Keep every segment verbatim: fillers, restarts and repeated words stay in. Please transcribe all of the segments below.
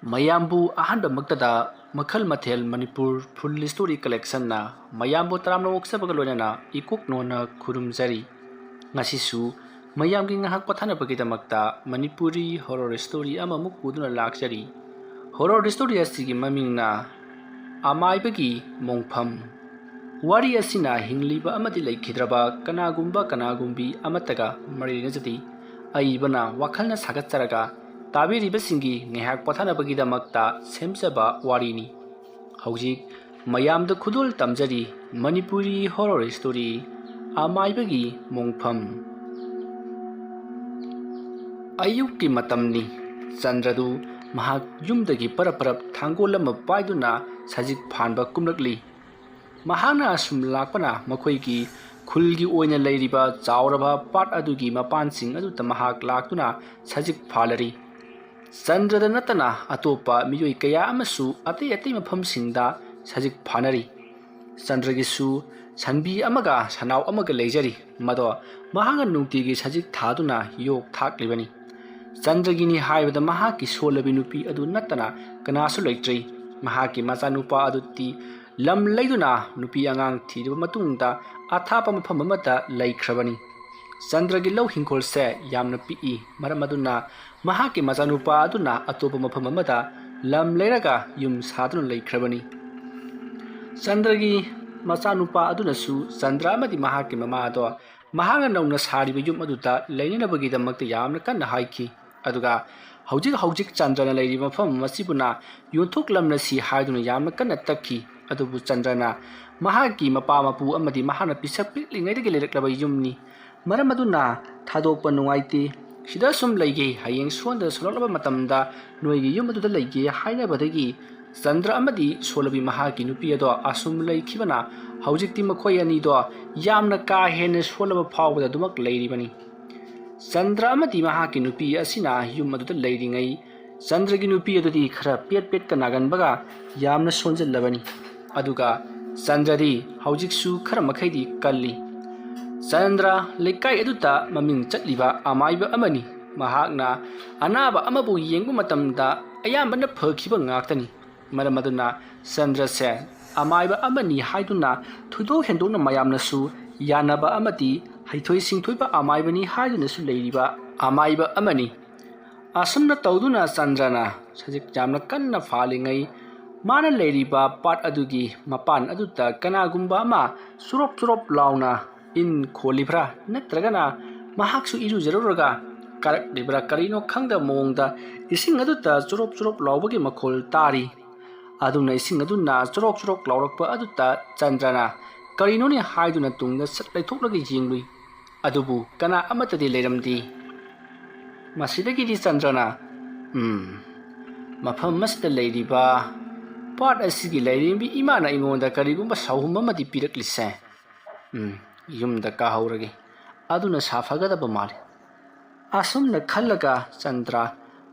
ꯃꯌꯥꯝꯕꯨ ꯑꯍꯥꯟꯕꯃꯛꯇꯗ ꯃꯈꯜ ꯃꯊꯦꯜ ꯃꯅꯤꯄꯨꯔ ꯐꯨꯜ ꯁ꯭ꯇꯣꯔꯤ ꯀꯂꯦꯛꯁꯟꯅ ꯃꯌꯥꯝꯕꯨ ꯇꯔꯥꯝꯅ ꯑꯣꯛꯆꯕꯒ ꯂꯣꯏꯅꯅ ꯏꯀꯣꯛ ꯅꯣꯟꯅ ꯈꯨꯔꯨꯝꯖꯔꯤ꯫ ꯉꯁꯤꯁꯨ ꯃꯌꯥꯝꯒꯤ ꯉꯥꯏꯍꯥꯛ ꯄꯣꯊꯥꯅꯕꯒꯤꯗꯃꯛꯇ ꯃꯅꯤꯄꯨꯔꯤ ꯍꯣꯔꯣꯔ ꯁ꯭ꯇꯣꯔꯤ ꯑꯃꯃꯨꯛ ꯄꯨꯗꯨꯅ ꯂꯥꯛꯆꯔꯤ꯫ ꯍꯣꯔꯣꯔ ꯁ꯭ꯇꯣꯔꯤ ꯑꯁꯤꯒꯤ ꯃꯃꯤꯡꯅ ꯑꯃꯥꯏꯕꯒꯤ ꯃꯣꯡꯐꯝ꯫ ꯋꯥꯔꯤ ꯑꯁꯤꯅ ꯍꯤꯡꯂꯤꯕ ꯑꯃꯗꯤ ꯂꯩꯈꯤꯗ꯭ꯔꯕ ꯀꯅꯥꯒꯨꯝꯕ ꯀꯅꯥꯒꯨꯝꯕꯤ ꯑꯃꯠꯇꯒ ꯃꯔꯤ ꯂꯩꯅꯖꯗꯦ꯫ ꯑꯏꯕꯅ ꯋꯥꯈꯜꯅ ꯁꯥꯒꯠꯆꯔꯒ ꯇꯥꯕꯤꯔꯤꯕꯁꯤꯡꯒꯤ ꯉꯥꯏꯍꯥꯛ ꯄꯣꯊꯥꯅꯕꯒꯤꯗꯃꯛꯇ ꯁꯦꯝꯖꯕ ꯋꯥꯔꯤꯅꯤ꯫ ꯍꯧꯖꯤꯛ ꯃꯌꯥꯝꯗ ꯈꯨꯗꯣꯜ ꯇꯝꯖꯔꯤ ꯃꯅꯤꯄꯨꯔꯤ ꯍꯣꯔꯣꯔ ꯁ꯭ꯇꯣꯔꯤ ꯑꯃꯥꯏꯕꯒꯤ ꯃꯣꯡꯐꯝ꯫ ꯑꯌꯨꯛꯀꯤ ꯃꯇꯝꯅꯤ꯫ ꯆꯟꯗ꯭ꯔꯗꯨ ꯃꯍꯥꯛ ꯌꯨꯝꯗꯒꯤ ꯄꯔꯞ ꯄꯔꯞ ꯊꯥꯡꯒꯣꯜ ꯑꯃ ꯄꯥꯏꯗꯨꯅ ꯁꯖꯤꯛ ꯐꯥꯟꯕ ꯀꯨꯝꯂꯛꯂꯤ꯫ ꯃꯍꯥꯛꯅ ꯑꯁꯨꯝ ꯂꯥꯛꯄꯅ ꯃꯈꯣꯏꯒꯤ ꯈꯨꯜꯒꯤ ꯑꯣꯏꯅ ꯂꯩꯔꯤꯕ ꯆꯥꯎꯔꯕ ꯄꯥꯠ ꯑꯗꯨꯒꯤ ꯃꯄꯥꯟꯁꯤꯡ ꯑꯗꯨꯗ ꯃꯍꯥꯛ ꯂꯥꯛꯇꯨꯅ ꯁꯖꯤꯛ ꯐꯥꯜꯂꯔꯤ꯫ ꯆꯟꯗ꯭ꯔꯗ ꯅꯠꯇꯅ ꯑꯇꯣꯞꯄ ꯃꯤꯑꯣꯏ ꯀꯌꯥ ꯑꯃꯁꯨ ꯑꯇꯩ ꯑꯇꯩ ꯃꯐꯝꯁꯤꯡꯗ ꯁꯖꯤꯛ ꯐꯥꯅꯔꯤ꯫ ꯆꯟꯗ꯭ꯔꯒꯤꯁꯨ ꯁꯟꯕꯤ ꯑꯃꯒ ꯁꯟꯅꯥꯎ ꯑꯃꯒ ꯂꯩꯖꯔꯤ꯫ ꯃꯗꯣ ꯃꯍꯥꯛꯅ ꯅꯨꯡꯇꯤꯒꯤ ꯁꯖꯤꯛ ꯊꯥꯗꯨꯅ ꯌꯣꯛ ꯊꯥꯛꯂꯤꯕꯅꯤ꯫ ꯆꯟꯗ꯭ꯔꯒꯤꯅꯤ ꯍꯥꯏꯕꯗ ꯃꯍꯥꯛꯀꯤ ꯁꯣꯜꯂꯕꯤ ꯅꯨꯄꯤ ꯑꯗꯨ ꯅꯠꯇꯅ ꯀꯅꯥꯁꯨ ꯂꯩꯇ꯭ꯔꯤ꯫ ꯃꯍꯥꯛꯀꯤ ꯃꯆꯥꯅꯨꯄꯥ ꯑꯗꯨꯗꯤ ꯂꯝ ꯂꯩꯗꯨꯅ ꯅꯨꯄꯤ ꯑꯉꯥꯡ ꯊꯤꯔꯕ ꯃꯇꯨꯡꯗ ꯑꯊꯥꯞꯄ ꯃꯐꯝ ꯑꯃꯗ ꯂꯩꯈ꯭ꯔꯕꯅꯤ꯫ ꯆꯟꯗ꯭ꯔꯒꯤ ꯂꯧ ꯍꯤꯡꯈꯣꯜꯁꯦ ꯌꯥꯝꯅ ꯄꯤꯛꯏ꯫ ꯃꯔꯝ ꯑꯗꯨꯅ ꯃꯍꯥꯛꯀꯤ ꯃꯆꯥꯅꯨꯄꯥ ꯑꯗꯨꯅ ꯑꯇꯣꯞꯄ ꯃꯐꯝ ꯑꯃꯗ ꯂꯝ ꯂꯩꯔꯒ ꯌꯨꯝ ꯁꯥꯗꯨꯅ ꯂꯩꯈ꯭ꯔꯕꯅꯤ꯫ ꯆꯟꯗ꯭ꯔꯒꯤ ꯃꯆꯥꯅꯨꯄꯥ ꯑꯗꯨꯅꯁꯨ ꯆꯟꯗ꯭ꯔ ꯑꯃꯗꯤ ꯃꯍꯥꯛꯀꯤ ꯃꯃꯥ ꯑꯗꯣ ꯃꯍꯥꯛꯅ ꯅꯧꯅ ꯁꯥꯔꯤꯕ ꯌꯨꯝ ꯑꯗꯨꯗ ꯂꯩꯅꯅꯕꯒꯤꯗꯃꯛꯇ ꯌꯥꯝꯅ ꯀꯟꯅ ꯍꯥꯏꯈꯤ꯫ ꯑꯗꯨꯒ ꯍꯧꯖꯤꯛ ꯍꯧꯖꯤꯛ ꯆꯟꯗ꯭ꯔꯅ ꯂꯩꯔꯤꯕ ꯃꯐꯝ ꯑꯁꯤꯕꯨꯅ ꯌꯣꯟꯊꯣꯛꯂꯝꯂꯁꯤ ꯍꯥꯏꯗꯨꯅ ꯌꯥꯝꯅ ꯀꯟꯅ ꯇꯛꯈꯤ꯫ ꯑꯗꯨꯕꯨ ꯆꯟꯗ꯭ꯔꯅ ꯃꯍꯥꯛꯀꯤ ꯃꯄꯥ ꯃꯄꯨ ꯑꯃꯗꯤ ꯃꯍꯥꯛꯅ ꯄꯤꯁꯛ ꯄꯤꯛꯂꯤꯉꯩꯗꯒꯤ ꯂꯩꯔꯛꯂꯕ ꯌꯨꯝꯅꯤ꯫ ꯃꯔꯝ ꯑꯗꯨꯅ ꯊꯥꯗꯣꯛꯄ ꯅꯨꯡꯉꯥꯏꯇꯦ꯫ ꯁꯤꯗ ꯁꯨꯝ ꯂꯩꯒꯦ, ꯍꯌꯦꯡ ꯁꯣꯟꯗꯅ ꯁꯣꯜꯂꯛꯂꯕ ꯃꯇꯝꯗ ꯅꯣꯏꯒꯤ ꯌꯨꯝ ꯑꯗꯨꯗ ꯂꯩꯒꯦ ꯍꯥꯏꯅꯕꯗꯒꯤ ꯆꯟꯗ꯭ꯔ ꯑꯃꯗꯤ ꯁꯣꯜꯂꯕꯤ ꯃꯍꯥꯛꯀꯤ ꯅꯨꯄꯤ ꯑꯗꯣ ꯑꯁꯨꯝ ꯂꯩꯈꯤꯕꯅ ꯍꯧꯖꯤꯛꯇꯤ ꯃꯈꯣꯏ ꯑꯅꯤꯗꯣ ꯌꯥꯝꯅ ꯀꯥ ꯍꯦꯟꯅ ꯁꯣꯜꯂꯕ ꯐꯥꯎꯕꯗ ꯑꯗꯨꯃꯛ ꯂꯩꯔꯤꯕꯅꯤ꯫ ꯆꯟꯗ꯭ꯔ ꯑꯃꯗꯤ ꯃꯍꯥꯛꯀꯤ ꯅꯨꯄꯤ ꯑꯁꯤꯅ ꯌꯨꯝ ꯑꯗꯨꯗ ꯂꯩꯔꯤꯉꯩ ꯆꯟꯗ꯭ꯔꯒꯤ ꯅꯨꯄꯤ ꯑꯗꯨꯗꯤ ꯈꯔ ꯄꯦꯠ ꯄꯦꯠꯀ ꯅꯥꯒꯟꯕꯒ ꯌꯥꯝꯅ ꯁꯣꯟꯖꯜꯂꯕꯅꯤ꯫ ꯑꯗꯨꯒ ꯆꯟꯗ꯭ꯔꯗꯤ ꯍꯧꯖꯤꯛꯁꯨ ꯈꯔ ꯃꯈꯩꯗꯤ ꯀꯜꯂꯤ꯫ ꯆꯟꯗ꯭ꯔ ꯂꯩꯀꯥꯏ ꯑꯗꯨꯗ ꯃꯃꯤꯡ ꯆꯠꯂꯤꯕ ꯑꯃꯥꯏꯕ ꯑꯃꯅꯤ꯫ ꯃꯍꯥꯛꯅ ꯑꯅꯥꯕ ꯑꯃꯕꯨ ꯌꯦꯡꯕ ꯃꯇꯝꯗ ꯑꯌꯥꯝꯕꯅ ꯐꯈꯤꯕ ꯉꯥꯛꯇꯅꯤ꯫ ꯃꯔꯝ ꯑꯗꯨꯅ ꯆꯟꯗ꯭ꯔꯁꯦ ꯑꯃꯥꯏꯕ ꯑꯃꯅꯤ ꯍꯥꯏꯗꯨꯅ ꯊꯣꯏꯗꯣꯛ ꯍꯦꯟꯗꯣꯛꯅ ꯃꯌꯥꯝꯅꯁꯨ ꯌꯥꯅꯕ ꯑꯃꯗꯤ ꯍꯩꯊꯣꯏ ꯁꯤꯡꯊꯣꯏꯕ ꯑꯃꯥꯏꯕꯅꯤ ꯍꯥꯏꯗꯨꯅꯁꯨ ꯂꯩꯔꯤꯕ ꯑꯃꯥꯏꯕ ꯑꯃꯅꯤ꯫ ꯑꯁꯨꯝꯅ ꯇꯧꯗꯨꯅ ꯆꯟꯗ꯭ꯔꯅ ꯁꯖꯤꯛ ꯌꯥꯝꯅ ꯀꯟꯅ ꯐꯥꯜꯂꯤꯉꯩ ꯃꯥꯅ ꯂꯩꯔꯤꯕ ꯄꯥꯠ ꯑꯗꯨꯒꯤ ꯃꯄꯥꯟ ꯑꯗꯨꯗ ꯀꯅꯥꯒꯨꯝꯕ ꯑꯃ ꯆꯨꯔꯣꯞ ꯆꯨꯔꯣꯞ ꯂꯥꯎꯅ ꯏꯟ ꯈꯣꯜꯂꯤꯕ꯭ꯔꯥ ꯅꯠꯇ꯭ꯔꯒꯅ ꯃꯍꯥꯛꯁꯨ ꯏꯔꯨꯖꯔꯨꯔꯒ ꯀꯥꯔꯛꯂꯤꯕ꯭ꯔꯥ ꯀꯔꯤꯅꯣ ꯈꯪꯗꯕ ꯃꯑꯣꯡꯗ ꯏꯁꯤꯡ ꯑꯗꯨꯗ ꯆꯨꯔꯣꯞ ꯆꯨꯔꯣꯞ ꯂꯥꯎꯕꯒꯤ ꯃꯈꯣꯜ ꯇꯥꯔꯤ꯫ ꯑꯗꯨꯅ ꯏꯁꯤꯡ ꯑꯗꯨꯅ ꯆꯨꯔꯣꯛ ꯆꯨꯔꯣꯛ ꯂꯥꯎꯔꯛꯄ ꯑꯗꯨꯗ ꯆꯟꯗ꯭ꯔꯅ ꯀꯔꯤꯅꯣꯅꯦ ꯍꯥꯏꯗꯨꯅ ꯇꯨꯡꯗ ꯁꯠ ꯂꯩꯊꯣꯛꯂꯒ ꯌꯦꯡꯂꯨꯏ꯫ ꯑꯗꯨꯕꯨ ꯀꯅꯥ ꯑꯃꯠꯇꯗꯤ ꯂꯩꯔꯝꯗꯦ꯫ ꯃꯁꯤꯗꯒꯤꯗꯤ ꯆꯟꯗ꯭ꯔꯅ, "ꯎꯝ, ꯃꯐꯝ ꯑꯁꯤꯗ ꯂꯩꯔꯤꯕ ꯄꯥꯠ ꯑꯁꯤꯒꯤ ꯂꯥꯏꯔꯦꯝꯕꯤ ꯏꯃꯥꯅ ꯑꯩꯉꯣꯟꯗ ꯀꯔꯤꯒꯨꯝꯕ ꯁꯥꯍꯨꯝ ꯑꯃꯗꯤ ꯄꯤꯔꯛꯂꯤꯁꯦ꯫ ꯎꯝ, ꯌꯨꯝꯗ ꯀꯥꯍꯧꯔꯒꯦ꯫ ꯑꯗꯨꯅ ꯁꯥꯐꯒꯗꯕ ꯃꯥꯜꯂꯤ"꯫ ꯑꯁꯨꯝꯅ ꯈꯜꯂꯒ ꯆꯟꯗ꯭ꯔ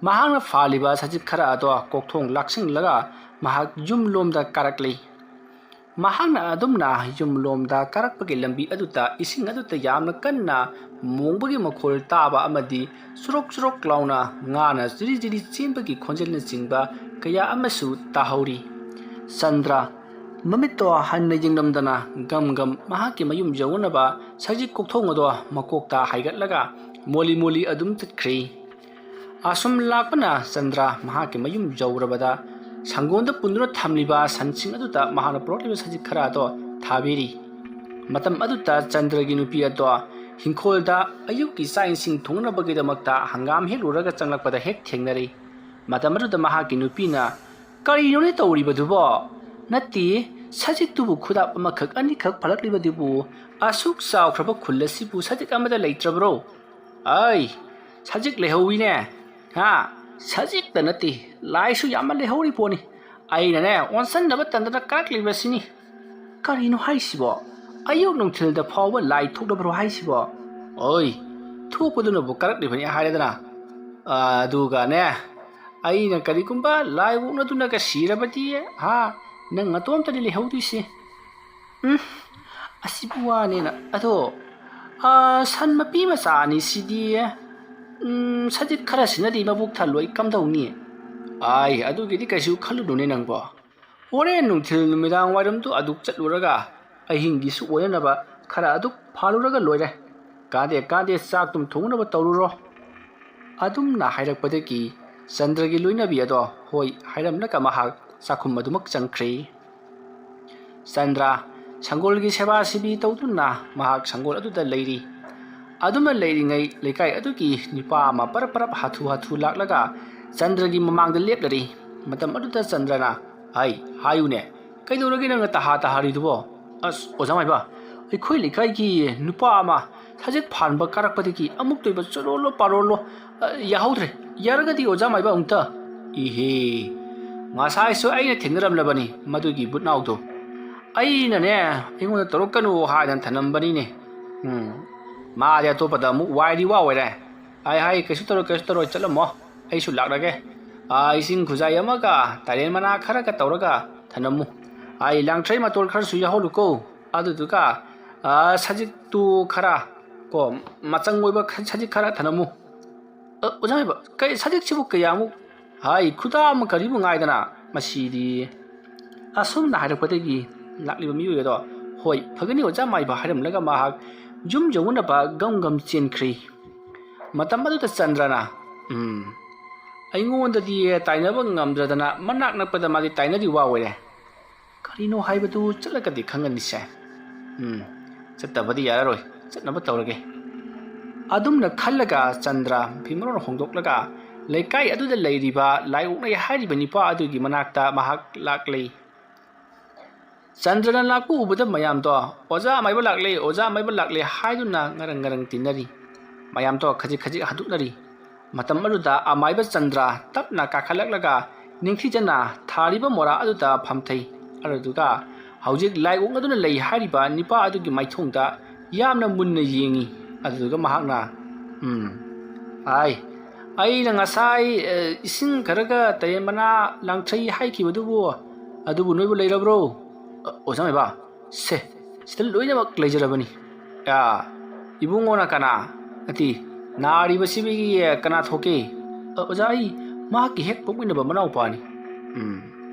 ꯃꯍꯥꯛꯅ ꯐꯥꯜꯂꯤꯕ ꯁꯖꯤꯛ ꯈꯔ ꯑꯗꯣ ꯀꯣꯛꯊꯣꯡ ꯂꯥꯛꯁꯤꯜꯂꯒ ꯃꯍꯥꯛ ꯌꯨꯝꯂꯣꯝꯗ ꯀꯥꯔꯛꯂꯤ꯫ ꯃꯍꯥꯛꯅ ꯑꯗꯨꯝꯅ ꯌꯨꯝꯂꯣꯝꯗ ꯀꯥꯔꯛꯄꯒꯤ ꯂꯝꯕꯤ ꯑꯗꯨꯗ ꯏꯁꯤꯡ ꯑꯗꯨꯗ ꯌꯥꯝꯅ ꯀꯟꯅ ꯃꯣꯡꯕꯒꯤ ꯃꯈꯣꯜ ꯇꯥꯕ ꯑꯃꯗꯤ ꯆꯨꯔꯣꯛ ꯆꯨꯔꯣꯛ ꯂꯥꯎꯅ ꯉꯥꯅ ꯖꯤꯔꯤ ꯖꯤꯔꯤ ꯆꯦꯟꯕꯒꯤ ꯈꯣꯟꯖꯦꯜꯅꯆꯤꯡꯕ ꯀꯌꯥ ꯑꯃꯁꯨ ꯇꯥꯍꯧꯔꯤ꯫ ꯆꯟꯗ꯭ꯔ ꯃꯃꯤꯠꯇꯣ ꯍꯟꯅ ꯌꯦꯡꯂꯝꯗꯅ ꯒꯝ ꯒꯝ ꯃꯍꯥꯛꯀꯤ ꯃꯌꯨꯝ ꯌꯧꯅꯅꯕ ꯁꯖꯤꯛ ꯀꯣꯛꯊꯣꯡ ꯑꯗꯣ ꯃꯀꯣꯛꯇ ꯍꯥꯏꯒꯠꯂꯒ ꯃꯣꯂꯤ ꯃꯣꯂꯤ ꯑꯗꯨꯝ ꯆꯠꯈ꯭ꯔꯤ꯫ ꯑꯁꯨꯝ ꯂꯥꯛꯄꯅ ꯆꯟꯗ꯭ꯔ ꯃꯍꯥꯛꯀꯤ ꯃꯌꯨꯝ ꯌꯧꯔꯕꯗ ꯁꯪꯒꯣꯟꯗ ꯄꯨꯟꯗꯨꯅ ꯊꯝꯂꯤꯕ ꯁꯟꯁꯤꯡ ꯑꯗꯨꯗ ꯃꯍꯥꯛꯅ ꯄꯨꯔꯛꯂꯤꯕ ꯁꯖꯤꯛ ꯈꯔ ꯑꯗꯣ ꯊꯥꯕꯤꯔꯤ꯫ ꯃꯇꯝ ꯑꯗꯨꯗ ꯆꯟꯗ꯭ꯔꯒꯤ ꯅꯨꯄꯤ ꯑꯗꯣ ꯍꯤꯡꯈꯣꯜꯗ ꯑꯌꯨꯛꯀꯤ ꯆꯥꯛ ꯏꯁꯤꯡ ꯊꯣꯡꯅꯕꯒꯤꯗꯃꯛꯇ ꯍꯪꯒꯥꯝ ꯍꯦꯛꯂꯨꯔꯒ ꯆꯪꯂꯛꯄꯗ ꯍꯦꯛ ꯊꯦꯡꯅꯔꯤ꯫ ꯃꯇꯝ ꯑꯗꯨꯗ ꯃꯍꯥꯛꯀꯤ ꯅꯨꯄꯤꯅ, "ꯀꯔꯤꯅꯣꯅꯦ ꯇꯧꯔꯤꯕꯗꯨꯕꯣ? ꯅꯠꯇꯦ, ꯁꯖꯤꯛꯇꯨꯕꯨ ꯈꯨꯗꯥꯞ ꯑꯃꯈꯛ ꯑꯅꯤꯈꯛ ꯐꯥꯜꯂꯛꯂꯤꯕꯗꯨꯕꯨ ꯑꯁꯨꯛ ꯆꯥꯎꯈ꯭ꯔꯕ ꯈꯨꯜ ꯑꯁꯤꯕꯨ ꯁꯖꯤꯛ ꯑꯃꯠꯇ ꯂꯩꯇ꯭ꯔꯕ꯭ꯔꯣ?" "ꯑꯩ, ꯁꯖꯤꯛ ꯂꯩꯍꯧꯋꯤꯅꯦ꯫ ꯍꯥ, ꯁꯖꯤꯛꯇ ꯅꯠꯇꯦ, ꯂꯥꯏꯁꯨ ꯌꯥꯝꯅ ꯂꯩꯍꯧꯔꯤ ꯄꯣꯠꯅꯤ꯫ ꯑꯩꯅꯅꯦ, ꯑꯣꯟꯁꯟꯅꯕ ꯇꯟꯗꯅ ꯀꯥꯔꯛꯂꯤꯕꯁꯤꯅꯤ꯫" "ꯀꯔꯤꯅꯣ ꯍꯥꯏꯁꯤꯕꯣ? ꯑꯌꯨꯛ ꯅꯨꯡꯊꯤꯜꯗ ꯐꯥꯎꯕ ꯂꯥꯏ ꯊꯣꯛꯂꯕ꯭ꯔꯣ ꯍꯥꯏꯁꯤꯕꯣ?" "ꯑꯣꯏ, ꯊꯣꯛꯄꯗꯨꯅꯕꯨ ꯀꯥꯔꯛꯂꯤꯕꯅꯤ ꯍꯥꯏꯔꯦꯗꯅ꯫ ꯑꯗꯨꯒꯅꯦ, ꯑꯩꯅ ꯀꯔꯤꯒꯨꯝꯕ ꯂꯥꯏ ꯑꯣꯛꯅꯗꯨꯅꯒ ꯁꯤꯔꯕꯗꯤ, ꯍꯥ, ꯅꯪ ꯅꯇꯣꯝꯇꯅꯤ ꯂꯩꯍꯧꯗꯣꯏꯁꯤ꯫" "ꯎꯝ, ꯑꯁꯤꯕꯨ ꯋꯥꯅꯦꯅ꯫ ꯑꯗꯣ, ꯑ, ꯁꯟ ꯃꯄꯤ ꯃꯆꯥ ꯑꯅꯤꯁꯤꯗꯤ?" "ꯎꯝ, ꯁꯖꯤꯛ ꯈꯔꯁꯤꯅꯗꯤ ꯃꯕꯨꯛ ꯊꯜꯂꯣꯏ, ꯀꯝꯗꯧꯅꯤ?" "ꯑꯥꯏ, ꯑꯗꯨꯒꯤꯗꯤ ꯀꯩꯁꯨ ꯈꯜꯂꯨꯅꯨꯅꯦ ꯅꯪꯕꯣ꯫ ꯍꯣꯔꯦꯟ ꯅꯨꯡꯊꯤꯜ ꯅꯨꯃꯤꯗꯥꯡ ꯋꯥꯏꯔꯝꯗꯨ ꯑꯗꯨꯛ ꯆꯠꯂꯨꯔꯒ ꯑꯍꯤꯡꯒꯤꯁꯨ ꯑꯣꯏꯅꯅꯕ ꯈꯔ ꯑꯗꯨꯛ ꯐꯥꯜꯂꯨꯔꯒ ꯂꯣꯏꯔꯦ꯫ ꯀꯥꯟꯗꯦ, ꯀꯥꯟꯗꯦ, ꯆꯥꯛꯇꯨꯝ ꯊꯣꯡꯅꯕ ꯇꯧꯔꯨꯔꯣ"꯫ ꯑꯗꯨꯝꯅ ꯍꯥꯏꯔꯛꯄꯗꯒꯤ ꯆꯟꯗ꯭ꯔꯒꯤ ꯂꯣꯏꯅꯕꯤ ꯑꯗꯣ ꯍꯣꯏ ꯍꯥꯏꯔꯝꯂꯒ ꯃꯍꯥꯛ ꯆꯥꯛꯈꯨꯝ ꯑꯗꯨꯃꯛ ꯆꯪꯈ꯭ꯔꯦ꯫ ꯆꯟꯗ꯭ꯔ ꯁꯪꯒꯣꯜꯒꯤ ꯁꯦꯕꯥ ꯁꯤꯕꯤ ꯇꯧꯗꯨꯅ ꯃꯍꯥꯛ ꯁꯪꯒꯣꯜ ꯑꯗꯨꯗ ꯂꯩꯔꯤ꯫ ꯑꯗꯨꯃ ꯂꯩꯔꯤꯉꯩ ꯂꯩꯀꯥꯏ ꯑꯗꯨꯒꯤ ꯅꯨꯄꯥ ꯑꯃ ꯄꯔꯞ ꯄꯔꯞ ꯍꯥꯊꯨ ꯍꯥꯊꯨ ꯂꯥꯛꯂꯒ ꯆꯟꯗ꯭ꯔꯒꯤ ꯃꯃꯥꯡꯗ ꯂꯦꯞꯂꯔꯤ꯫ ꯃꯇꯝ ꯑꯗꯨꯗ ꯆꯟꯗ꯭ꯔꯅ, "ꯍꯥꯏ, ꯍꯥꯏꯌꯨꯅꯦ, ꯀꯩꯗꯧꯔꯒꯦ ꯅꯪꯅ ꯇꯍꯥ ꯇꯍꯥꯔꯤꯗꯨꯕꯣ?" "ꯑꯁ, ꯑꯣꯖꯥ ꯃꯥꯏꯕ, ꯑꯩꯈꯣꯏ ꯂꯩꯀꯥꯏꯒꯤ ꯅꯨꯄꯥ ꯑꯃ ꯁꯖꯤꯛ ꯐꯥꯟꯕ ꯀꯥꯔꯛꯄꯗꯒꯤ ꯑꯃꯨꯛꯇꯣꯏꯕ ꯆꯣꯔꯣꯜꯂꯣ ꯄꯥꯔꯣꯜꯂꯣ, ꯑ, ꯌꯥꯍꯧꯗ꯭ꯔꯦ꯫ ꯌꯥꯔꯒꯗꯤ ꯑꯣꯖꯥ ꯃꯥꯏꯕ ꯑꯃꯨꯛꯇ"꯫ "ꯏꯍꯦ, ꯉꯁꯥꯏꯁꯨ ꯑꯩꯅ ꯊꯦꯡꯅꯔꯝꯂꯕꯅꯤ ꯃꯗꯨꯒꯤ ꯕꯨꯠꯅꯥꯎꯗꯣ꯫ ꯑꯩꯅꯅꯦ, ꯑꯩꯉꯣꯟꯗ ꯇꯧꯔꯛꯀꯅꯨ ꯍꯥꯏꯗꯅ ꯊꯅꯝꯕꯅꯤꯅꯦ꯫ ꯎꯝ, ꯃꯥꯗꯤ ꯑꯇꯣꯞꯄꯗ ꯑꯃꯨꯛ ꯋꯥꯏꯗꯤ ꯋꯥ ꯑꯣꯏꯔꯦ꯫ ꯍꯥꯏ, ꯍꯥꯏ, ꯀꯩꯁꯨ ꯇꯧꯔꯣꯏ, ꯀꯩꯁꯨ ꯇꯧꯔꯣꯏ, ꯆꯠꯂꯝꯃꯣ꯫ ꯑꯩꯁꯨ ꯂꯥꯛꯂꯒꯦ꯫ ꯑꯥ, ꯏꯁꯤꯡ ꯈꯨꯖꯥꯏ ꯑꯃꯒ ꯇꯔꯦꯟ ꯃꯅꯥ ꯈꯔꯒ ꯇꯧꯔꯒ ꯊꯅꯝꯃꯨ꯫ ꯑꯩ ꯂꯥꯡꯊ꯭ꯔꯩ ꯃꯇꯣꯜ ꯈꯔꯁꯨ ꯌꯥꯎꯍꯜꯂꯨꯀꯣ꯫ ꯑꯗꯨꯗꯨꯒ, ꯑꯥ, ꯁꯖꯤꯛꯇꯨ ꯈꯔ ꯀꯣ, ꯃꯆꯪ ꯑꯣꯏꯕ ꯈ-, ꯁꯖꯤꯛ ꯈꯔ ꯊꯅꯝꯃꯨ"꯫ "ꯑ, ꯑꯣꯖꯥ ꯃꯥꯏꯕ, ꯀꯩ ꯁꯖꯤꯛꯁꯤꯕꯨ ꯀꯌꯥꯃꯨꯛ?" "ꯍꯥꯏ, ꯈꯨꯗꯥ ꯑꯃ ꯀꯔꯤꯕꯨ ꯉꯥꯏꯗꯅ ꯃꯁꯤꯗꯤ"꯫ ꯑꯁꯨꯝꯅ ꯍꯥꯏꯔꯛꯄꯗꯒꯤ ꯂꯥꯛꯂꯤꯕ ꯃꯤꯑꯣꯏ ꯑꯗꯣ, "ꯍꯣꯏ, ꯐꯒꯅꯤ ꯑꯣꯖꯥ ꯃꯥꯏꯕ" ꯍꯥꯏꯔꯝꯂꯒ ꯃꯍꯥꯛ ꯌꯨꯝ ꯌꯧꯅꯅꯕ ꯒꯝ ꯒꯝ ꯆꯦꯟꯈ꯭ꯔꯦ꯫ ꯃꯇꯝ ꯑꯗꯨꯗ ꯆꯟꯗ꯭ꯔꯅ, "ꯎꯝ, ꯑꯩꯉꯣꯟꯗꯗꯤ ꯇꯥꯏꯅꯕ ꯉꯝꯗ꯭ꯔꯗꯅ ꯃꯅꯥꯛ ꯅꯛꯄꯗ ꯃꯥꯗꯤ ꯇꯥꯏꯅꯔꯤ ꯋꯥ ꯑꯣꯏꯔꯦ꯫ ꯀꯔꯤꯅꯣ ꯍꯥꯏꯕꯗꯨ ꯆꯠꯂꯒꯗꯤ ꯈꯪꯒꯅꯤꯁꯦ꯫ ꯎꯝ, ꯆꯠꯇꯕꯗꯤ ꯌꯥꯔꯔꯣꯏ, ꯆꯠꯅꯕ ꯇꯧꯔꯒꯦ"꯫ ꯑꯗꯨꯝꯅ ꯈꯜꯂꯒ ꯆꯟꯗ꯭ꯔ ꯐꯤꯃꯔꯣꯟ ꯍꯣꯡꯗꯣꯛꯂꯒ ꯂꯩꯀꯥꯏ ꯑꯗꯨꯗ ꯂꯩꯔꯤꯕ ꯂꯥꯏ ꯑꯣꯛꯅꯩ ꯍꯥꯏꯔꯤꯕ ꯅꯤꯄꯥ ꯑꯗꯨꯒꯤ ꯃꯅꯥꯛꯇ ꯃꯍꯥꯛ ꯂꯥꯛꯂꯤ꯫ ꯆꯟꯗ꯭ꯔꯅ ꯂꯥꯛꯄ ꯎꯕꯗ ꯃꯌꯥꯝꯗꯣ, "ꯑꯣꯖꯥ ꯑꯃꯥꯏꯕ ꯂꯥꯛꯂꯦ, ꯑꯣꯖꯥ ꯑꯃꯥꯏꯕ ꯂꯥꯛꯂꯦ" ꯍꯥꯏꯗꯨꯅ ꯉꯔꯪ ꯉꯔꯪ ꯇꯤꯟꯅꯔꯤ꯫ ꯃꯌꯥꯝꯗꯣ ꯈꯖꯤꯛ ꯈꯖꯤꯛ ꯍꯟꯗꯣꯛꯅꯔꯤ꯫ ꯃꯇꯝ ꯑꯗꯨꯗ ꯑꯃꯥꯏꯕ ꯆꯟꯗ꯭ꯔ ꯇꯞꯅ ꯀꯥꯈꯠꯂꯛꯂꯒ ꯅꯤꯡꯊꯤꯖꯅ ꯊꯥꯔꯤꯕ ꯃꯣꯔꯥ ꯑꯗꯨꯗ ꯐꯝꯊꯩ꯫ ꯑꯗꯨꯗꯨꯒ ꯍꯧꯖꯤꯛ ꯂꯥꯏ ꯑꯣꯛꯅꯗꯨꯅ ꯂꯩ ꯍꯥꯏꯔꯤꯕ ꯅꯤꯄꯥ ꯑꯗꯨꯒꯤ ꯃꯥꯏꯊꯣꯡꯗ ꯌꯥꯝꯅ ꯃꯨꯟꯅ ꯌꯦꯡꯉꯤ꯫ ꯑꯗꯨꯗꯨꯒ ꯃꯍꯥꯛꯅ, "ꯎꯝ, ꯑꯥꯏ, ꯑꯩꯅ ꯉꯁꯥꯏ, ꯑ, ꯏꯁꯤꯡ ꯈꯔꯒ ꯇꯔꯦꯟ ꯃꯅꯥ ꯂꯥꯡꯊ꯭ꯔꯩ ꯍꯥꯏꯈꯤꯕꯗꯨꯕꯨ, ꯑꯗꯨꯕꯨ ꯅꯣꯏꯕꯨ ꯂꯩꯔꯕ꯭ꯔꯣ?" "ꯑ, ꯑꯣꯖꯥ ꯃꯥꯏꯕ, ꯁꯦ, ꯁꯤꯗ ꯂꯣꯏꯅꯃꯛ ꯂꯩꯖꯔꯕꯅꯤ"꯫ "ꯑ, ꯏꯕꯨꯡꯉꯣꯅ ꯀꯅꯥ? ꯅꯠꯇꯦ, ꯅꯥꯔꯤꯕꯁꯤꯕꯨ ꯀꯅꯥ ꯊꯣꯛꯀꯦ? "ꯑ, ꯑꯣꯖꯥ, ꯑꯩ ꯃꯍꯥꯛꯀꯤ ꯍꯦꯛ ꯄꯣꯛꯃꯤꯟꯅꯕ ꯃꯅꯥꯎꯄꯥꯅꯤ꯫" "ꯎꯝ,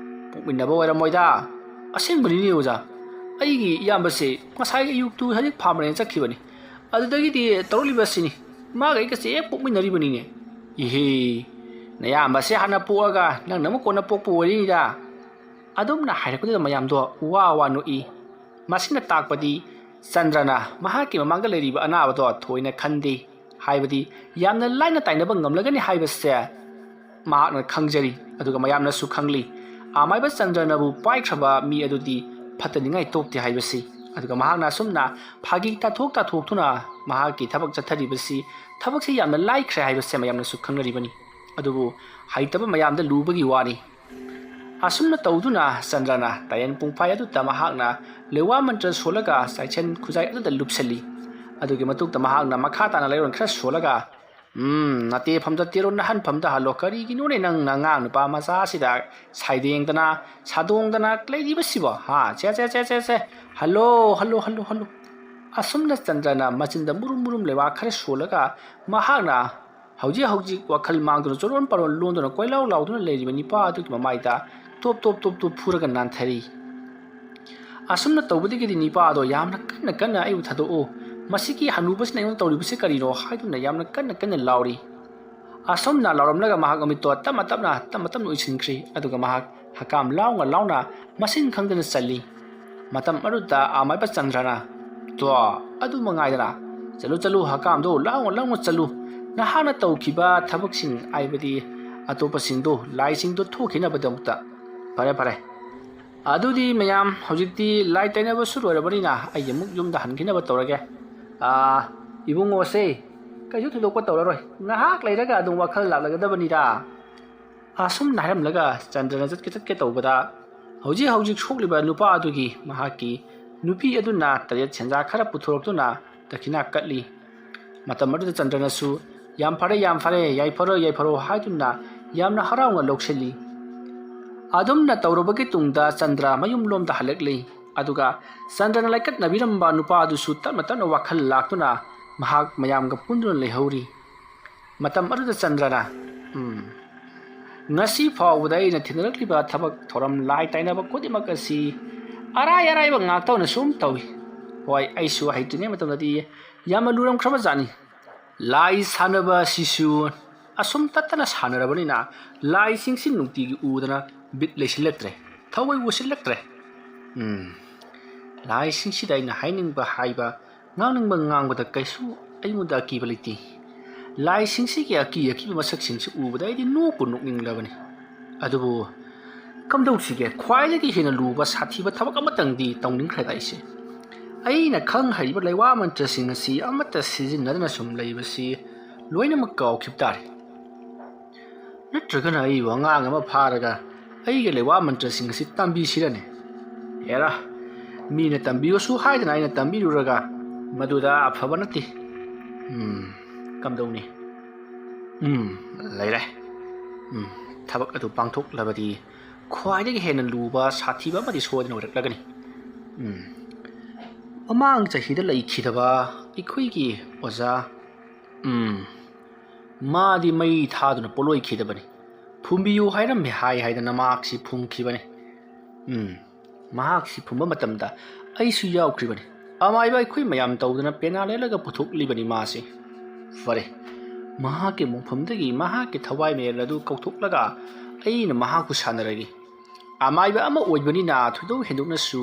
ꯄꯣꯛꯃꯤꯟꯅꯕ ꯑꯣꯏꯔꯝꯃꯣꯏꯗ꯫ ꯑꯁꯦꯡꯕꯅꯤꯅꯦ ꯑꯣꯖꯥ, ꯑꯩꯒꯤ ꯏꯌꯥꯝꯕꯁꯦ ꯉꯁꯥꯏ ꯑꯌꯨꯛꯇꯨ ꯍꯧꯖꯤꯛ ꯐꯥꯔꯃꯔꯦꯟ ꯆꯠꯈꯤꯕꯅꯤ꯫ ꯑꯗꯨꯗꯒꯤꯗꯤ ꯇꯧꯔꯛꯂꯤꯕꯁꯤꯅꯤ꯫ ꯃꯥꯒ ꯑꯩꯒꯁꯦ ꯍꯦꯛ ꯄꯣꯛꯃꯤꯟꯅꯔꯤꯕꯅꯤꯅꯦ꯫" "ꯏꯍꯦ, ꯅꯌꯥꯝꯕꯁꯦ ꯍꯥꯟꯅ ꯄꯣꯛꯑꯒ ꯅꯪꯅ ꯑꯃꯨꯛ ꯀꯣꯟꯅ ꯄꯣꯛꯄ ꯑꯣꯏꯔꯤꯅꯤꯗ꯫" ꯑꯗꯨꯝꯅ ꯍꯥꯏꯔꯛꯄꯗꯨꯗ ꯃꯌꯥꯝꯗꯣ ꯋꯥ ꯋꯥ ꯅꯣꯛꯏ꯫ ꯃꯁꯤꯅ ꯇꯥꯛꯄꯗꯤ ꯆꯟꯗ꯭ꯔꯅ ꯃꯍꯥꯛꯀꯤ ꯃꯃꯥꯡꯗ ꯂꯩꯔꯤꯕ ꯑꯅꯥꯕꯗꯣ ꯊꯣꯏꯅ ꯈꯟꯗꯦ꯫ ꯍꯥꯏꯕꯗꯤ ꯌꯥꯝꯅ ꯂꯥꯏꯅ ꯇꯥꯏꯅꯕ ꯉꯝꯂꯒꯅꯤ ꯍꯥꯏꯕꯁꯦ ꯃꯍꯥꯛꯅ ꯈꯪꯖꯔꯤ, ꯑꯗꯨꯒ ꯃꯌꯥꯝꯅꯁꯨ ꯈꯪꯂꯤ꯫ ꯑꯃꯥꯏꯕ ꯆꯟꯗ꯭ꯔꯅꯕꯨ ꯄꯥꯏꯈ꯭ꯔꯕ ꯃꯤ ꯑꯗꯨꯗꯤ ꯐꯠꯇꯅꯤꯡꯉꯥꯏ ꯇꯣꯛꯇꯦ ꯍꯥꯏꯕꯁꯤ꯫ ꯑꯗꯨꯒ ꯃꯍꯥꯛꯅ ꯑꯁꯨꯝꯅ ꯐꯥꯒꯤ ꯇꯥꯊꯣꯛ ꯇꯥꯊꯣꯛꯇꯨꯅ ꯃꯍꯥꯛꯀꯤ ꯊꯕꯛ ꯆꯠꯊꯔꯤꯕꯁꯤ, ꯊꯕꯛꯁꯤ ꯌꯥꯝꯅ ꯂꯥꯏꯈ꯭ꯔꯦ ꯍꯥꯏꯕꯁꯦ ꯃꯌꯥꯝꯅꯁꯨ ꯈꯪꯅꯔꯤꯕꯅꯤ꯫ ꯑꯗꯨꯕꯨ ꯍꯩꯇꯕ ꯃꯌꯥꯝꯗ ꯂꯨꯕꯒꯤ ꯋꯥꯅꯤ꯫ ꯑꯁꯨꯝꯅ ꯇꯧꯗꯨꯅ ꯆꯟꯗ꯭ꯔꯅ ꯇꯥꯌꯦꯟ ꯄꯨꯡꯐꯥꯏ ꯑꯗꯨꯗ ꯃꯍꯥꯛꯅ ꯂꯩꯋꯥ ꯃꯟꯇ꯭ꯔ ꯁꯣꯜꯂꯒ ꯆꯥꯏꯁꯟ ꯈꯨꯖꯥꯏ ꯑꯗꯨꯗ ꯂꯨꯞꯁꯤꯜꯂꯤ꯫ ꯑꯗꯨꯒꯤ ꯃꯇꯨꯡꯗ ꯃꯍꯥꯛꯅ ꯃꯈꯥ ꯇꯥꯅ ꯂꯩꯔꯣꯟ ꯈꯔ ꯁꯣꯜꯂꯒ, "ꯎꯝ, ꯅꯇꯦꯐꯝꯗ ꯇꯦꯔꯣ, ꯅꯍꯟꯐꯝꯗ ꯍꯜꯂꯣ꯫ ꯀꯔꯤꯒꯤꯅꯣꯅꯦ ꯅꯪ ꯅꯉꯥꯡ ꯅꯨꯄꯥ ꯃꯆꯥꯁꯤꯗ ꯁꯥꯏꯗꯦꯡꯗꯅ, ꯁꯥꯗꯣꯡꯗꯅ ꯂꯩꯔꯤꯕꯁꯤꯕꯣ? ꯍꯥ? ꯁꯦ, ꯁꯦ, ꯁꯦ, ꯁꯦ, ꯁꯦ꯫ Hello, hello, hello, hello." ꯑꯁꯨꯝꯅ ꯆꯟꯗ꯭ꯔꯅ ꯃꯆꯤꯟꯗ ꯃꯨꯔꯨꯝ ꯃꯨꯔꯨꯝ ꯂꯩꯋꯥ ꯈꯔ ꯁꯣꯜꯂꯒ ꯃꯍꯥꯛꯅ ꯍꯧꯖꯤꯛ ꯍꯧꯖꯤꯛ ꯋꯥꯈꯜ ꯃꯥꯡꯗꯨꯅ ꯆꯣꯔꯣꯟ ꯄꯥꯔꯣꯟ ꯂꯣꯟꯗꯨꯅ ꯀꯣꯏꯂꯥꯎ ꯂꯥꯎꯗꯨꯅ ꯂꯩꯔꯤꯕ ꯅꯤꯄꯥ ꯑꯗꯨꯒꯤ ꯃꯃꯥꯏꯗ ꯇꯣꯞ ꯇꯣꯞ ꯇꯣꯞ ꯇꯣꯞ ꯐꯨꯔꯒ ꯅꯥꯟꯊꯔꯤ꯫ ꯑꯁꯨꯝꯅ ꯇꯧꯕꯗꯒꯤꯗꯤ ꯅꯤꯄꯥ ꯑꯗꯣ ꯌꯥꯝꯅ ꯀꯟꯅ ꯀꯟꯅ "ꯑꯩꯕꯨ ꯊꯥꯗꯣꯛꯎ, ꯃꯁꯤꯒꯤ ꯍꯅꯨꯕꯁꯤꯅ ꯑꯩꯉꯣꯟꯗ ꯇꯧꯔꯤꯕꯁꯤ ꯀꯔꯤꯅꯣ?" ꯍꯥꯏꯗꯨꯅ ꯌꯥꯝꯅ ꯀꯟꯅ ꯀꯟꯅ ꯂꯥꯎꯔꯤ꯫ ꯑꯁꯨꯝꯅ ꯂꯥꯎꯔꯝꯂꯒ ꯃꯍꯥꯛ ꯃꯃꯤꯠꯇꯣ ꯇꯞꯅ ꯇꯞꯅ ꯇꯞꯅ ꯇꯞꯅ ꯎꯏꯁꯤꯟꯈ꯭ꯔꯤ꯫ ꯑꯗꯨꯒ ꯃꯍꯥꯛ ꯍꯀꯥꯝ ꯂꯥꯎꯅ ꯂꯥꯎꯅ ꯃꯁꯤꯡ ꯈꯪꯗꯅ ꯆꯜꯂꯤ꯫ ꯃꯇꯝ ꯑꯗꯨꯗ ꯑꯃꯥꯏꯕ ꯆꯟꯗ꯭ꯔꯅ, "ꯇꯣ, ꯑꯗꯨ ꯃꯉꯥꯏꯗꯅ꯫ ꯆꯠꯂꯨ, ꯆꯠꯂꯨ, ꯍꯀꯥꯝꯗꯣ ꯂꯥꯎꯅ ꯂꯥꯎꯅ ꯆꯜꯂꯨ꯫ ꯅꯍꯥꯛꯅ ꯇꯧꯈꯤꯕ ꯊꯕꯛꯁꯤꯡ, ꯍꯥꯏꯕꯗꯤ ꯑꯇꯣꯞꯄꯁꯤꯡꯗꯣ, ꯂꯥꯏꯁꯤꯡꯗꯣ ꯊꯣꯛꯈꯤꯅꯕꯗꯃꯛꯇ꯫" ꯐꯔꯦ, ꯐꯔꯦ꯫ ꯑꯗꯨꯗꯤ ꯃꯌꯥꯝ, ꯍꯧꯖꯤꯛꯇꯤ ꯂꯥꯏ ꯇꯩꯅꯕꯁꯨ ꯂꯣꯏꯔꯕꯅꯤꯅ ꯑꯩ ꯑꯃꯨꯛ ꯌꯨꯝꯗ ꯍꯟꯈꯤꯅꯕ ꯇꯧꯔꯒꯦ꯫ ꯑꯥ, ꯏꯕꯨꯡꯉꯣꯁꯦ ꯀꯩꯁꯨ ꯊꯣꯏꯗꯣꯛꯄ ꯇꯧꯔꯔꯣꯏ꯫ ꯉꯥꯏꯍꯥꯛ ꯂꯩꯔꯒ ꯑꯗꯨꯝ ꯋꯥꯈꯜ ꯂꯥꯛꯂꯒꯗꯕꯅꯤꯗ꯫ ꯑꯁꯨꯝꯅ ꯍꯥꯏꯔꯝꯂꯒ ꯆꯟꯗ꯭ꯔꯅ ꯆꯠꯀꯦ ꯆꯠꯀꯦ ꯇꯧꯕꯗ, ꯍꯧꯖꯤꯛ ꯍꯧꯖꯤꯛ ꯁꯣꯛꯂꯤꯕ ꯅꯨꯄꯥ ꯑꯗꯨꯒꯤ ꯃꯍꯥꯛꯀꯤ ꯅꯨꯄꯤ ꯑꯗꯨꯅ ꯇꯔꯦꯠ ꯁꯦꯟꯖꯥ ꯈꯔ ꯄꯨꯊꯣꯔꯛꯇꯨꯅ ꯗꯈꯤꯅꯥ ꯀꯠꯂꯤ꯫ ꯃꯇꯝ ꯑꯗꯨꯗ ꯆꯟꯗ꯭ꯔꯅꯁꯨ, "ꯌꯥꯝ ꯐꯔꯦ, ꯌꯥꯝ ꯐꯔꯦ, ꯌꯥꯏꯐꯔꯣ, ꯌꯥꯏꯐꯔꯣ" ꯍꯥꯏꯗꯨꯅ ꯌꯥꯝꯅ ꯍꯔꯥꯎꯅ ꯂꯧꯁꯤꯜꯂꯤ꯫ ꯑꯗꯨꯝꯅ ꯇꯧꯔꯕꯒꯤ ꯇꯨꯡꯗ ꯆꯟꯗ꯭ꯔ ꯃꯌꯨꯝꯂꯣꯝꯗ ꯍꯜꯂꯛꯂꯤ꯫ ꯑꯗꯨꯒ ꯆꯟꯗ꯭ꯔꯅ ꯂꯥꯏꯀꯠꯅꯕꯤꯔꯝꯕ ꯅꯨꯄꯥ ꯑꯗꯨꯁꯨ ꯇꯞꯅ ꯇꯞꯅ ꯋꯥꯈꯜ ꯂꯥꯛꯇꯨꯅ ꯃꯍꯥꯛ ꯃꯌꯥꯝꯒ ꯄꯨꯟꯗꯨꯅ ꯂꯩꯍꯧꯔꯤ꯫ ꯃꯇꯝ ꯑꯗꯨꯗ ꯆꯟꯗ꯭ꯔꯅ, "ꯎꯝ, ꯉꯁꯤ ꯐꯥꯎꯕꯗ ꯑꯩꯅ ꯊꯦꯡꯅꯔꯛꯂꯤꯕ ꯊꯕꯛ ꯊꯧꯔꯝ, ꯂꯥꯏ ꯇꯥꯏꯅꯕ ꯈꯨꯗꯤꯡꯃꯛ ꯑꯁꯤ ꯑꯔꯥꯏ ꯑꯔꯥꯏꯕ ꯉꯥꯛꯇ ꯑꯣꯏꯅ ꯁꯨꯝ ꯇꯧꯏ꯫ ꯍꯣꯏ, ꯑꯩꯁꯨ ꯍꯩꯇ꯭ꯔꯤꯉꯩ ꯃꯇꯝꯗꯗꯤ ꯌꯥꯝꯅ ꯂꯨꯔꯝꯈ꯭ꯔꯕ ꯖꯥꯠꯅꯤ꯫ ꯂꯥꯏ ꯁꯥꯟꯅꯕ ꯑꯁꯤꯁꯨ ꯑꯁꯨꯝ ꯇꯠꯇꯅ ꯁꯥꯟꯅꯔꯕꯅꯤꯅ ꯂꯥꯏꯁꯤꯡꯁꯤ ꯅꯨꯡꯇꯤꯒꯤ ꯎꯗꯅ ꯕꯤꯠ ꯂꯩꯁꯤꯜꯂꯛꯇ꯭ꯔꯦ, ꯊꯋꯥꯏ ꯎꯁꯤꯜꯂꯛꯇ꯭ꯔꯦ꯫ ꯎꯝ, ꯂꯥꯏꯁꯤꯡꯁꯤꯗ ꯑꯩꯅ ꯍꯥꯏꯅꯤꯡꯕ ꯍꯥꯏꯕ, ꯉꯥꯡꯅꯤꯡꯕ ꯉꯥꯡꯕꯗ ꯀꯩꯁꯨ ꯑꯩꯉꯣꯟꯗ ꯑꯀꯤꯕ ꯂꯩꯇꯦ꯫ ꯂꯥꯏꯁꯤꯡꯁꯤꯒꯤ ꯑꯀꯤ ꯑꯀꯤꯕ ꯃꯁꯛꯁꯤꯡꯁꯤ ꯎꯕꯗ ꯑꯩꯗꯤ ꯅꯣꯛꯄꯨ ꯅꯣꯛꯅꯤꯡꯂꯕꯅꯤ꯫ ꯑꯗꯨꯕꯨ ꯀꯝꯗꯧꯁꯤꯒꯦ? ꯈ꯭ꯋꯥꯏꯗꯒꯤ ꯍꯦꯟꯅ ꯂꯨꯕ, ꯁꯥꯊꯤꯕ ꯊꯕꯛ ꯑꯃꯇꯪꯗꯤ ꯇꯧꯅꯤꯡꯈ꯭ꯔꯦꯗ ꯑꯩꯁꯦ꯫ ꯑꯩꯅ ꯈꯪ ꯍꯩꯔꯤꯕ ꯂꯩꯋꯥ ꯃꯟꯇ꯭ꯔꯁꯤꯡ ꯑꯁꯤ ꯑꯃꯠꯇ ꯁꯤꯖꯤꯟꯅꯗꯅ ꯁꯨꯝ ꯂꯩꯕꯁꯤ ꯂꯣꯏꯅꯃꯛ ꯀꯥꯎꯈꯤꯕ ꯇꯥꯔꯦ꯫ ꯅꯠꯇ꯭ꯔꯒꯅ ꯑꯩꯕꯨ ꯑꯉꯥꯡ ꯑꯃ ꯐꯥꯔꯒ ꯑꯩꯒꯤ ꯂꯩꯋꯥ ꯃꯟꯇ꯭ꯔꯁꯤꯡ ꯑꯁꯤ ꯇꯝꯕꯤꯁꯤꯔꯅꯦ? ꯍꯦꯔꯥ, ꯃꯤꯅ ꯇꯝꯕꯤꯌꯨꯁꯨ ꯍꯥꯏꯗꯅ ꯑꯩꯅ ꯇꯝꯕꯤꯔꯨꯔꯒ ꯃꯗꯨꯗ ꯑꯐꯕ ꯅꯠꯇꯦ꯫ ꯎꯝ, ꯀꯝꯗꯧꯅꯤ? ꯎꯝ, ꯂꯩꯔꯦ꯫ ꯎꯝ, ꯊꯕꯛ ꯑꯗꯨ ꯄꯥꯡꯊꯣꯛꯂꯕꯗꯤ ꯈ꯭ꯋꯥꯏꯗꯒꯤ ꯍꯦꯟꯅ ꯂꯨꯕ, ꯁꯥꯊꯤꯕ ꯑꯃꯗꯤ ꯁꯣꯏꯗꯅ ꯑꯣꯏꯔꯛꯂꯒꯅꯤ꯫ ꯎꯝ, ꯃꯃꯥꯡ ꯆꯍꯤꯗ ꯂꯩꯈꯤꯗꯕ ꯑꯩꯈꯣꯏꯒꯤ ꯑꯣꯖꯥ, ꯎꯝ, ꯃꯥꯗꯤ ꯃꯩ ꯊꯥꯗꯨꯅ ꯄꯣꯠꯂꯣꯏꯈꯤꯗꯕꯅꯤ꯫ ꯐꯨꯝꯕꯤꯌꯨ ꯍꯥꯏꯔꯝꯃꯦ ꯍꯥꯏ ꯍꯥꯏꯗꯅ ꯃꯍꯥꯛꯁꯤ ꯐꯨꯝꯈꯤꯕꯅꯤ꯫ ꯎꯝ, ꯃꯍꯥꯛꯁꯤ ꯐꯨꯝꯕ ꯃꯇꯝꯗ ꯑꯩꯁꯨ ꯌꯥꯎꯈ꯭ꯔꯤꯕꯅꯤ꯫ ꯑꯃꯥꯏꯕ ꯑꯩꯈꯣꯏ ꯃꯌꯥꯝ ꯇꯧꯗꯨꯅ ꯄꯦꯅꯥ ꯂꯦꯜꯂꯒ ꯄꯨꯊꯣꯛꯂꯤꯕꯅꯤ ꯃꯥꯁꯤ꯫ ꯐꯔꯦ, ꯃꯍꯥꯛꯀꯤ ꯃꯣꯡꯐꯝꯗꯒꯤ ꯃꯍꯥꯛꯀꯤ ꯊꯋꯥꯏ ꯃꯔꯦꯜ ꯑꯗꯨ ꯀꯧꯊꯣꯛꯂꯒ ꯑꯩꯅ ꯃꯍꯥꯛꯄꯨ ꯁꯥꯟꯅꯔꯒꯦ꯫ ꯑꯃꯥꯏꯕ ꯑꯃ ꯑꯣꯏꯕꯅꯤꯅ ꯊꯣꯏꯗꯣꯛ ꯍꯦꯟꯗꯣꯛꯅꯁꯨ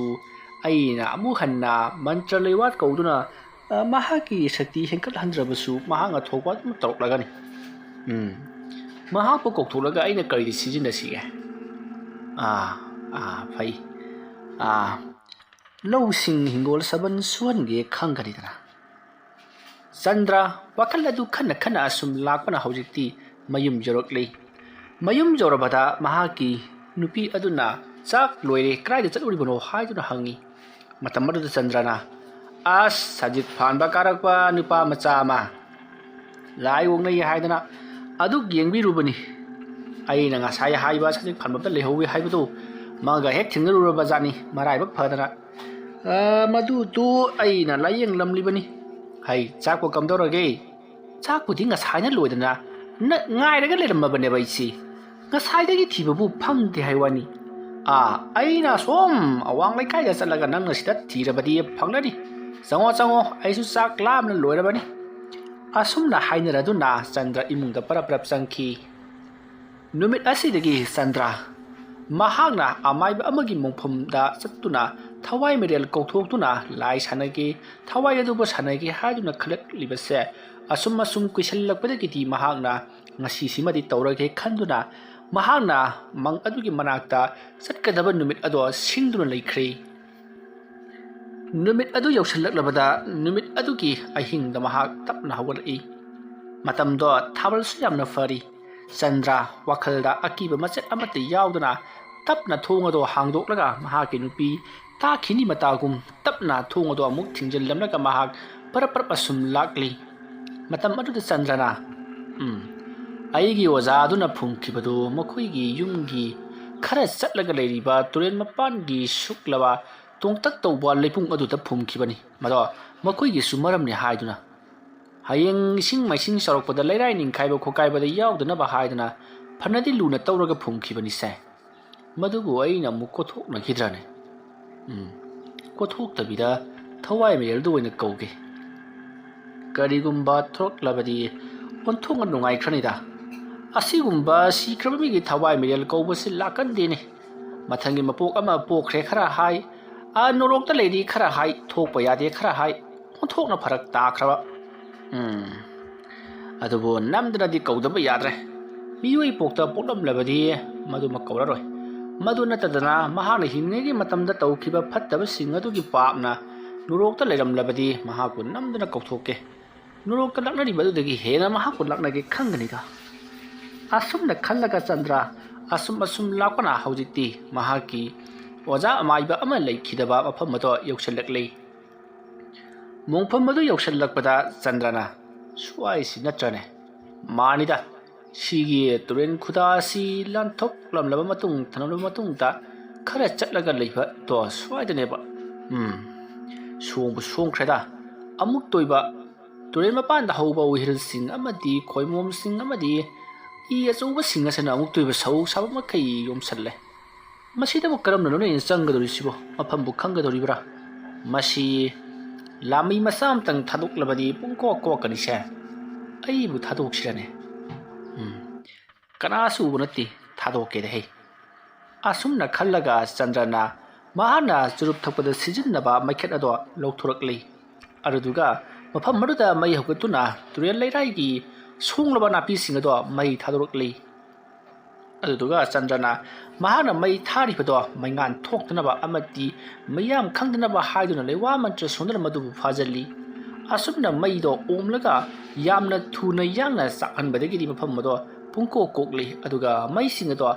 ꯑꯩꯅ ꯑꯃꯨꯛ ꯍꯟꯅ ꯃꯟꯇ꯭ꯔ ꯂꯩꯋꯥꯠ ꯀꯧꯗꯨꯅ, ꯑ, ꯃꯍꯥꯛꯀꯤ ꯁꯛꯇꯤ ꯍꯦꯟꯀꯠꯍꯟꯗ꯭ꯔꯕꯁꯨ ꯃꯍꯥꯛꯅ ꯊꯣꯛꯄ ꯑꯗꯨꯝ ꯇꯧꯔꯛꯂꯒꯅꯤ꯫ ꯎꯝ, ꯃꯍꯥꯛꯄꯨ ꯀꯧꯊꯣꯛꯂꯒ ꯑꯩꯅ ꯀꯔꯤꯗ ꯁꯤꯖꯤꯟꯅꯁꯤꯒꯦ? ꯑꯥ, ꯑꯥ, ꯐꯩ꯫ ꯑꯥ, ꯂꯧꯁꯤꯡ ꯍꯤꯡꯒꯣꯜ ꯁꯥꯕꯟ ꯁꯨꯍꯟꯒꯦ ꯈꯪꯒꯅꯤꯗꯅ꯫ ꯆꯟꯗ꯭ꯔ ꯋꯥꯈꯜ ꯑꯗꯨ ꯈꯟꯅ ꯈꯟꯅ ꯑꯁꯨꯝ ꯂꯥꯛꯄꯅ ꯍꯧꯖꯤꯛꯇꯤ ꯃꯌꯨꯝ ꯌꯧꯔꯛꯂꯤ꯫ ꯃꯌꯨꯝ ꯌꯧꯔꯕꯗ ꯃꯍꯥꯛꯀꯤ ꯅꯨꯄꯤ ꯑꯗꯨꯅ, "ꯆꯥꯛ ꯂꯣꯏꯔꯦ, ꯀꯗꯥꯏꯗ ꯆꯠꯂꯨꯔꯤꯕꯅꯣ?" ꯍꯥꯏꯗꯨꯅ ꯍꯪꯉꯤ꯫ ꯃꯇꯝ ꯑꯗꯨꯗ ꯆꯟꯗ꯭ꯔꯅ, "ꯑꯁ, ꯁꯖꯤꯛ ꯐꯥꯟꯕ ꯀꯥꯔꯛꯄ ꯅꯨꯄꯥ ꯃꯆꯥ ꯑꯃ ꯂꯥꯏ ꯑꯣꯛꯅꯩ ꯍꯥꯏꯗꯅ ꯑꯗꯨꯛ ꯌꯦꯡꯕꯤꯔꯨꯕꯅꯤ꯫ ꯑꯩꯅ ꯉꯁꯥꯏ ꯍꯥꯏꯕ ꯁꯖꯤꯛ ꯐꯥꯟꯐꯝꯗ ꯂꯩꯍꯧꯋꯤ ꯍꯥꯏꯕꯗꯨ ꯃꯥꯒ ꯍꯦꯛ ꯊꯦꯡꯅꯔꯨꯔꯕ ꯖꯥꯠꯅꯤ, ꯃꯔꯥꯏꯕꯛ ꯐꯗꯅ꯫ ꯑ, ꯃꯗꯨꯗꯨ ꯑꯩꯅ ꯂꯥꯏꯌꯦꯡꯂꯝꯂꯤꯕꯅꯤ꯫ "ꯍꯩ, ꯆꯥꯛꯄꯨ ꯀꯝꯗꯧꯔꯒꯦ?" "ꯆꯥꯛꯄꯨꯗꯤ ꯉꯁꯥꯏꯅ ꯂꯣꯏꯗꯅ ꯅ-, ꯉꯥꯏꯔꯒ ꯂꯩꯔꯝꯃꯕꯅꯦꯕ ꯑꯩꯁꯤ꯫ ꯉꯁꯥꯏꯗꯒꯤ ꯊꯤꯕꯕꯨ ꯐꯪꯗꯦ ꯍꯥꯏ ꯋꯥꯅꯤ꯫ ꯑꯥ, ꯑꯩꯅ ꯁꯣꯝ ꯑꯋꯥꯡ ꯂꯩꯀꯥꯏꯗ ꯆꯠꯂꯒ ꯅꯪꯅ ꯁꯤꯗ ꯊꯤꯔꯕꯗꯤ ꯐꯪꯂꯅꯤ꯫ ꯆꯪꯉꯣ, ꯆꯪꯉꯣ, ꯑꯩꯁꯨ ꯆꯥꯛ ꯂꯥꯝꯅ ꯂꯣꯏꯔꯕꯅꯤ"꯫ ꯑꯁꯨꯝꯅ ꯍꯥꯏꯅꯔꯗꯨꯅ ꯆꯟꯗ꯭ꯔ ꯏꯃꯨꯡꯗ ꯄꯔꯞ ꯄꯔꯞ ꯆꯪꯈꯤ꯫ ꯅꯨꯃꯤꯠ ꯑꯁꯤꯗꯒꯤ ꯆꯟꯗ꯭ꯔ ꯃꯍꯥꯛꯅ ꯑꯃꯥꯏꯕ ꯑꯃꯒꯤ ꯃꯣꯡꯐꯝꯗ ꯆꯠꯇꯨꯅ ꯊꯋꯥꯏ ꯃꯔꯦꯜ ꯀꯧꯊꯣꯛꯇꯨꯅ ꯂꯥꯏ ꯁꯥꯟꯅꯒꯦ, ꯊꯋꯥꯏ ꯑꯗꯨꯕꯨ ꯁꯥꯟꯅꯒꯦ ꯍꯥꯏꯗꯨꯅ ꯈꯜꯂꯛꯂꯤꯕꯁꯦ ꯑꯁꯨꯝ ꯑꯁꯨꯝ ꯀꯨꯏꯁꯜꯂꯛꯄꯗꯒꯤꯗꯤ ꯃꯍꯥꯛꯅ ꯉꯁꯤꯁꯤꯃꯗꯤ ꯇꯧꯔꯒꯦ ꯈꯟꯗꯨꯅ ꯃꯍꯥꯛꯅ ꯃꯪ ꯑꯗꯨꯒꯤ ꯃꯅꯥꯛꯇ ꯆꯠꯀꯗꯕ ꯅꯨꯃꯤꯠ ꯑꯗꯣ ꯁꯤꯡꯗꯨꯅ ꯂꯩꯈ꯭ꯔꯦ꯫ ꯅꯨꯃꯤꯠ ꯑꯗꯨ ꯌꯧꯁꯤꯜꯂꯛꯂꯕꯗ ꯅꯨꯃꯤꯠ ꯑꯗꯨꯒꯤ ꯑꯍꯤꯡꯗ ꯃꯍꯥꯛ ꯇꯞꯅ ꯍꯧꯒꯠꯂꯛꯏ꯫ ꯃꯇꯝꯗꯣ ꯊꯥꯕꯜꯁꯨ ꯌꯥꯝꯅ ꯐꯔꯤ꯫ ꯆꯟꯗ꯭ꯔ ꯋꯥꯈꯜꯗ ꯑꯀꯤꯕ ꯃꯆꯦꯠ ꯑꯃꯠꯇ ꯌꯥꯎꯗꯅ ꯇꯞꯅ ꯊꯣꯡ ꯑꯗꯨ ꯍꯥꯡꯗꯣꯛꯂꯒ ꯃꯍꯥꯛꯀꯤ ꯅꯨꯄꯤ ꯇꯥꯈꯤꯅꯤ ꯃꯇꯥꯒꯨꯝ ꯇꯞꯅ ꯊꯣꯡ ꯑꯗꯨ ꯑꯃꯨꯛ ꯊꯤꯡꯖꯤꯜꯂꯝꯂꯒ ꯃꯍꯥꯛ ꯄꯔꯞ ꯄꯔꯞ ꯑꯁꯨꯝ ꯂꯥꯛꯂꯤ꯫ ꯃꯇꯝ ꯑꯗꯨꯗ ꯆꯟꯗ꯭ꯔꯅ, "ꯎꯝ, ꯑꯩꯒꯤ ꯑꯣꯖꯥ ꯑꯗꯨꯅ ꯐꯨꯝꯈꯤꯕꯗꯨ ꯃꯈꯣꯏꯒꯤ ꯌꯨꯝꯒꯤ ꯈꯔ ꯆꯠꯂꯒ ꯂꯩꯔꯤꯕ ꯇꯨꯔꯦꯜ ꯃꯄꯥꯟꯒꯤ ꯁꯨꯛꯂꯕ ꯇꯣꯡꯇꯛ ꯇꯧꯕ ꯂꯩꯄꯨꯡ ꯑꯗꯨꯗ ꯐꯨꯝꯈꯤꯕꯅꯤ꯫ ꯃꯗꯣ ꯃꯈꯣꯏꯒꯤꯁꯨ ꯃꯔꯝꯅꯤ ꯍꯥꯏꯗꯨꯅ ꯍꯌꯦꯡ ꯏꯁꯤꯡ ꯃꯥꯏꯁꯤꯡ ꯆꯥꯎꯔꯛꯄꯗ ꯂꯩꯔꯥꯏ ꯅꯤꯡꯈꯥꯏꯕ ꯈꯣꯠꯀꯥꯏꯕꯗ ꯌꯥꯎꯗꯅꯕ ꯍꯥꯏꯗꯨꯅ ꯐꯅꯗꯤ ꯂꯨꯅ ꯇꯧꯔꯒ ꯐꯨꯝꯈꯤꯕꯅꯤꯁꯦ꯫ ꯃꯗꯨꯕꯨ ꯑꯩꯅ ꯑꯃꯨꯛ ꯀꯣꯊꯣꯛꯅꯈꯤꯗ꯭ꯔꯅꯦ? ꯎꯝ, ꯀꯣꯊꯣꯛꯇꯕꯤꯗ ꯊꯋꯥꯏ ꯃꯔꯦꯜꯗꯨ ꯑꯣꯏꯅ ꯀꯧꯒꯦ꯫ ꯀꯔꯤꯒꯨꯝꯕ ꯊꯣꯛꯂꯕꯗꯤ ꯑꯣꯟꯊꯣꯛꯅ ꯅꯨꯡꯉꯥꯏꯈ꯭ꯔꯅꯤꯗ꯫ ꯑꯁꯤꯒꯨꯝꯕ ꯁꯤꯈ꯭ꯔꯕ ꯃꯤꯒꯤ ꯊꯋꯥꯏ ꯃꯔꯦꯜ ꯀꯧꯕꯁꯤ ꯂꯥꯛꯀꯟꯗꯦꯅꯦ꯫ ꯃꯊꯪꯒꯤ ꯃꯄꯣꯛ ꯑꯃ ꯄꯣꯛꯈ꯭ꯔꯦ ꯈꯔ ꯍꯥꯏ, ꯑꯥ ꯅꯣꯔꯣꯛꯇ ꯂꯩꯔꯤ ꯈꯔ ꯍꯥꯏ, ꯊꯣꯛꯄ ꯌꯥꯗꯦ ꯈꯔ ꯍꯥꯏ, ꯑꯣꯟꯊꯣꯛꯅ ꯐꯔꯛ ꯇꯥꯈ꯭ꯔꯕ꯫ ꯎꯝ, ꯑꯗꯨꯕꯨ ꯅꯝꯗꯅꯗꯤ ꯀꯧꯗꯕ ꯌꯥꯗ꯭ꯔꯦ꯫ ꯃꯤꯑꯣꯏ ꯄꯣꯛꯇ ꯄꯣꯛꯂꯝꯂꯕꯗꯤ ꯃꯗꯨꯃ ꯀꯧꯔꯔꯣꯏ꯫ ꯃꯗꯨ ꯅꯠꯇꯗꯅ ꯃꯍꯥꯛꯅ ꯍꯤꯡꯂꯤꯉꯩꯒꯤ ꯃꯇꯝꯗ ꯇꯧꯈꯤꯕ ꯐꯠꯇꯕꯁꯤꯡ ꯑꯗꯨꯒꯤ ꯄꯥꯞꯅ ꯅꯣꯔꯣꯛꯇ ꯂꯩꯔꯝꯂꯕꯗꯤ ꯃꯍꯥꯛꯄꯨ ꯅꯝꯗꯅ ꯀꯧꯊꯣꯛꯀꯦ꯫ ꯅꯣꯔꯣꯛꯇ ꯂꯥꯛꯅꯔꯤꯕ ꯑꯗꯨꯗꯒꯤ ꯍꯦꯟꯅ ꯃꯍꯥꯛꯄꯨ ꯂꯥꯛꯅꯒꯦ ꯈꯟꯒꯅꯤꯗ꯫ ꯑꯁꯨꯝꯅ ꯈꯜꯂꯒ ꯆꯟꯗ꯭ꯔ ꯑꯁꯨꯝ ꯑꯁꯨꯝ ꯂꯥꯛꯄꯅ ꯍꯧꯖꯤꯛꯇꯤ ꯃꯍꯥꯛꯀꯤ ꯑꯣꯖꯥ ꯑꯃꯥꯏꯕ ꯑꯃ ꯂꯩꯈꯤꯗꯕ ꯃꯐꯝ ꯑꯗꯨ ꯌꯧꯁꯤꯜꯂꯛꯂꯤ꯫ ꯃꯣꯡꯐꯝ ꯑꯗꯨ ꯌꯧꯁꯤꯜꯂꯛꯄꯗ ꯆꯟꯗ꯭ꯔꯅ, "ꯁ꯭ꯋꯥꯏꯁꯤ ꯅꯠꯇ꯭ꯔꯅꯦ? ꯃꯥꯅꯤꯗ, ꯁꯤꯒꯤ ꯇꯨꯔꯦꯟ ꯈꯨꯗꯥ ꯑꯁꯤ ꯂꯥꯟꯊꯣꯛꯂꯝꯂꯕ ꯃꯇꯨꯡ, ꯊꯅꯝꯂꯕ ꯃꯇꯨꯡꯗ ꯈꯔ ꯆꯠꯂꯒ ꯂꯩꯕꯗꯣ ꯁ꯭ꯋꯥꯏꯗꯅꯦꯕ꯫ ꯎꯝ, ꯁꯣꯡꯕꯨ ꯁꯣꯡꯈ꯭ꯔꯦꯗ꯫ ꯑꯃꯨꯛꯇ ꯑꯣꯏꯕ ꯇꯨꯔꯦꯜ ꯃꯄꯥꯟꯗ ꯍꯧꯕ ꯎꯍꯤꯜꯁꯤꯡ ꯑꯃꯗꯤ ꯈꯣꯏꯃꯣꯝꯁꯤꯡ ꯑꯃꯗꯤ ꯏ ꯑꯆꯧꯕꯁꯤꯡ ꯑꯁꯤꯅ ꯑꯃꯨꯛꯇ ꯑꯣꯏꯕ ꯁꯔꯨꯛ ꯁꯥꯕ ꯃꯈꯩ ꯌꯣꯝꯁꯤꯜꯂꯦ꯫ ꯃꯁꯤꯗꯕꯨ ꯀꯔꯝꯅꯅꯣꯅꯦ ꯑꯩꯅ ꯆꯪꯒꯗꯧꯔꯤꯁꯤꯕꯣ? ꯃꯐꯝꯕꯨ ꯈꯪꯒꯗꯧꯔꯤꯕ꯭ꯔꯥ? ꯃꯁꯤ ꯂꯥꯃꯩ ꯃꯆꯥ ꯑꯃꯇꯪ ꯊꯥꯗꯣꯛꯂꯕꯗꯤ ꯄꯨꯡꯀꯣꯛ ꯀꯣꯛꯀꯅꯤꯁꯦ꯫ ꯑꯩꯕꯨ ꯊꯥꯗꯣꯛꯁꯤꯔꯅꯦ? ꯎꯝ, ꯀꯅꯥꯁꯨ ꯎꯕ ꯅꯠꯇꯦ, ꯊꯥꯗꯣꯛꯀꯦꯗ ꯍꯦ꯫ ꯑꯁꯨꯝꯅ ꯈꯜꯂꯒ ꯆꯟꯗ꯭ꯔꯅ ꯃꯍꯥꯛꯅ ꯆꯨꯔꯨꯞ ꯊꯛꯄꯗ ꯁꯤꯖꯤꯟꯅꯕ ꯃꯩꯈꯦꯠ ꯑꯗꯣ ꯂꯧꯊꯣꯔꯛꯂꯤ꯫ ꯑꯗꯨꯗꯨꯒ ꯃꯐꯝ ꯑꯗꯨꯗ ꯃꯩ ꯍꯧꯒꯠꯇꯨꯅ ꯇꯨꯔꯦꯜ ꯂꯩꯔꯥꯏꯒꯤ ꯁꯣꯡꯂꯕ ꯅꯥꯄꯤꯁꯤꯡ ꯑꯗꯣ ꯃꯩ ꯊꯥꯗꯣꯔꯛꯂꯤ꯫ ꯑꯗꯨꯗꯨꯒ ꯆꯟꯗ꯭ꯔꯅ ꯃꯍꯥꯛꯅ ꯃꯩ ꯊꯥꯔꯤꯕꯗꯣ ꯃꯩꯉꯥꯟ ꯊꯣꯛꯇꯅꯕ ꯑꯃꯗꯤ ꯃꯤꯌꯥꯝ ꯈꯪꯗꯅꯕ ꯍꯥꯏꯗꯨꯅ ꯂꯩꯋꯥ ꯃꯟꯇ꯭ꯔ ꯁꯣꯟꯗꯨꯅ ꯃꯗꯨꯕꯨ ꯐꯥꯖꯤꯜꯂꯤ꯫ ꯑꯁꯨꯝꯅ ꯃꯩꯗꯣ ꯑꯣꯝꯂꯒ ꯌꯥꯝꯅ ꯊꯨꯅ ꯌꯥꯡꯅ ꯆꯥꯛꯍꯟꯕꯗꯒꯤꯗꯤ ꯃꯐꯝ ꯑꯗꯣ ꯄꯨꯡꯀꯣꯛ ꯀꯣꯛꯂꯤ꯫ ꯑꯗꯨꯒ ꯃꯩꯁꯤꯡ ꯑꯗꯣ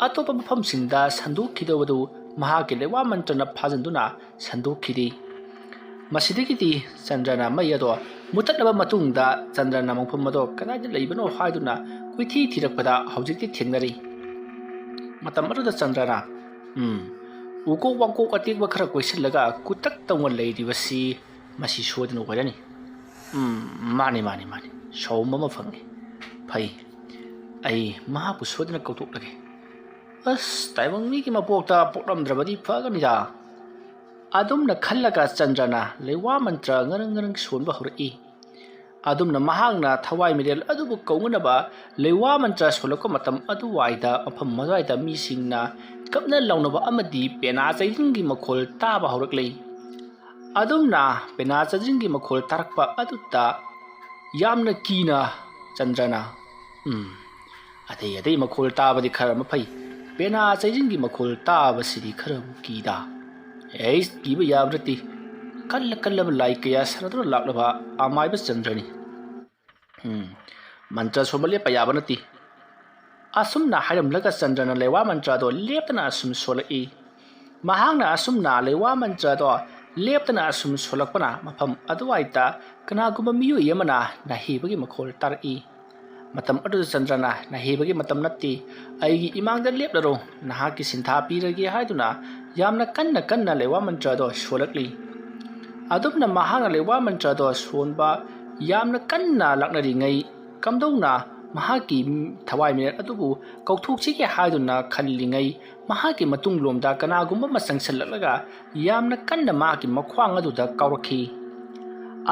ꯑꯇꯣꯞꯄ ꯃꯐꯝꯁꯤꯡꯗ ꯁꯟꯗꯣꯛꯈꯤꯗꯧꯕꯗꯨ ꯃꯍꯥꯛꯀꯤ ꯂꯩꯋꯥ ꯃꯟꯇ꯭ꯔꯅ ꯐꯥꯖꯤꯟꯗꯨꯅ ꯁꯟꯗꯣꯛꯈꯤꯗꯦ꯫ ꯃꯁꯤꯗꯒꯤꯗꯤ ꯆꯟꯗ꯭ꯔꯅ ꯃꯩ ꯑꯗꯣ ꯃꯨꯊꯠꯂꯕ ꯃꯇꯨꯡꯗ ꯆꯟꯗ꯭ꯔꯅ ꯃꯐꯝ ꯑꯗꯣ ꯀꯗꯥꯏꯗ ꯂꯩꯕꯅꯣ ꯍꯥꯏꯗꯨꯅ ꯀꯣꯏꯊꯤ ꯊꯤꯔꯛꯄꯗ ꯍꯧꯖꯤꯛꯇꯤ ꯊꯦꯡꯅꯔꯤ꯫ ꯃꯇꯝ ꯑꯗꯨꯗ ꯆꯟꯗ꯭ꯔꯅ, "ꯎꯝ, ꯎꯀꯣꯛ ꯋꯥꯀꯣꯛ ꯑꯇꯦꯛꯄ ꯈꯔ ꯀꯣꯏꯁꯤꯜꯂꯒ ꯀꯨꯇꯛ ꯇꯧꯅ ꯂꯩꯔꯤꯕꯁꯤ ꯃꯁꯤ ꯁꯣꯏꯗꯅ ꯑꯣꯏꯔꯅꯤ꯫ ꯎꯝ, ꯃꯥꯅꯤ, ꯃꯥꯅꯤ, ꯃꯥꯅꯤ꯫ ꯁꯥꯎꯝ ꯑꯃ ꯐꯪꯉꯤ꯫ ꯐꯩ꯫ ꯑꯩ ꯃꯍꯥꯛꯄꯨ ꯁꯣꯏꯗꯅ ꯀꯧꯊꯣꯛꯂꯒꯦ꯫ ꯑꯁ, ꯇꯥꯏꯕꯪ ꯃꯤꯒꯤ ꯃꯄꯣꯛꯇ ꯄꯣꯛꯂꯝꯗ꯭ꯔꯕꯗꯤ ꯐꯒꯅꯤꯗ꯫" ꯑꯗꯨꯝꯅ ꯈꯜꯂꯒ ꯆꯟꯗ꯭ꯔꯅ ꯂꯩꯋꯥ ꯃꯟꯇ꯭ꯔ ꯉꯔꯪ ꯉꯔꯪ ꯁꯣꯟꯕ ꯍꯧꯔꯛꯏ꯫ ꯑꯗꯨꯝꯅ ꯃꯍꯥꯛꯅ ꯊꯋꯥꯏ ꯃꯤꯔꯦꯜ ꯑꯗꯨꯕꯨ ꯀꯧꯅꯅꯕ ꯂꯩꯋꯥ ꯃꯟꯇ꯭ꯔ ꯁꯣꯜꯂꯛꯄ ꯃꯇꯝ ꯑꯗꯨꯋꯥꯏꯗ ꯃꯐꯝ ꯑꯗꯨꯋꯥꯏꯗ ꯃꯤꯁꯤꯡꯅ ꯀꯞꯅ ꯂꯥꯎꯅꯕ ꯑꯃꯗꯤ ꯄꯦꯅꯥ ꯆꯩꯖꯤꯡꯒꯤ ꯃꯈꯣꯜ ꯇꯥꯕ ꯍꯧꯔꯛꯂꯤ꯫ ꯑꯗꯨꯝꯅ ꯄꯦꯅꯥ ꯆꯩꯖꯤꯡꯒꯤ ꯃꯈꯣꯜ ꯇꯥꯔꯛꯄ ꯑꯗꯨꯗ ꯌꯥꯝꯅ ꯀꯤꯅ ꯆꯟꯗ꯭ꯔꯅ, "ꯎꯝ, ꯑꯇꯩ ꯑꯇꯩ ꯃꯈꯣꯜ ꯇꯥꯕꯗꯤ ꯈꯔ ꯑꯃ ꯐꯩ, ꯄꯦꯅꯥ ꯆꯩꯖꯤꯡꯒꯤ ꯃꯈꯣꯜ ꯇꯥꯕꯁꯤꯗꯤ ꯈꯔꯕꯨ ꯀꯤꯗ꯫ ꯑꯩꯁ, ꯀꯤꯕ ꯌꯥꯕ ꯅꯠꯇꯦ꯫ ꯀꯜꯂ ꯀꯜꯂꯕ ꯂꯥꯏ ꯀꯌꯥ ꯁꯥꯟꯅꯗꯨꯅ ꯂꯥꯛꯂꯕ ꯑꯃꯥꯏꯕ ꯆꯟꯗ꯭ꯔꯅꯤ꯫ ꯎꯝ, ꯃꯟꯇ꯭ꯔ ꯁꯣꯟꯕ ꯂꯦꯞꯄ ꯌꯥꯕ ꯅꯠꯇꯦ꯫" ꯑꯁꯨꯝꯅ ꯍꯥꯏꯔꯝꯂꯒ ꯆꯟꯗ꯭ꯔꯅ ꯂꯩꯋꯥ ꯃꯟꯇ꯭ꯔ ꯑꯗꯣ ꯂꯦꯞꯇꯅ ꯑꯁꯨꯝ ꯁꯣꯜꯂꯛꯏ꯫ ꯃꯍꯥꯛꯅ ꯑꯁꯨꯝꯅ ꯂꯩꯋꯥ ꯃꯟꯇ꯭ꯔ ꯑꯗꯣ ꯂꯦꯞꯇꯅ ꯑꯁꯨꯝ ꯁꯣꯜꯂꯛꯄꯅ ꯃꯐꯝ ꯑꯗꯨꯋꯥꯏꯗ ꯀꯅꯥꯒꯨꯝꯕ ꯃꯤꯑꯣꯏ ꯑꯃꯅ ꯅꯥꯍꯦꯕꯒꯤ ꯃꯈꯣꯜ ꯇꯥꯔꯛꯏ꯫ ꯃꯇꯝ ꯑꯗꯨꯗ ꯆꯟꯗ꯭ꯔꯅ, "ꯅꯥꯍꯦꯕꯒꯤ ꯃꯇꯝ ꯅꯠꯇꯦ, ꯑꯩꯒꯤ ꯏꯃꯥꯡꯗ ꯂꯦꯞꯂꯔꯣ, ꯅꯍꯥꯛꯀꯤ ꯁꯤꯟꯊꯥ ꯄꯤꯔꯒꯦ" ꯍꯥꯏꯗꯨꯅ ꯌꯥꯝꯅ ꯀꯟꯅ ꯀꯟꯅ ꯂꯩꯋꯥ ꯃꯟꯇ꯭ꯔ ꯑꯗꯣ ꯁꯣꯜꯂꯛꯂꯤ꯫ ꯑꯗꯨꯝꯅ ꯃꯍꯥꯛꯅ ꯂꯩꯋꯥ ꯃꯟꯇ꯭ꯔꯗꯣ ꯁꯣꯟꯕ ꯌꯥꯝꯅ ꯀꯟꯅ ꯂꯥꯛꯅꯔꯤꯉꯩ, ꯀꯝꯗꯧꯅ ꯃꯍꯥꯛꯀꯤ ꯊꯋꯥꯏ ꯃꯤꯔꯦꯜ ꯑꯗꯨꯕꯨ ꯀꯧꯊꯣꯛꯁꯤꯒꯦ ꯍꯥꯏꯗꯨꯅ ꯈꯜꯂꯤꯉꯩ, ꯃꯍꯥꯛꯀꯤ ꯃꯇꯨꯡꯂꯣꯝꯗ ꯀꯅꯥꯒꯨꯝꯕ ꯑꯃ ꯆꯪꯁꯤꯜꯂꯛꯂꯒ ꯌꯥꯝꯅ ꯀꯟꯅ ꯃꯍꯥꯛꯀꯤ ꯃꯈ꯭ꯋꯥꯡ ꯑꯗꯨꯗ ꯀꯥꯎꯔꯛꯈꯤ꯫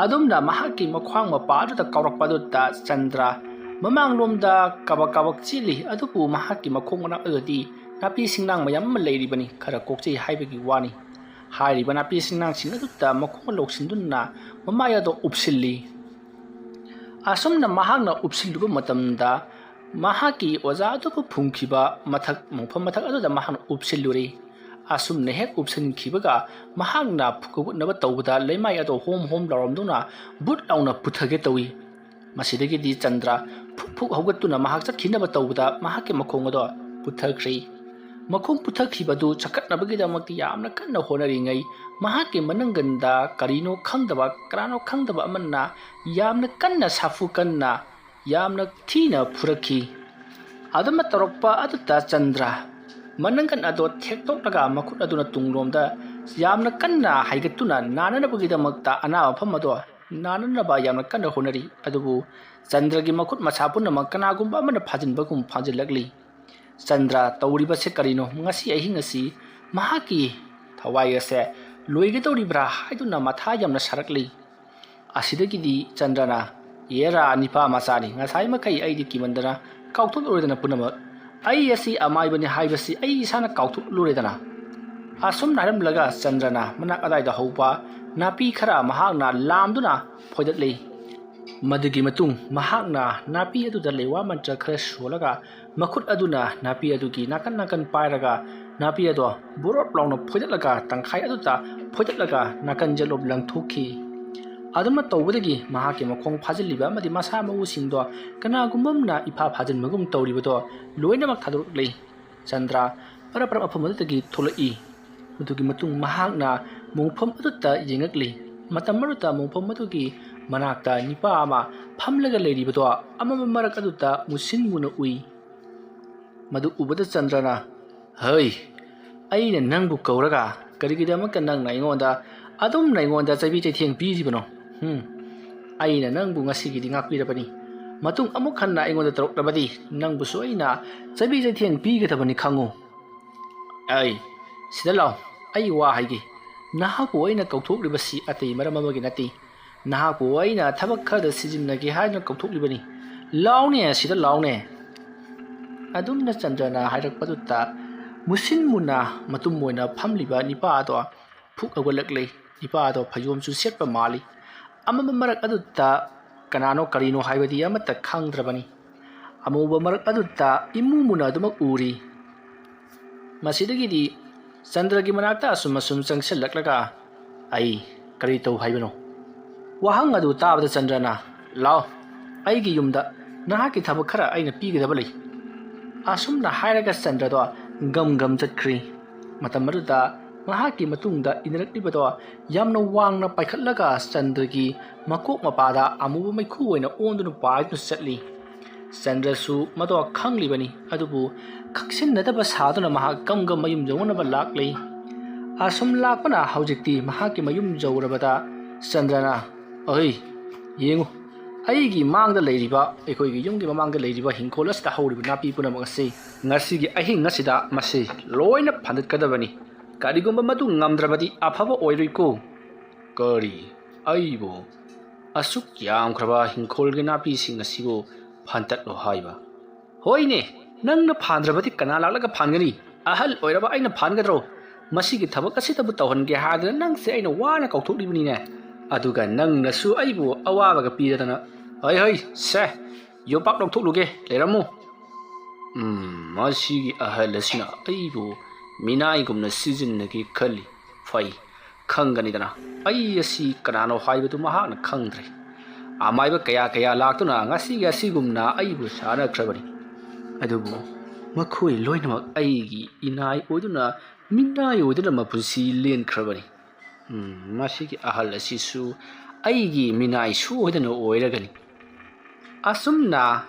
ꯑꯗꯨꯝꯅ ꯃꯍꯥꯛꯀꯤ ꯃꯈ꯭ꯋꯥꯡ ꯃꯄꯥ ꯑꯗꯨꯗ ꯀꯥꯎꯔꯛꯄ ꯑꯗꯨꯗ ꯆꯟꯗ꯭ꯔ ꯃꯃꯥꯡꯂꯣꯝꯗ ꯀꯕꯛ ꯀꯕꯛ ꯆꯦꯜꯂꯤ, ꯑꯗꯨꯕꯨ ꯃꯍꯥꯛꯀꯤ ꯃꯈꯣꯡ ꯃꯅꯥꯛ ꯑꯗꯨꯗꯤ ꯅꯥꯄꯤ ꯁꯤꯡꯅꯥꯡ ꯃꯌꯥꯝ ꯑꯃ ꯂꯩꯔꯤꯕꯅꯤ, ꯈꯔ ꯀꯣꯛꯆꯩ ꯍꯥꯏꯕꯒꯤ ꯋꯥꯅꯤ꯫ ꯍꯥꯏꯔꯤꯕ ꯅꯥꯄꯤ ꯁꯤꯡꯅꯥꯡꯁꯤꯡ ꯑꯗꯨꯗ ꯃꯈꯣꯡ ꯂꯧꯁꯤꯟꯗꯨꯅ ꯃꯃꯥꯏ ꯑꯗꯨ ꯎꯞꯁꯤꯜꯂꯤ꯫ ꯑꯁꯨꯝꯅ ꯃꯍꯥꯛꯅ ꯎꯞꯁꯤꯜꯂꯨꯕ ꯃꯇꯝꯗ, ꯃꯍꯥꯛꯀꯤ ꯑꯣꯖꯥ ꯑꯗꯨꯕꯨ ꯐꯨꯝꯈꯤꯕ ꯃꯊꯛ, ꯃꯣꯡꯐꯝ ꯃꯊꯛ ꯑꯗꯨꯗ ꯃꯍꯥꯛꯅ ꯎꯞꯁꯤꯜꯂꯨꯔꯦ꯫ ꯑꯁꯨꯝꯅ ꯍꯦꯛ ꯎꯞꯁꯤꯟꯈꯤꯕꯒ, ꯃꯍꯥꯛꯅ ꯐꯨꯒꯠꯅꯕ ꯇꯧꯕꯗ ꯂꯩꯃꯥꯏ ꯑꯗꯨ ꯍꯣꯝ ꯍꯣꯝ ꯂꯥꯎꯔꯝꯗꯨꯅ ꯕꯨꯠ ꯂꯥꯎꯅ ꯄꯨꯊꯒꯦ ꯇꯧꯏ꯫ ꯃꯁꯤꯗꯒꯤꯗꯤ ꯆꯟꯗ꯭ꯔ ꯐꯨꯛ ꯐꯨꯛ ꯍꯧꯒꯠꯇꯨꯅ ꯃꯍꯥꯛ ꯆꯠꯈꯤꯅꯕ ꯇꯧꯕꯗ, ꯃꯍꯥꯛꯀꯤ ꯃꯈꯣꯡ ꯑꯗꯣ ꯄꯨꯊꯈ꯭ꯔꯦ꯫ ꯃꯈꯣꯡ ꯄꯨꯊꯈꯤꯕꯗꯨ ꯆꯈꯠꯅꯕꯒꯤꯗꯃꯛꯇ ꯌꯥꯝꯅ ꯀꯟꯅ ꯍꯣꯠꯅꯔꯤꯉꯩ, ꯃꯍꯥꯛꯀꯤ ꯃꯅꯪꯒꯟꯗ ꯀꯔꯤꯅꯣ ꯈꯪꯗꯕ, ꯀꯅꯥꯅꯣ ꯈꯪꯗꯕ ꯑꯃꯅ ꯌꯥꯝꯅ ꯀꯟꯅ, ꯁꯥꯐꯨ ꯀꯟꯅ, ꯌꯥꯝꯅ ꯊꯤꯅ ꯐꯨꯔꯛꯈꯤ꯫ ꯑꯗꯨꯝꯅ ꯇꯧꯔꯛꯄ ꯑꯗꯨꯗ ꯆꯟꯗ꯭ꯔ ꯃꯅꯪꯒꯟ ꯑꯗꯣ ꯊꯦꯛꯇꯣꯛꯂꯒ, ꯃꯈꯨꯠ ꯑꯗꯨꯅ ꯇꯨꯡꯂꯣꯝꯗ ꯌꯥꯝꯅ ꯀꯟꯅ ꯍꯥꯏꯒꯠꯇꯨꯅ ꯅꯥꯅꯅꯕꯒꯤꯗꯃꯛꯇ ꯑꯅꯥꯕ ꯃꯐꯝ ꯑꯗꯣ ꯅꯥꯅꯅꯕ ꯌꯥꯝꯅ ꯀꯟꯅ ꯍꯣꯠꯅꯔꯤ꯫ ꯑꯗꯨꯕꯨ ꯆꯟꯗ꯭ꯔꯒꯤ ꯃꯈꯨꯠ ꯃꯁꯥ ꯄꯨꯝꯅꯃꯛ ꯀꯅꯥꯒꯨꯝꯕ ꯑꯃꯅ ꯐꯥꯖꯤꯟꯕꯒꯨꯝ ꯐꯥꯖꯤꯜꯂꯛꯂꯤ꯫ ꯆꯟꯗ꯭ꯔ ꯇꯧꯔꯤꯕꯁꯦ ꯀꯔꯤꯅꯣ? ꯉꯁꯤ ꯑꯍꯤꯡ ꯑꯁꯤ ꯃꯍꯥꯛꯀꯤ ꯊꯋꯥꯏ ꯑꯁꯦ ꯂꯣꯏꯒꯗꯧꯔꯤꯕ꯭ꯔꯥ ꯍꯥꯏꯗꯨꯅ ꯃꯊꯥ ꯌꯥꯝꯅ ꯁꯥꯔꯛꯂꯤ꯫ ꯑꯁꯤꯗꯒꯤꯗꯤ ꯆꯟꯗ꯭ꯔꯅ, "ꯑꯦꯔꯥ, ꯅꯤꯄꯥ ꯃꯆꯥꯅꯤ, ꯉꯁꯥꯏ ꯃꯈꯩ ꯑꯩꯗꯤ ꯀꯤꯃꯟꯗꯅ ꯀꯥꯎꯊꯣꯛꯂꯨꯔꯦꯗꯅ ꯄꯨꯝꯅꯃꯛ꯫ ꯑꯩ ꯑꯁꯤ ꯑꯃꯥꯏꯕꯅꯤ ꯍꯥꯏꯕꯁꯤ ꯑꯩ ꯏꯁꯥꯅ ꯀꯥꯎꯊꯣꯛꯂꯨꯔꯦꯗꯅ"꯫ ꯑꯁꯨꯝꯅ ꯍꯥꯏꯔꯝꯂꯒ ꯆꯟꯗ꯭ꯔꯅ ꯃꯅꯥꯛ ꯑꯗꯥꯏꯗ ꯍꯧꯕ ꯅꯥꯄꯤ ꯈꯔ ꯃꯍꯥꯛꯅ ꯂꯥꯝꯗꯨꯅ ꯐꯣꯏꯗꯠꯂꯤ꯫ ꯃꯗꯨꯒꯤ ꯃꯇꯨꯡ ꯃꯍꯥꯛꯅ ꯅꯥꯄꯤ ꯑꯗꯨꯗ ꯂꯩꯋꯥ ꯃꯟꯇ꯭ꯔ ꯈꯔ ꯁꯣꯜꯂꯒ, ꯃꯈꯨꯠ ꯑꯗꯨꯅ ꯅꯥꯄꯤ ꯑꯗꯨꯒꯤ ꯅꯥꯀꯟ ꯅꯥꯀꯟ ꯄꯥꯏꯔꯒ, ꯅꯥꯄꯤ ꯑꯗꯣ ꯕꯣꯔꯣꯞ ꯂꯥꯎꯅ ꯐꯣꯏꯗꯠꯂꯒ, ꯇꯪꯈꯥꯏ ꯑꯗꯨꯗ ꯐꯣꯏꯗꯠꯂꯒ ꯅꯥꯀꯟ ꯖꯦꯠꯂꯣꯞ ꯂꯪꯊꯣꯛꯈꯤ꯫ ꯑꯗꯨꯝꯅ ꯇꯧꯕꯗꯒꯤ ꯃꯍꯥꯛꯀꯤ ꯃꯈꯣꯡ ꯐꯥꯖꯤꯜꯂꯤꯕ ꯑꯃꯗꯤ ꯃꯁꯥ ꯃꯎꯁꯤꯡꯗꯣ ꯀꯅꯥꯒꯨꯝꯕ ꯑꯃꯅ ꯏꯐꯥ ꯐꯥꯖꯤꯟꯕꯒꯨꯝ ꯇꯧꯔꯤꯕꯗꯣ ꯂꯣꯏꯅꯃꯛ ꯊꯥꯗꯣꯔꯛꯂꯦ꯫ ꯆꯟꯗ꯭ꯔ ꯄꯔꯞ ꯄꯔꯞ ꯃꯐꯝ ꯑꯗꯨꯗꯒꯤ ꯊꯣꯛꯂꯛꯏ꯫ ꯃꯗꯨꯒꯤ ꯃꯇꯨꯡ ꯃꯍꯥꯛꯅ ꯃꯣꯡꯐꯝ ꯑꯗꯨꯗ ꯌꯦꯡꯉꯛꯂꯤ꯫ ꯃꯇꯝ ꯑꯗꯨꯗ ꯃꯣꯡꯐꯝ ꯑꯗꯨꯒꯤ ꯃꯅꯥꯛꯇ ꯅꯤꯄꯥ ꯑꯃ ꯐꯝꯂꯒ ꯂꯩꯔꯤꯕꯗꯣ ꯑꯃꯝꯕ ꯃꯔꯛ ꯑꯗꯨꯗ ꯃꯨꯁꯤꯟ ꯃꯨꯅ ꯎꯏ꯫ ꯃꯗꯨ ꯎꯕꯗ ꯆꯟꯗ꯭ꯔꯅ, "ꯍꯩ, ꯑꯩꯅ ꯅꯪꯕꯨ ꯀꯧꯔꯒ ꯀꯔꯤꯒꯤꯗꯃꯛꯇ ꯅꯪꯅ ꯑꯩꯉꯣꯟꯗ ꯑꯗꯨꯝꯅ ꯑꯩꯉꯣꯟꯗ ꯆꯩꯕꯤ ꯆꯩꯊꯦꯡ ꯄꯤꯔꯤꯕꯅꯣ? ꯎꯝ, ꯑꯩꯅ ꯅꯪꯕꯨ ꯉꯁꯤꯒꯤꯗꯤ ꯉꯥꯛꯄꯤꯔꯕꯅꯤ꯫ ꯃꯇꯨꯡ ꯑꯃꯨꯛ ꯍꯟꯅ ꯑꯩꯉꯣꯟꯗ ꯇꯧꯔꯛꯂꯕꯗꯤ ꯅꯪꯕꯨꯁꯨ ꯑꯩꯅ ꯆꯩꯕꯤ ꯆꯩꯊꯦꯡ ꯄꯤꯒꯗꯕꯅꯤ ꯈꯪꯉꯨ꯫ ꯑꯩ, ꯁꯤꯗ ꯂꯥꯎ, ꯑꯩ ꯋꯥ ꯍꯥꯏꯒꯦ꯫ ꯅꯍꯥꯛꯄꯨ ꯑꯩꯅ ꯀꯧꯊꯣꯛꯂꯤꯕꯁꯤ ꯑꯇꯩ ꯃꯔꯝ ꯑꯃꯒꯤ ꯅꯠꯇꯦ꯫ ꯅꯍꯥꯛꯄꯨ ꯑꯩꯅ ꯊꯕꯛ ꯈꯔꯗ ꯁꯤꯖꯤꯟꯅꯒꯦ ꯍꯥꯏꯗꯨꯅ ꯀꯧꯊꯣꯛꯂꯤꯕꯅꯤ꯫ ꯂꯥꯎꯅꯦ, ꯁꯤꯗ ꯂꯥꯎꯅꯦ꯫ ꯑꯗꯨꯝꯅ ꯆꯟꯗ꯭ꯔꯅ ꯍꯥꯏꯔꯛꯄꯗꯨꯗ ꯃꯨꯁꯤꯟ ꯃꯨꯅ ꯃꯇꯨꯝ ꯑꯣꯏꯅ ꯐꯝꯂꯤꯕ ꯅꯤꯄꯥ ꯑꯗꯣ ꯐꯨꯛ ꯍꯧꯒꯠꯂꯛꯂꯦ꯫ ꯅꯤꯄꯥ ꯑꯗꯣ ꯐꯩꯖꯣꯝꯁꯨ ꯁꯦꯠꯄ ꯃꯥꯜꯂꯤ꯫ ꯑꯃꯝꯕ ꯃꯔꯛ ꯑꯗꯨꯗ ꯀꯅꯥꯅꯣ ꯀꯔꯤꯅꯣ ꯍꯥꯏꯕꯗꯤ ꯑꯃꯠꯇ ꯈꯪꯗ꯭ꯔꯕꯅꯤ꯫ ꯑꯃꯨꯕ ꯃꯔꯛ ꯑꯗꯨꯗ ꯏꯃꯨ ꯃꯨꯅ ꯑꯗꯨꯃꯛ ꯎꯔꯤ꯫ ꯃꯁꯤꯗꯒꯤꯗꯤ ꯆꯟꯗ꯭ꯔꯒꯤ ꯃꯅꯥꯛꯇ ꯑꯁꯨꯝ ꯑꯁꯨꯝ ꯆꯪꯁꯤꯜꯂꯛꯂꯒ, "ꯑꯩ ꯀꯔꯤ ꯇꯧ ꯍꯥꯏꯕꯅꯣ?" ꯋꯥꯍꯪ ꯑꯗꯨ ꯇꯥꯕꯗ ꯆꯟꯗ꯭ꯔꯅ, "ꯂꯥꯎ, ꯑꯩꯒꯤ ꯌꯨꯝꯗ ꯅꯍꯥꯛꯀꯤ ꯊꯕꯛ ꯈꯔ ꯑꯩꯅ ꯄꯤꯒꯗꯕ ꯂꯩ"꯫ ꯑꯁꯨꯝꯅ ꯍꯥꯏꯔꯒ ꯆꯟꯗ꯭ꯔꯗꯣ ꯒꯝ ꯒꯝ ꯆꯠꯈ꯭ꯔꯤ꯫ ꯃꯇꯝ ꯑꯗꯨꯗ ꯃꯍꯥꯛꯀꯤ ꯃꯇꯨꯡꯗ ꯏꯟꯅꯔꯛꯂꯤꯕꯗꯣ ꯌꯥꯝꯅ ꯋꯥꯡꯅ ꯄꯥꯏꯈꯠꯂꯒ ꯆꯟꯗ꯭ꯔꯒꯤ ꯃꯀꯣꯛ ꯃꯄꯥꯗ ꯑꯃꯨꯕ ꯃꯩꯈꯨ ꯑꯣꯏꯅ ꯑꯣꯟꯗꯨꯅ ꯄꯥꯏꯗꯨꯅ ꯆꯠꯂꯤ꯫ ꯆꯟꯗ꯭ꯔꯁꯨ ꯃꯗꯣ ꯈꯪꯂꯤꯕꯅꯤ, ꯑꯗꯨꯕꯨ ꯈꯪꯁꯤꯟꯅꯗꯕ ꯁꯥꯗꯨꯅ ꯃꯍꯥꯛ ꯒꯝ ꯒꯝ ꯃꯌꯨꯝ ꯌꯧꯅꯅꯕ ꯂꯥꯛꯂꯤ꯫ ꯑꯁꯨꯝ ꯂꯥꯛꯄꯅ ꯍꯧꯖꯤꯛꯇꯤ ꯃꯍꯥꯛꯀꯤ ꯃꯌꯨꯝ ꯌꯧꯔꯕꯗ ꯆꯟꯗ꯭ꯔꯅ, "ꯑꯍꯩ, ꯌꯦꯡꯉꯨ, ꯑꯩꯒꯤ ꯃꯥꯡꯗ ꯂꯩꯔꯤꯕ, ꯑꯩꯈꯣꯏꯒꯤ ꯌꯨꯝꯒꯤ ꯃꯃꯥꯡꯗ ꯂꯩꯔꯤꯕ ꯍꯤꯡꯈꯣꯜ ꯑꯁꯤꯗ ꯍꯧꯔꯤꯕ ꯅꯥꯄꯤ ꯄꯨꯝꯅꯃꯛ ꯑꯁꯤ ꯉꯁꯤꯒꯤ ꯑꯍꯤꯡ ꯑꯁꯤꯗ ꯃꯁꯤ ꯂꯣꯏꯅ ꯐꯥꯟꯗꯠꯀꯗꯕꯅꯤ꯫ ꯀꯔꯤꯒꯨꯝꯕ ꯃꯗꯨ ꯉꯝꯗ꯭ꯔꯕꯗꯤ ꯑꯐꯕ ꯑꯣꯏꯔꯣꯏꯀꯣ"꯫ "ꯀꯔꯤ? ꯑꯩꯕꯨ? ꯑꯁꯨꯛ ꯌꯥꯝꯈ꯭ꯔꯕ ꯍꯤꯡꯈꯣꯜꯒꯤ ꯅꯥꯄꯤꯁꯤꯡ ꯑꯁꯤꯕꯨ ꯐꯥꯟꯇꯠꯂꯣ ꯍꯥꯏꯕ? ꯍꯣꯏꯅꯦ, ꯅꯪꯅ ꯐꯥꯟꯗ꯭ꯔꯕꯗꯤ ꯀꯅꯥ ꯂꯥꯛꯂꯒ ꯐꯥꯟꯒꯅꯤ? ꯑꯍꯜ ꯑꯣꯏꯔꯕ ꯑꯩꯅ ꯐꯥꯟꯒꯗ꯭ꯔꯣ? ꯃꯁꯤꯒꯤ ꯊꯕꯛ ꯑꯁꯤꯗꯕꯨ ꯇꯧꯍꯟꯒꯦ ꯍꯥꯏꯗꯅ ꯅꯪꯁꯦ ꯑꯩꯅ ꯋꯥꯅ ꯀꯧꯊꯣꯛꯂꯤꯕꯅꯤꯅꯦ꯫ ꯑꯗꯨꯒ ꯅꯪꯅꯁꯨ ꯑꯩꯕꯨ ꯑꯋꯥꯕꯒ ꯄꯤꯗꯗꯅ꯫ ꯍꯩ ꯍꯩ, ꯁꯦ, ꯌꯣꯄꯥꯛ ꯂꯧꯊꯣꯛꯂꯨꯒꯦ, ꯂꯩꯔꯝꯃꯨ꯫ ꯎꯝ, ꯃꯁꯤꯒꯤ ꯑꯍꯜ ꯑꯁꯤꯅ ꯑꯩꯕꯨ ꯃꯤꯅꯥꯏꯒꯨꯝꯅ ꯁꯤꯖꯤꯟꯅꯒꯦ ꯈꯜꯂꯤ꯫ ꯐꯩ, ꯈꯪꯒꯅꯤꯗꯅ, ꯑꯩ ꯑꯁꯤ ꯀꯅꯥꯅꯣ ꯍꯥꯏꯕꯗꯨ ꯃꯍꯥꯛꯅ ꯈꯪꯗ꯭ꯔꯦ꯫ ꯑꯃꯥꯏꯕ ꯀꯌꯥ ꯀꯌꯥ ꯂꯥꯛꯇꯨꯅ ꯉꯁꯤꯒꯤ ꯑꯁꯤꯒꯨꯝꯅ ꯑꯩꯕꯨ ꯁꯥꯟꯅꯈ꯭ꯔꯕꯅꯤ꯫ ꯑꯗꯨꯕꯨ ꯃꯈꯣꯏ ꯂꯣꯏꯅꯃꯛ ꯑꯩꯒꯤ ꯏꯅꯥꯏ ꯑꯣꯏꯗꯨꯅ, ꯃꯤꯅꯥꯏ ꯑꯣꯏꯗꯨꯅ ꯃꯄꯨꯟꯁꯤ ꯂꯦꯟꯈ꯭ꯔꯕꯅꯤ꯫ ꯎꯝ, ꯃꯁꯤꯒꯤ ꯑꯍꯜ ꯑꯁꯤꯁꯨ ꯑꯩꯒꯤ ꯃꯤꯅꯥꯏ ꯁꯣꯏꯗꯅ ꯑꯣꯏꯔꯒꯅꯤ꯫ ꯑꯁꯨꯝꯅ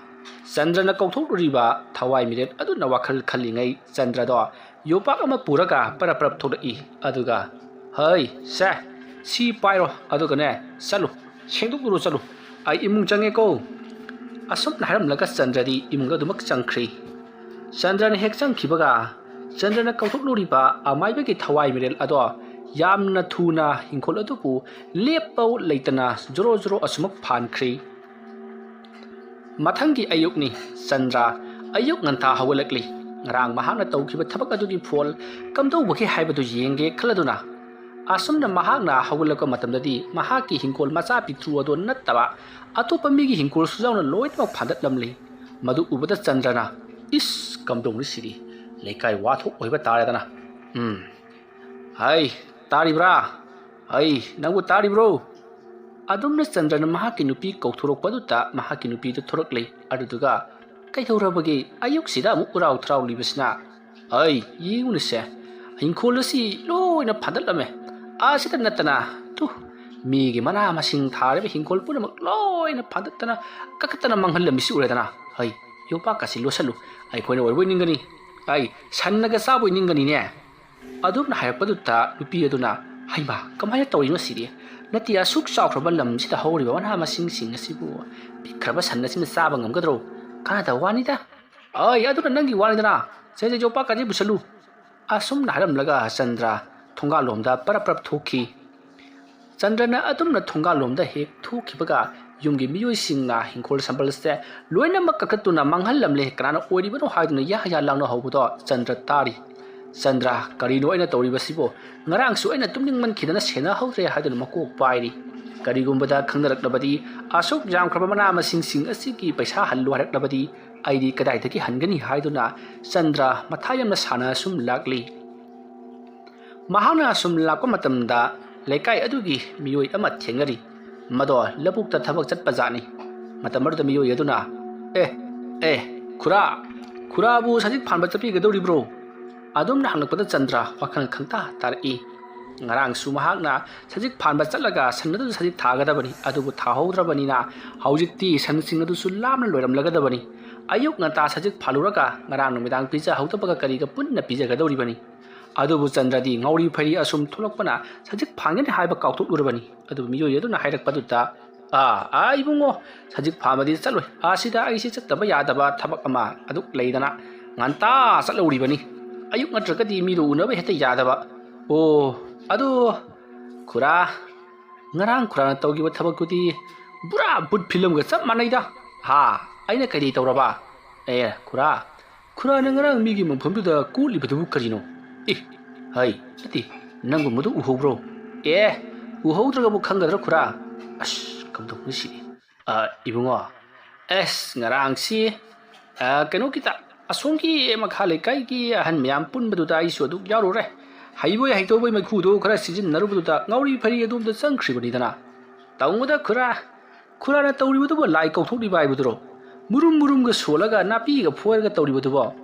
ꯆꯟꯗ꯭ꯔꯅ ꯀꯧꯊꯣꯛꯂꯨꯔꯤꯕ ꯊꯋꯥꯏ ꯃꯤꯔꯦꯞ ꯑꯗꯨꯅ ꯋꯥꯈꯜ ꯈꯜꯂꯤꯉꯩ ꯆꯟꯗ꯭ꯔꯗꯣ ꯌꯣꯄꯥꯛ ꯑꯃ ꯄꯨꯔꯒ ꯄꯔꯞ ꯄꯔꯞ ꯊꯣꯛꯂꯛꯏ꯫ ꯑꯗꯨꯒ, "ꯍꯩ, ꯁꯦ, "ꯁꯤ ꯄꯥꯏꯔꯣ, ꯑꯗꯨꯒꯅꯦ, ꯆꯠꯂꯨ, ꯁꯦꯡꯗꯣꯛꯂꯨꯔꯣ, ꯆꯠꯂꯨ, ꯑꯩ ꯏꯃꯨꯡ ꯆꯪꯉꯦꯀꯣ"꯫ ꯑꯁꯨꯝꯅ ꯍꯥꯏꯔꯝꯂꯒ ꯆꯟꯗ꯭ꯔꯗꯤ ꯏꯃꯨꯡꯗ ꯑꯗꯨꯃꯛ ꯆꯪꯈ꯭ꯔꯤ꯫ ꯆꯟꯗ꯭ꯔꯅ ꯍꯦꯛ ꯆꯪꯈꯤꯕꯒ, ꯆꯟꯗ꯭ꯔꯅ ꯀꯧꯊꯣꯛꯂꯨꯔꯤꯕ ꯑꯃꯥꯏꯕꯒꯤ ꯊꯋꯥꯏ ꯃꯤꯔꯦꯜ ꯑꯗꯣ ꯌꯥꯝꯅ ꯊꯨꯅ ꯍꯤꯡꯈꯣꯜ ꯑꯗꯨꯕꯨ ꯂꯦꯞꯄ ꯂꯩꯇꯅ ꯖꯣꯔꯣ ꯖꯣꯔꯣ ꯑꯁꯨꯃꯛ ꯐꯥꯟꯈ꯭ꯔꯤ꯫ ꯃꯊꯪꯒꯤ ꯑꯌꯨꯛꯅꯤ꯫ ꯆꯟꯗ꯭ꯔ ꯑꯌꯨꯛ ꯉꯟꯇꯥ ꯍꯧꯒꯠꯂꯛꯂꯤ꯫ ꯉꯔꯥꯡ ꯃꯍꯥꯛꯅ ꯇꯧꯈꯤꯕ ꯊꯕꯛ ꯑꯗꯨꯒꯤ ꯐꯣꯜ ꯀꯝꯗꯧꯕꯒꯦ ꯍꯥꯏꯕꯗꯨ ꯌꯦꯡꯒꯦ ꯈꯜꯂꯗꯨꯅ, ꯑꯁꯨꯝꯅ ꯃꯍꯥꯛꯅ ꯍꯧꯒꯠꯂꯛꯄ ꯃꯇꯝꯗꯗꯤ ꯃꯍꯥꯛꯀꯤ ꯍꯤꯡꯈꯣꯜ ꯃꯆꯥ ꯄꯤꯛꯇ꯭ꯔꯨ ꯑꯗꯣ ꯅꯠꯇꯕ ꯑꯇꯣꯞꯄ ꯃꯤꯒꯤ ꯍꯤꯡꯈꯣꯜꯁꯨ ꯌꯥꯎꯅ ꯂꯣꯏꯅꯃꯛ ꯐꯥꯗꯠꯂꯝꯂꯤ꯫ ꯃꯗꯨ ꯎꯕꯗ ꯆꯟꯗ꯭ꯔꯅ, "ꯏꯁ, ꯀꯝꯗꯧꯅꯤ ꯁꯤꯗꯤ? ꯂꯩꯀꯥꯏ ꯋꯥꯊꯣꯛ ꯑꯣꯏꯕ ꯇꯥꯔꯦꯗꯅ꯫ ꯎꯝ, ꯍꯩ, ꯇꯥꯔꯤꯕ꯭ꯔꯥ? ꯍꯩ, ꯅꯪꯕꯨ ꯇꯥꯔꯤꯕ꯭ꯔꯣ?" ꯑꯗꯨꯝꯅ ꯆꯟꯗ꯭ꯔꯅ ꯃꯍꯥꯛꯀꯤ ꯅꯨꯄꯤ ꯀꯧꯊꯣꯔꯛꯄꯗꯨꯗ ꯃꯍꯥꯛꯀꯤ ꯅꯨꯄꯤꯗꯨ ꯊꯣꯔꯛꯂꯦ꯫ ꯑꯗꯨꯗꯨꯒ, "ꯀꯩꯗꯧꯔꯕꯒꯦ? ꯑꯌꯨꯛꯁꯤꯗ ꯑꯃꯨꯛ ꯎꯔꯥꯎ ꯊꯔꯥꯎ ꯂꯤꯕꯁꯤꯅ?" "ꯑꯩ, ꯌꯦꯡꯉꯨꯅꯁꯦ, ꯏꯪꯈꯣꯜ ꯑꯁꯤ ꯂꯣꯏꯅ ꯐꯥꯗꯠꯂꯝꯃꯦ꯫ ꯑꯁꯤꯗ ꯅꯠꯇꯅ, ꯇꯨ, ꯃꯤꯒꯤ ꯃꯅꯥ ꯃꯁꯤꯡ ꯊꯥꯔꯤꯕ ꯏꯪꯈꯣꯜ ꯄꯨꯝꯅꯃꯛ ꯂꯣꯏꯅ ꯐꯥꯗꯠꯇꯅ, ꯀꯛꯊꯠꯇꯅ ꯃꯥꯡꯍꯜꯂꯝꯃꯤꯁꯤ ꯎꯔꯦꯗꯅ꯫ ꯍꯩ, ꯌꯣꯄꯥꯛ ꯑꯁꯤ ꯂꯣꯠꯁꯜꯂꯨ, ꯑꯩꯈꯣꯏꯅ ꯑꯣꯏꯔꯕꯣꯏ ꯅꯤꯡꯒꯅꯤ꯫ ꯑꯩ, ꯁꯟꯅꯒ ꯆꯥꯕꯣꯏ ꯅꯤꯡꯒꯅꯤꯅꯦ"꯫ ꯑꯗꯨꯝꯅ ꯍꯥꯏꯔꯛꯄꯗꯨꯗ ꯅꯨꯄꯤ ꯑꯗꯨꯅ, "ꯍꯩꯃꯥ, ꯀꯃꯥꯏꯅ ꯇꯧꯔꯤꯅꯣ ꯁꯤꯗꯤ? ꯅꯠꯇꯦ, ꯑꯁꯨꯛ ꯆꯥꯎꯈ꯭ꯔꯕ ꯂꯝꯁꯤꯗ ꯍꯧꯔꯤꯕ ꯃꯅꯥ ꯃꯁꯤꯡꯁꯤꯡ ꯑꯁꯤꯕꯨ ꯄꯤꯛꯈ꯭ꯔꯕ ꯁꯟ ꯑꯁꯤꯅ ꯆꯥꯕ ꯉꯝꯒꯗ꯭ꯔꯣ? ꯀꯥꯟꯅꯗꯕ ꯋꯥꯅꯤꯗ꯫ ꯑꯩ, ꯑꯗꯨꯅ ꯅꯪꯒꯤ ꯋꯥꯅꯤꯗꯅ꯫ ꯁꯦ, ꯁꯦ, ꯌꯣꯄꯥꯛ ꯀꯥꯁꯤ ꯄꯨꯁꯜꯂꯨ"꯫ ꯑꯁꯨꯝꯅ ꯍꯥꯏꯔꯝꯂꯒ ꯆꯟꯗ꯭ꯔ ꯊꯣꯡꯒꯥꯜꯂꯣꯝꯗ ꯄꯔꯞ ꯄꯔꯞ ꯊꯣꯛꯈꯤ꯫ ꯆꯟꯗ꯭ꯔꯅ ꯑꯗꯨꯝꯅ ꯊꯣꯡꯒꯥꯜꯂꯣꯝꯗ ꯍꯦꯛ ꯊꯣꯛꯈꯤꯕꯒ, ꯌꯨꯝꯒꯤ ꯃꯤꯑꯣꯏꯁꯤꯡꯅ ꯍꯤꯡꯈꯣꯜ ꯁꯝꯕꯜꯁꯦ ꯂꯣꯏꯅꯃꯛ ꯀꯛꯊꯠꯇꯨꯅ ꯃꯥꯡꯍꯜꯂꯝꯂꯦ꯫ ꯀꯅꯥꯅ ꯑꯣꯏꯔꯤꯕꯅꯣ ꯍꯥꯏꯗꯨꯅ ꯌꯥ ꯌꯥ ꯂꯥꯎꯅ ꯍꯧꯕꯗꯣ ꯆꯟꯗ꯭ꯔ ꯇꯥꯔꯤ꯫ ꯆꯟꯗ꯭ꯔ, "ꯀꯔꯤꯅꯣ ꯑꯩꯅ ꯇꯧꯔꯤꯕꯁꯤꯕꯣ? ꯉꯔꯥꯡꯁꯨ ꯑꯩꯅ ꯇꯨꯝꯅꯤꯡꯃꯟꯈꯤꯗꯅ ꯁꯦꯟꯅꯍꯧꯗ꯭ꯔꯦ" ꯍꯥꯏꯗꯨꯅ ꯃꯀꯣꯛ ꯄꯥꯏꯔꯤ꯫ ꯀꯔꯤꯒꯨꯝꯕꯗ ꯈꯪꯅꯔꯛꯂꯕꯗꯤ, ꯑꯁꯨꯛ ꯌꯥꯝꯈ꯭ꯔꯕ ꯃꯅꯥ ꯃꯁꯤꯡꯁꯤꯡ ꯑꯁꯤꯒꯤ ꯄꯩꯁꯥ ꯍꯜꯂꯨ ꯍꯥꯏꯔꯛꯂꯕꯗꯤ, ꯑꯩꯗꯤ ꯀꯗꯥꯏꯗꯒꯤ ꯍꯟꯒꯅꯤ ꯍꯥꯏꯗꯨꯅ ꯆꯟꯗ꯭ꯔ ꯃꯊꯥ ꯌꯥꯝꯅ ꯁꯥꯅ ꯁꯨꯝ ꯂꯥꯛꯂꯤ꯫ ꯃꯍꯥꯛꯅ ꯑꯁꯨꯝ ꯂꯥꯛꯄ ꯃꯇꯝꯗ, ꯂꯩꯀꯥꯏ ꯑꯗꯨꯒꯤ ꯃꯤꯑꯣꯏ ꯑꯃ ꯊꯦꯡꯅꯔꯤ꯫ ꯃꯗꯣ ꯂꯧꯕꯨꯛꯇ ꯊꯕꯛ ꯆꯠꯄ ꯖꯥꯠꯅꯤ꯫ ꯃꯇꯝ ꯑꯗꯨꯗ ꯃꯤꯑꯣꯏ ꯑꯗꯨꯅ, "ꯑꯦ, ꯑꯦ, ꯈꯨꯔꯥ, ꯈꯨꯔꯥꯕꯨ ꯁꯖꯤꯛ ꯐꯥꯟꯕ ꯆꯠꯄꯤꯒꯗꯧꯔꯤꯕ꯭ꯔꯣ?" ꯑꯗꯨꯝꯅ ꯍꯪꯂꯛꯄꯗ ꯆꯟꯗ꯭ꯔ ꯋꯥꯈꯜ ꯈꯪꯇꯥ ꯇꯥꯔꯛꯏ꯫ ꯉꯔꯥꯡꯁꯨ ꯃꯍꯥꯛꯅ ꯁꯖꯤꯛ ꯐꯥꯟꯕ ꯆꯠꯂꯒ ꯁꯟ ꯑꯗꯨꯗ ꯁꯖꯤꯛ ꯊꯥꯒꯗꯕꯅꯤ, ꯑꯗꯨꯕꯨ ꯊꯥꯍꯧꯗ꯭ꯔꯕꯅꯤꯅ ꯍꯧꯖꯤꯛꯇꯤ ꯁꯟꯁꯤꯡ ꯑꯗꯨꯁꯨ ꯂꯥꯝꯅ ꯂꯣꯏꯔꯝꯂꯒꯗꯕꯅꯤ꯫ ꯑꯌꯨꯛ ꯉꯟꯇꯥ ꯁꯖꯤꯛ ꯐꯥꯜꯂꯨꯔꯒ ꯉꯔꯥꯡ ꯅꯨꯃꯤꯗꯥꯡ ꯄꯤꯖꯍꯧꯗꯕꯒ ꯀꯔꯤꯒ ꯄꯨꯟꯅ ꯄꯤꯖꯒꯗꯧꯔꯤꯕꯅꯤ? ꯑꯗꯨꯕꯨ ꯆꯟꯗ꯭ꯔꯗꯤ ꯉꯥꯎꯔꯤ ꯐꯩꯔꯤ ꯑꯁꯨꯝ ꯊꯣꯛꯂꯛꯄꯅ ꯁꯖꯤꯛ ꯐꯥꯟꯒꯅꯤ ꯍꯥꯏꯕ ꯀꯥꯎꯊꯣꯛꯂꯨꯔꯕꯅꯤ꯫ ꯑꯗꯨꯕꯨ ꯃꯤꯑꯣꯏ ꯑꯗꯨꯅ ꯍꯥꯏꯔꯛꯄꯗꯨꯗ, "ꯑꯥ, ꯑꯥ, ꯏꯕꯨꯡꯉꯣ, ꯁꯖꯤꯛ ꯐꯥꯟꯕꯗꯤ ꯆꯠꯂꯣꯏ꯫ ꯑꯥ, ꯁꯤꯗ ꯑꯩꯁꯦ ꯆꯠꯇꯕ ꯌꯥꯗꯕ ꯊꯕꯛ ꯑꯃ ꯑꯗꯨ ꯂꯩꯗꯅ ꯉꯟꯇꯥ ꯆꯠꯂꯧꯔꯤꯕꯅꯤ꯫ ꯑꯌꯨꯛ ꯅꯠꯇ꯭ꯔꯒꯗꯤ ꯃꯤꯗꯣ ꯎꯅꯕ ꯍꯦꯛꯇ ꯌꯥꯗꯕ꯫ ꯑꯣ, ꯑꯗꯨ ꯈꯨꯔꯥ, ꯉꯔꯥꯡ ꯈꯨꯔꯥꯅ ꯇꯧꯈꯤꯕ ꯊꯕꯛꯇꯨꯗꯤ ꯄꯨꯔꯥ ꯕꯨꯠ ꯐꯤꯂꯝꯒ ꯆꯞ ꯃꯥꯟꯅꯩꯗ꯫ ꯍꯥ, ꯑꯩꯅ ꯀꯔꯤ ꯇꯧꯔꯕ? ꯑꯦ, ꯈꯨꯔꯥ, ꯈꯨꯔꯥꯅ ꯉꯔꯥꯡ ꯃꯤꯒꯤ ꯃꯐꯝꯗꯨꯗ ꯀꯣꯠꯂꯤꯕꯗꯨꯕꯨ ꯀꯔꯤꯅꯣ? ꯑꯦ, ꯍꯩ, ꯅꯠꯇꯦ, ꯅꯪꯕꯨ ꯃꯗꯨ ꯎꯍꯧꯕ꯭ꯔꯣ? ꯑꯦ, ꯎꯍꯧꯗ꯭ꯔꯒꯕꯨ ꯈꯪꯒꯗ꯭ꯔꯥ ꯈꯨꯔꯥ? ꯑꯁ, ꯀꯝꯗꯧꯅꯤ ꯁꯤꯗꯤ? ꯑ, ꯏꯕꯨꯡꯉꯣ, ꯑꯁ, ꯉꯔꯥꯡꯁꯤ, ꯑ, ꯀꯩꯅꯣꯒꯤꯗ, ꯑꯁꯣꯝꯒꯤ ꯃꯈꯥ ꯂꯩꯀꯥꯏꯒꯤ ꯑꯍꯟ ꯃꯌꯥꯝ ꯄꯨꯟꯕꯗꯨꯗ ꯑꯩꯁꯨ ꯑꯗꯨ ꯌꯥꯎꯔꯨꯔꯦ꯫ ꯍꯩꯕꯣꯏ ꯍꯩꯇꯧꯕꯣꯏ ꯃꯩꯈꯨꯗꯣ ꯈꯔ ꯁꯤꯖꯤꯟꯅꯔꯨꯕꯗꯨꯗ ꯉꯥꯎꯔꯤ ꯐꯩꯔꯤ ꯑꯗꯣꯝꯗ ꯆꯪꯈ꯭ꯔꯤꯕꯅꯤꯗꯅ꯫ ꯇꯧꯅꯨꯗ ꯈꯨꯔꯥ, ꯈꯨꯔꯥꯅ ꯇꯧꯔꯤꯕꯗꯨꯕꯨ ꯂꯥꯏ ꯀꯧꯊꯣꯛꯂꯤꯕ ꯍꯥꯏꯕꯗꯨꯔꯣ? ꯃꯨꯔꯨꯝ ꯃꯨꯔꯨꯝꯒ ꯁꯣꯜꯂꯒ ꯅꯥꯄꯤꯒ ꯐꯣꯏꯔꯒ ꯇꯧꯔꯤꯕꯗꯨꯕꯣ?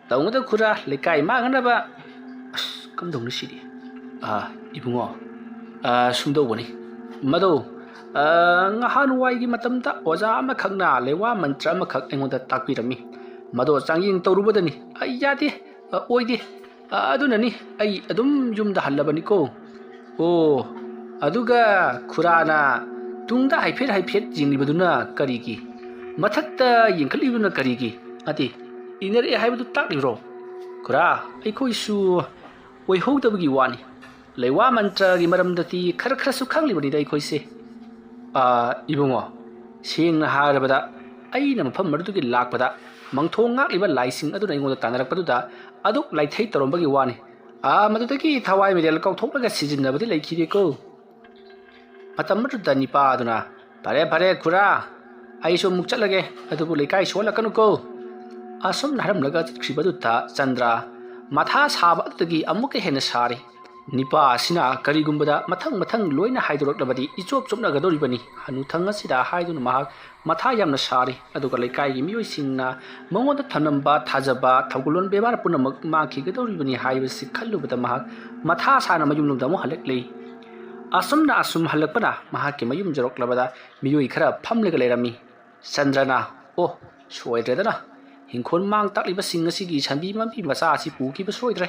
ꯇꯧꯅꯨꯗ ꯈꯨꯔꯥ, ꯂꯩꯀꯥꯏ ꯃꯥꯡꯅꯅꯕ꯫ ꯑꯁ, ꯀꯝꯗꯧꯅꯤ ꯁꯤꯗꯤ? ꯑꯥ, ꯏꯕꯨꯡꯉꯣ, ꯑꯥ, ꯁꯨꯝꯗꯧꯕꯅꯤ꯫ ꯃꯗꯣ, ꯑꯥ, ꯉꯍꯥꯟꯋꯥꯏꯒꯤ ꯃꯇꯝꯗ ꯑꯣꯖꯥ ꯑꯃꯈꯛꯅ ꯂꯩꯋꯥ ꯃꯟꯇ꯭ꯔ ꯑꯃꯈꯛ ꯑꯩꯉꯣꯟꯗ ꯇꯥꯛꯄꯤꯔꯝꯃꯤ꯫ ꯃꯗꯣ ꯆꯥꯡꯌꯦꯡ ꯇꯧꯔꯨꯕꯗꯅꯤ꯫ ꯑꯩ ꯌꯥꯗꯦ, ꯑꯥ, ꯑꯣꯏꯗꯦ꯫ ꯑꯥ, ꯑꯗꯨꯅꯅꯤ ꯑꯩ ꯑꯗꯨꯝ ꯌꯨꯝꯗ ꯍꯜꯂꯕꯅꯤꯀꯣ꯫ ꯑꯣ, ꯑꯗꯨꯒ ꯈꯨꯔꯥꯅ ꯇꯨꯡꯗ ꯍꯥꯏꯐꯦꯠ ꯍꯥꯏꯐꯦꯠ ꯌꯦꯡꯂꯤꯕꯗꯨꯅ ꯀꯔꯤꯒꯤ? ꯃꯊꯛꯇ ꯌꯦꯡꯈꯠꯂꯤꯕꯗꯨꯅ ꯀꯔꯤꯒꯤ? ꯅꯠꯇꯦ, ꯏꯅꯔꯛꯑꯦ ꯍꯥꯏꯕꯗꯨ ꯇꯥꯛꯂꯤꯕ꯭ꯔꯣ? ꯈꯨꯔꯥ, ꯑꯩꯈꯣꯏꯁꯨ ꯑꯣꯏꯍꯧꯗꯕꯒꯤ ꯋꯥꯅꯤ꯫ ꯂꯩꯋꯥ ꯃꯟꯇ꯭ꯔꯒꯤ ꯃꯔꯝꯗꯗꯤ ꯈꯔ ꯈꯔꯁꯨ ꯈꯪꯂꯤꯕꯅꯤꯗ ꯑꯩꯈꯣꯏꯁꯦ꯫ ꯑꯥ, ꯏꯕꯨꯡꯉꯣ, ꯁꯦꯡꯅ ꯍꯥꯏꯔꯕꯗ ꯑꯩꯅ ꯃꯐꯝ ꯑꯗꯨꯗꯒꯤ ꯂꯥꯛꯄꯗ ꯃꯪꯊꯣꯡ ꯉꯥꯛꯂꯤꯕ ꯂꯥꯏꯁꯤꯡ ꯑꯗꯨꯅ ꯑꯩꯉꯣꯟꯗ ꯇꯥꯟꯅꯔꯛꯄꯗꯨꯗ ꯑꯗꯨꯛ ꯂꯥꯏꯊꯩ ꯇꯧꯔꯝꯕꯒꯤ ꯋꯥꯅꯤ꯫ ꯑꯥ, ꯃꯗꯨꯗꯒꯤ ꯊꯋꯥꯏ ꯃꯤꯔꯦꯜ ꯀꯥꯎꯊꯣꯛꯂꯒ ꯁꯤꯖꯤꯟꯅꯕꯗꯤ ꯂꯩꯈꯤꯗꯦꯀꯣ꯫ ꯃꯇꯝ ꯑꯗꯨꯗ ꯅꯤꯄꯥ ꯑꯗꯨꯅ, "ꯐꯔꯦ, ꯐꯔꯦ, ꯈꯨꯔꯥ, ꯑꯩꯁꯨ ꯑꯃꯨꯛ ꯆꯠꯂꯒꯦ, ꯑꯗꯨꯕꯨ ꯂꯩꯀꯥꯏ ꯁꯣꯜꯂꯛꯀꯅꯨꯀꯣ"꯫ ꯑꯁꯨꯝꯅ ꯍꯥꯏꯔꯝꯂꯒ ꯆꯠꯈ꯭ꯔꯤꯕꯗꯨꯗ ꯆꯟꯗ꯭ꯔ ꯃꯊꯥ ꯁꯥꯕ ꯑꯗꯨꯗꯒꯤ ꯑꯃꯨꯛꯀ ꯍꯦꯟꯅ ꯁꯥꯔꯤ꯫ ꯅꯤꯄꯥ ꯑꯁꯤꯅ ꯀꯔꯤꯒꯨꯝꯕꯗ ꯃꯊꯪ ꯃꯊꯪ ꯂꯣꯏꯅ ꯍꯥꯏꯗꯣꯔꯛꯂꯕꯗꯤ ꯏꯆꯣꯞ ꯆꯣꯞꯅꯒꯗꯧꯔꯤꯕꯅꯤ꯫ ꯍꯅꯨꯊꯪ ꯑꯁꯤꯗ ꯍꯥꯏꯗꯨꯅ ꯃꯍꯥꯛ ꯃꯊꯥ ꯌꯥꯝꯅ ꯁꯥꯔꯤ꯫ ꯑꯗꯨꯒ ꯂꯩꯀꯥꯏꯒꯤ ꯃꯤꯑꯣꯏꯁꯤꯡꯅ ꯃꯉꯣꯟꯗ ꯊꯝꯂꯝꯕ ꯊꯥꯖꯕ, ꯊꯧꯒꯜꯂꯣꯟ ꯕꯦꯕꯥꯔ ꯄꯨꯝꯅꯃꯛ ꯃꯥꯡꯈꯤꯒꯗꯧꯔꯤꯕꯅꯤ ꯍꯥꯏꯕꯁꯤ ꯈꯜꯂꯨꯕꯗ ꯃꯍꯥꯛ ꯃꯊꯥ ꯁꯥꯅ ꯃꯌꯨꯝꯂꯣꯝꯗ ꯑꯃꯨꯛ ꯍꯜꯂꯛꯂꯤ꯫ ꯑꯁꯨꯝꯅ ꯑꯁꯨꯝ ꯍꯜꯂꯛꯄꯅ ꯃꯍꯥꯛꯀꯤ ꯃꯌꯨꯝ ꯌꯧꯔꯛꯂꯕꯗ ꯃꯤꯑꯣꯏ ꯈꯔ ꯐꯝꯂꯒ ꯂꯩꯔꯝꯃꯤ꯫ ꯆꯟꯗ꯭ꯔꯅ, "ꯑꯣ, ꯁꯣꯏꯗ꯭ꯔꯦꯗꯅ, ꯍꯤꯡꯈꯣꯜ ꯃꯥꯡ ꯇꯥꯛꯂꯤꯕꯁꯤꯡ ꯑꯁꯤꯒꯤ ꯁꯟꯕꯤ ꯃꯟꯕꯤ ꯃꯆꯥ ꯑꯁꯤ ꯄꯨꯈꯤꯕ ꯁꯣꯏꯗ꯭ꯔꯦ"꯫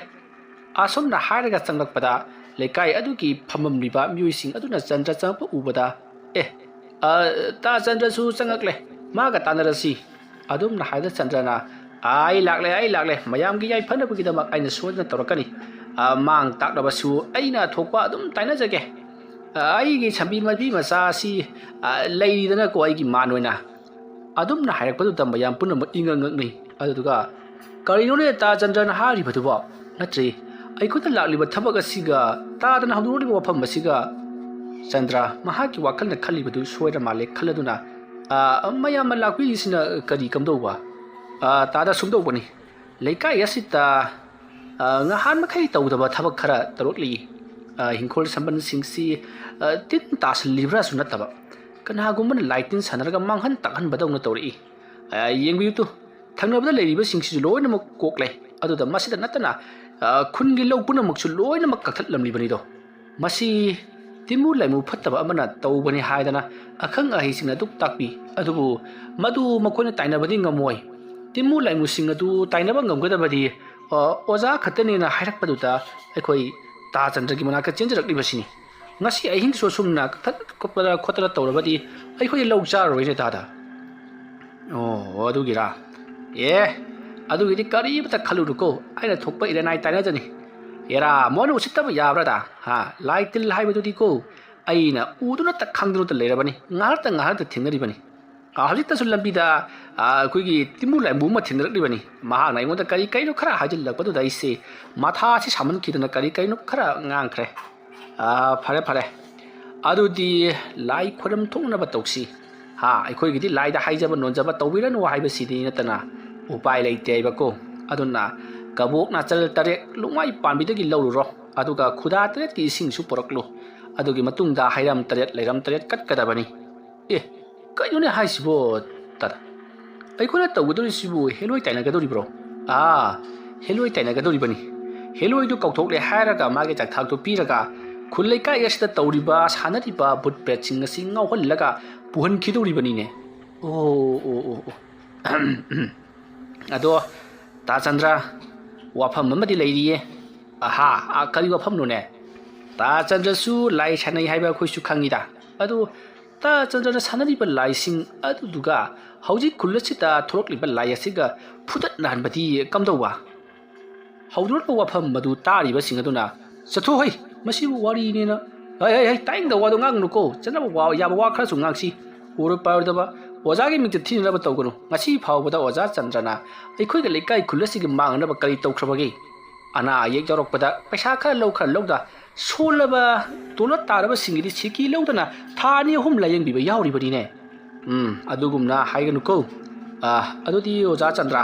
ꯑꯁꯨꯝꯅ ꯍꯥꯏꯔꯒ ꯆꯪꯂꯛꯄꯗ, ꯂꯩꯀꯥꯏ ꯑꯗꯨꯒꯤ ꯐꯝꯃꯝꯂꯤꯕ ꯃꯤꯑꯣꯏꯁꯤꯡ ꯑꯗꯨꯅ ꯆꯟꯗ꯭ꯔ ꯆꯪꯂꯛꯄ ꯎꯕꯗ, "ꯑꯦ, ꯑ, ꯇꯥ ꯆꯟꯗ꯭ꯔꯁꯨ ꯆꯪꯂꯛꯂꯦ, ꯃꯥꯒ ꯇꯥꯟꯅꯔꯁꯤ"꯫ ꯑꯗꯨꯝꯅ ꯍꯥꯏꯗ ꯆꯟꯗ꯭ꯔꯅ, "ꯑꯩ ꯂꯥꯛꯂꯦ, ꯑꯩ ꯂꯥꯛꯂꯦ, ꯃꯌꯥꯝꯒꯤ ꯌꯥꯏꯐꯅꯕꯒꯤꯗꯃꯛ ꯑꯩꯅ ꯁꯣꯏꯗꯅ ꯇꯧꯔꯛꯀꯅꯤ꯫ ꯑ, ꯃꯥꯡ ꯇꯥꯛꯅꯕꯁꯨ ꯑꯩꯅ ꯊꯣꯛꯄ ꯑꯗꯨꯝ ꯇꯥꯏꯅꯖꯒꯦ꯫ ꯑ, ꯑꯩꯒꯤ ꯁꯝꯕꯤ ꯃꯄꯤ ꯃꯆꯥ ꯑꯁꯤ, ꯑ, ꯂꯩꯔꯤꯗꯅꯀꯣ ꯑꯩꯒꯤ ꯃꯥꯟ ꯑꯣꯏꯅ"꯫ ꯑꯗꯨꯝꯅ ꯍꯥꯏꯔꯛꯄꯗꯨꯗ ꯃꯌꯥꯝ ꯄꯨꯝꯅꯃꯛ ꯏꯉꯛ ꯉꯛꯅꯩ꯫ ꯑꯗꯨꯗꯨꯒ, "ꯀꯔꯤꯅꯣꯅꯦ ꯇꯥ ꯆꯟꯗ꯭ꯔꯅ ꯍꯥꯏꯔꯤꯕꯗꯨꯕꯣ? ꯅꯠꯇ꯭ꯔꯤ, ꯑꯩꯈꯣꯏꯗ ꯂꯥꯛꯂꯤꯕ ꯊꯕꯛ ꯑꯁꯤꯒ, ꯇꯥꯗꯅ ꯍꯧꯗꯣꯔꯛꯂꯤꯕ ꯋꯥꯐꯝ ꯑꯁꯤꯒ"꯫ ꯆꯟꯗ꯭ꯔ ꯃꯍꯥꯛꯀꯤ ꯋꯥꯈꯜꯅ ꯈꯜꯂꯤꯕꯗꯨ ꯁꯣꯏꯔ ꯃꯥꯜꯂꯦ ꯈꯜꯂꯗꯨꯅ, "ꯑ, ꯃꯌꯥꯝꯅ ꯂꯥꯛꯄꯤꯔꯤꯁꯤꯅ ꯀꯔꯤ ꯀꯝꯗꯧꯕ?" "ꯑ, ꯇꯥꯗ ꯁꯨꯝꯗꯧꯕꯅꯤ꯫ ꯂꯩꯀꯥꯏ ꯑꯁꯤꯗ, ꯑ, ꯉꯍꯥꯟ ꯃꯈꯩ ꯇꯧꯗꯕ ꯊꯕꯛ ꯈꯔ ꯇꯧꯔꯛꯂꯤ꯫ ꯑ, ꯍꯤꯡꯈꯣꯜ ꯁꯝꯕꯜꯁꯤꯡꯁꯤ, ꯑ, ꯇꯤꯟ ꯇꯥꯁꯤꯜꯂꯤꯕ꯭ꯔꯥꯁꯨ ꯅꯠꯇꯕ, ꯀꯅꯥꯒꯨꯝꯕꯅ ꯂꯥꯏ ꯇꯤꯟ ꯁꯥꯟꯅꯔꯒ ꯃꯥꯡꯍꯟ ꯇꯥꯛꯍꯟꯕꯗꯧꯅ ꯇꯧꯔꯛꯏ꯫ ꯑ, ꯌꯦꯡꯕꯤꯌꯨ ꯇꯨ, ꯊꯪꯅꯕꯗ ꯂꯩꯔꯤꯕꯁꯤꯡꯁꯤꯁꯨ ꯂꯣꯏꯅꯃꯛ ꯀꯣꯛꯂꯦ꯫ ꯑꯗꯨꯗ ꯃꯁꯤꯗ ꯅꯠꯇꯅ, ꯑ, ꯈꯨꯟꯒꯤ ꯂꯧ ꯄꯨꯝꯅꯃꯛꯁꯨ ꯂꯣꯏꯅꯃꯛ ꯀꯛꯊꯠꯂꯝꯂꯤꯕꯅꯤꯗꯣ꯫ ꯃꯁꯤ ꯇꯤꯟꯃꯨ ꯂꯥꯏꯃꯨ ꯐꯠꯇꯕ ꯑꯃꯅ ꯇꯧꯕꯅꯤ" ꯍꯥꯏꯗꯅ ꯑꯈꯪ ꯑꯍꯩꯁꯤꯡꯅ ꯑꯗꯨꯛ ꯇꯥꯛꯄꯤ꯫ ꯑꯗꯨꯕꯨ ꯃꯗꯨ ꯃꯈꯣꯏꯅ ꯇꯥꯏꯅꯕꯗꯤ ꯉꯝꯃꯣꯏ꯫ ꯇꯤꯟꯃꯨ ꯂꯥꯏꯃꯨꯁꯤꯡ ꯑꯗꯨ ꯇꯥꯏꯅꯕ ꯉꯝꯒꯗꯕꯗꯤ, ꯑ, ꯑꯣꯖꯥ ꯈꯛꯇꯅꯦꯅ ꯍꯥꯏꯔꯛꯄꯗꯨꯗ ꯑꯩꯈꯣꯏ ꯇꯥ ꯆꯟꯗ꯭ꯔꯒꯤ ꯃꯅꯥꯛꯇ ꯆꯦꯟꯖꯔꯛꯂꯤꯕꯁꯤꯅꯤ꯫ ꯉꯁꯤ ꯑꯍꯤꯡꯁꯨ ꯑꯁꯨꯝꯅ ꯀꯛꯊꯠ ꯈꯣꯠꯇꯅ ꯇꯧꯔꯕꯗꯤ ꯑꯩꯈꯣꯏꯗꯤ ꯂꯧ ꯆꯥꯔꯔꯣꯏꯅꯦ ꯇꯥꯗ꯫ "ꯑꯣ, ꯑꯗꯨꯒꯤꯔꯥ? ꯑꯦ, ꯑꯗꯨꯒꯤꯗꯤ ꯀꯔꯤꯃꯇ ꯈꯜꯂꯨꯅꯨꯀꯣ, ꯑꯩꯅ ꯊꯣꯛꯄ ꯏꯔꯦꯅꯥꯏ ꯇꯥꯏꯅꯖꯅꯤ꯫ ꯑꯦꯔꯥ, ꯃꯣꯏꯅ ꯎꯁꯤꯠꯇꯕ ꯌꯥꯕ꯭ꯔꯥꯗ? ꯍꯥ, ꯂꯥꯏ ꯇꯤꯜ ꯍꯥꯏꯕꯗꯨꯗꯤꯀꯣ, ꯑꯩꯅ ꯎꯗꯨꯅꯇ ꯈꯪꯗꯨꯅꯇ ꯂꯩꯔꯕꯅꯤ, ꯉꯥꯏꯍꯥꯛꯇ ꯉꯥꯏꯍꯥꯛꯇ ꯊꯦꯡꯅꯔꯤꯕꯅꯤ꯫ ꯑ, ꯍꯧꯖꯤꯛꯇꯁꯨ ꯂꯝꯕꯤꯗ, ꯑ, ꯑꯩꯈꯣꯏꯒꯤ ꯇꯤꯟꯃꯨ ꯂꯥꯏꯃꯨ ꯑꯃ ꯊꯦꯡꯅꯔꯛꯂꯤꯕꯅꯤ꯫ ꯃꯍꯥꯛꯅ ꯑꯩꯉꯣꯟꯗ ꯀꯔꯤ ꯀꯔꯤꯅꯣ ꯈꯔ ꯍꯥꯏꯖꯤꯜꯂꯛꯄꯗꯨꯗ ꯑꯩꯁꯦ ꯃꯊꯥꯁꯤ ꯁꯥꯃꯟꯈꯤꯗꯅ ꯀꯔꯤ ꯀꯔꯤꯅꯣ ꯈꯔ ꯉꯥꯡꯈ꯭ꯔꯦ꯫ ꯑ, ꯐꯔꯦ, ꯐꯔꯦ꯫ ꯑꯗꯨꯗꯤ ꯂꯥꯏ ꯈꯣꯏꯔꯝ ꯊꯣꯛꯅꯕ ꯇꯧꯁꯤ꯫ ꯍꯥ, ꯑꯩꯈꯣꯏꯒꯤꯗꯤ ꯂꯥꯏꯗ ꯍꯥꯏꯖꯕ ꯅꯣꯟꯖꯕ ꯇꯧꯕꯤꯔꯅꯨ ꯍꯥꯏꯕꯁꯤꯗꯤ ꯅꯠꯇꯅ ꯎꯄꯥꯏ ꯂꯩꯇꯦ ꯍꯥꯏꯕꯀꯣ꯫ ꯑꯗꯨꯅ ꯀꯕꯣꯛ ꯅꯥꯆꯜ ꯇꯔꯦꯠ ꯂꯨꯛꯃꯥꯏ ꯄꯥꯝꯕꯤꯗꯒꯤ ꯂꯧꯔꯨꯔꯣ, ꯑꯗꯨꯒ ꯈꯨꯗꯥ ꯇꯔꯦꯠꯀꯤ ꯏꯁꯤꯡꯁꯨ ꯄꯨꯔꯛꯂꯨ꯫ ꯑꯗꯨꯒꯤ ꯃꯇꯨꯡꯗ ꯍꯩꯔꯝ ꯇꯔꯦꯠ ꯂꯩꯔꯝ ꯇꯔꯦꯠ ꯀꯠꯀꯗꯕꯅꯤ꯫ ꯑꯦ, ꯀꯩꯅꯣꯅꯦ ꯍꯥꯏꯁꯤꯕꯣ? ꯇꯥꯗ, ꯑꯩꯈꯣꯏꯅ ꯇꯧꯒꯗꯧꯔꯤꯁꯤꯕꯨ ꯍꯦꯂꯣꯏ ꯇꯥꯏꯅꯒꯗꯧꯔꯤꯕ꯭ꯔꯣ? ꯑꯥ, ꯍꯦꯂꯣꯏ ꯇꯥꯏꯅꯒꯗꯧꯔꯤꯕꯅꯤ꯫ ꯍꯦꯂꯣꯏꯗꯨ ꯀꯧꯊꯣꯛꯂꯦ ꯍꯥꯏꯔꯒ ꯃꯥꯒꯤ ꯆꯥꯛꯊꯥꯛꯇꯨ ꯄꯤꯔꯒ ꯈꯨꯜ ꯂꯩꯀꯥꯏ ꯑꯁꯤꯗ ꯇꯧꯔꯤꯕ, ꯁꯥꯟꯅꯔꯤꯕ ꯚꯨꯠ ꯄ꯭ꯔꯦꯠꯁꯤꯡ ꯑꯁꯤ ꯉꯥꯎꯍꯜꯂꯒ ꯄꯨꯍꯟꯈꯤꯗꯧꯔꯤꯕꯅꯤꯅꯦ꯫ ꯑꯣ, ꯑꯣ, ꯑꯣ, ꯑꯣ꯫ ꯑꯗꯣ, ꯇꯥ ꯆꯟꯗ꯭ꯔ, ꯋꯥꯐꯝ ꯑꯃꯗꯤ ꯂꯩꯔꯤꯌꯦ꯫ ꯑꯍꯥ, ꯑ, ꯀꯔꯤ ꯋꯥꯐꯝꯅꯣꯅꯦ? ꯇꯥ ꯆꯟꯗ꯭ꯔꯁꯨ ꯂꯥꯏ ꯁꯥꯟꯅꯩ ꯍꯥꯏꯕ ꯑꯩꯈꯣꯏꯁꯨ ꯈꯪꯉꯤꯗ꯫ ꯑꯗꯨ ꯇꯥ ꯆꯟꯗ꯭ꯔꯅ ꯁꯥꯟꯅꯔꯤꯕ ꯂꯥꯏꯁꯤꯡ ꯑꯗꯨꯗꯨꯒ ꯍꯧꯖꯤꯛ ꯈꯨꯜ ꯑꯁꯤꯗ ꯊꯣꯛꯂꯛꯂꯤꯕ ꯂꯥꯏ ꯑꯁꯤꯒ ꯐꯨꯗꯠꯅꯍꯟꯕꯗꯤ ꯀꯝꯗꯧꯕ? ꯍꯧꯗꯣꯔꯛꯄ ꯋꯥꯐꯝ ꯑꯗꯨ ꯇꯥꯔꯤꯕꯁꯤꯡ ꯑꯗꯨꯅ, "ꯆꯠꯊꯣꯛ ꯍꯩ, ꯃꯁꯤꯕꯨ ꯋꯥꯔꯤꯅꯦꯅ"꯫ "ꯍꯩ, ꯍꯩ, ꯍꯩ, ꯇꯥꯅꯤꯡꯗꯕ ꯋꯥꯗꯣ ꯉꯥꯡꯒꯅꯨꯀꯣ꯫ ꯆꯠꯅꯕ ꯋꯥ, ꯌꯥꯕ ꯋꯥ ꯈꯔꯁꯨ ꯉꯥꯡꯁꯤ꯫ ꯑꯣꯏꯔꯣꯏ ꯄꯥꯏꯔꯣꯏꯗꯕ꯫ ꯑꯣꯖꯥꯒꯤ ꯃꯤꯡꯆꯠ ꯊꯤꯅꯅꯕ ꯇꯧꯒꯅꯨ꯫ ꯉꯁꯤ ꯐꯥꯎꯕꯗ ꯑꯣꯖꯥ ꯆꯟꯗ꯭ꯔꯅ ꯑꯩꯈꯣꯏꯒ ꯂꯩꯀꯥꯏ ꯈꯨꯜ ꯑꯁꯤꯒꯤ ꯃꯥꯡꯅꯅꯕ ꯀꯔꯤ ꯇꯧꯈ꯭ꯔꯕꯒꯦ? ꯑꯅꯥ ꯑꯌꯦꯛ ꯌꯥꯎꯔꯛꯄꯗ ꯄꯩꯁꯥ ꯈꯔ ꯂꯧ ꯈꯔ ꯂꯧꯗ ꯁꯣꯜꯂꯕ ꯇꯣꯂꯣꯞ ꯇꯥꯔꯕꯁꯤꯡꯒꯤꯗꯤ ꯁꯤꯀꯤ ꯂꯧꯗꯅ ꯊꯥ ꯑꯅꯤ ꯑꯍꯨꯝ ꯂꯥꯌꯦꯡꯕꯤꯕ ꯌꯥꯎꯔꯤꯕꯅꯤꯅꯦ"꯫ "ꯎꯝ, ꯑꯗꯨꯒꯨꯝꯅ ꯍꯥꯏꯒꯅꯨꯀꯣ꯫ ꯑ, ꯑꯗꯨꯗꯤ ꯑꯣꯖꯥ ꯆꯟꯗ꯭ꯔ,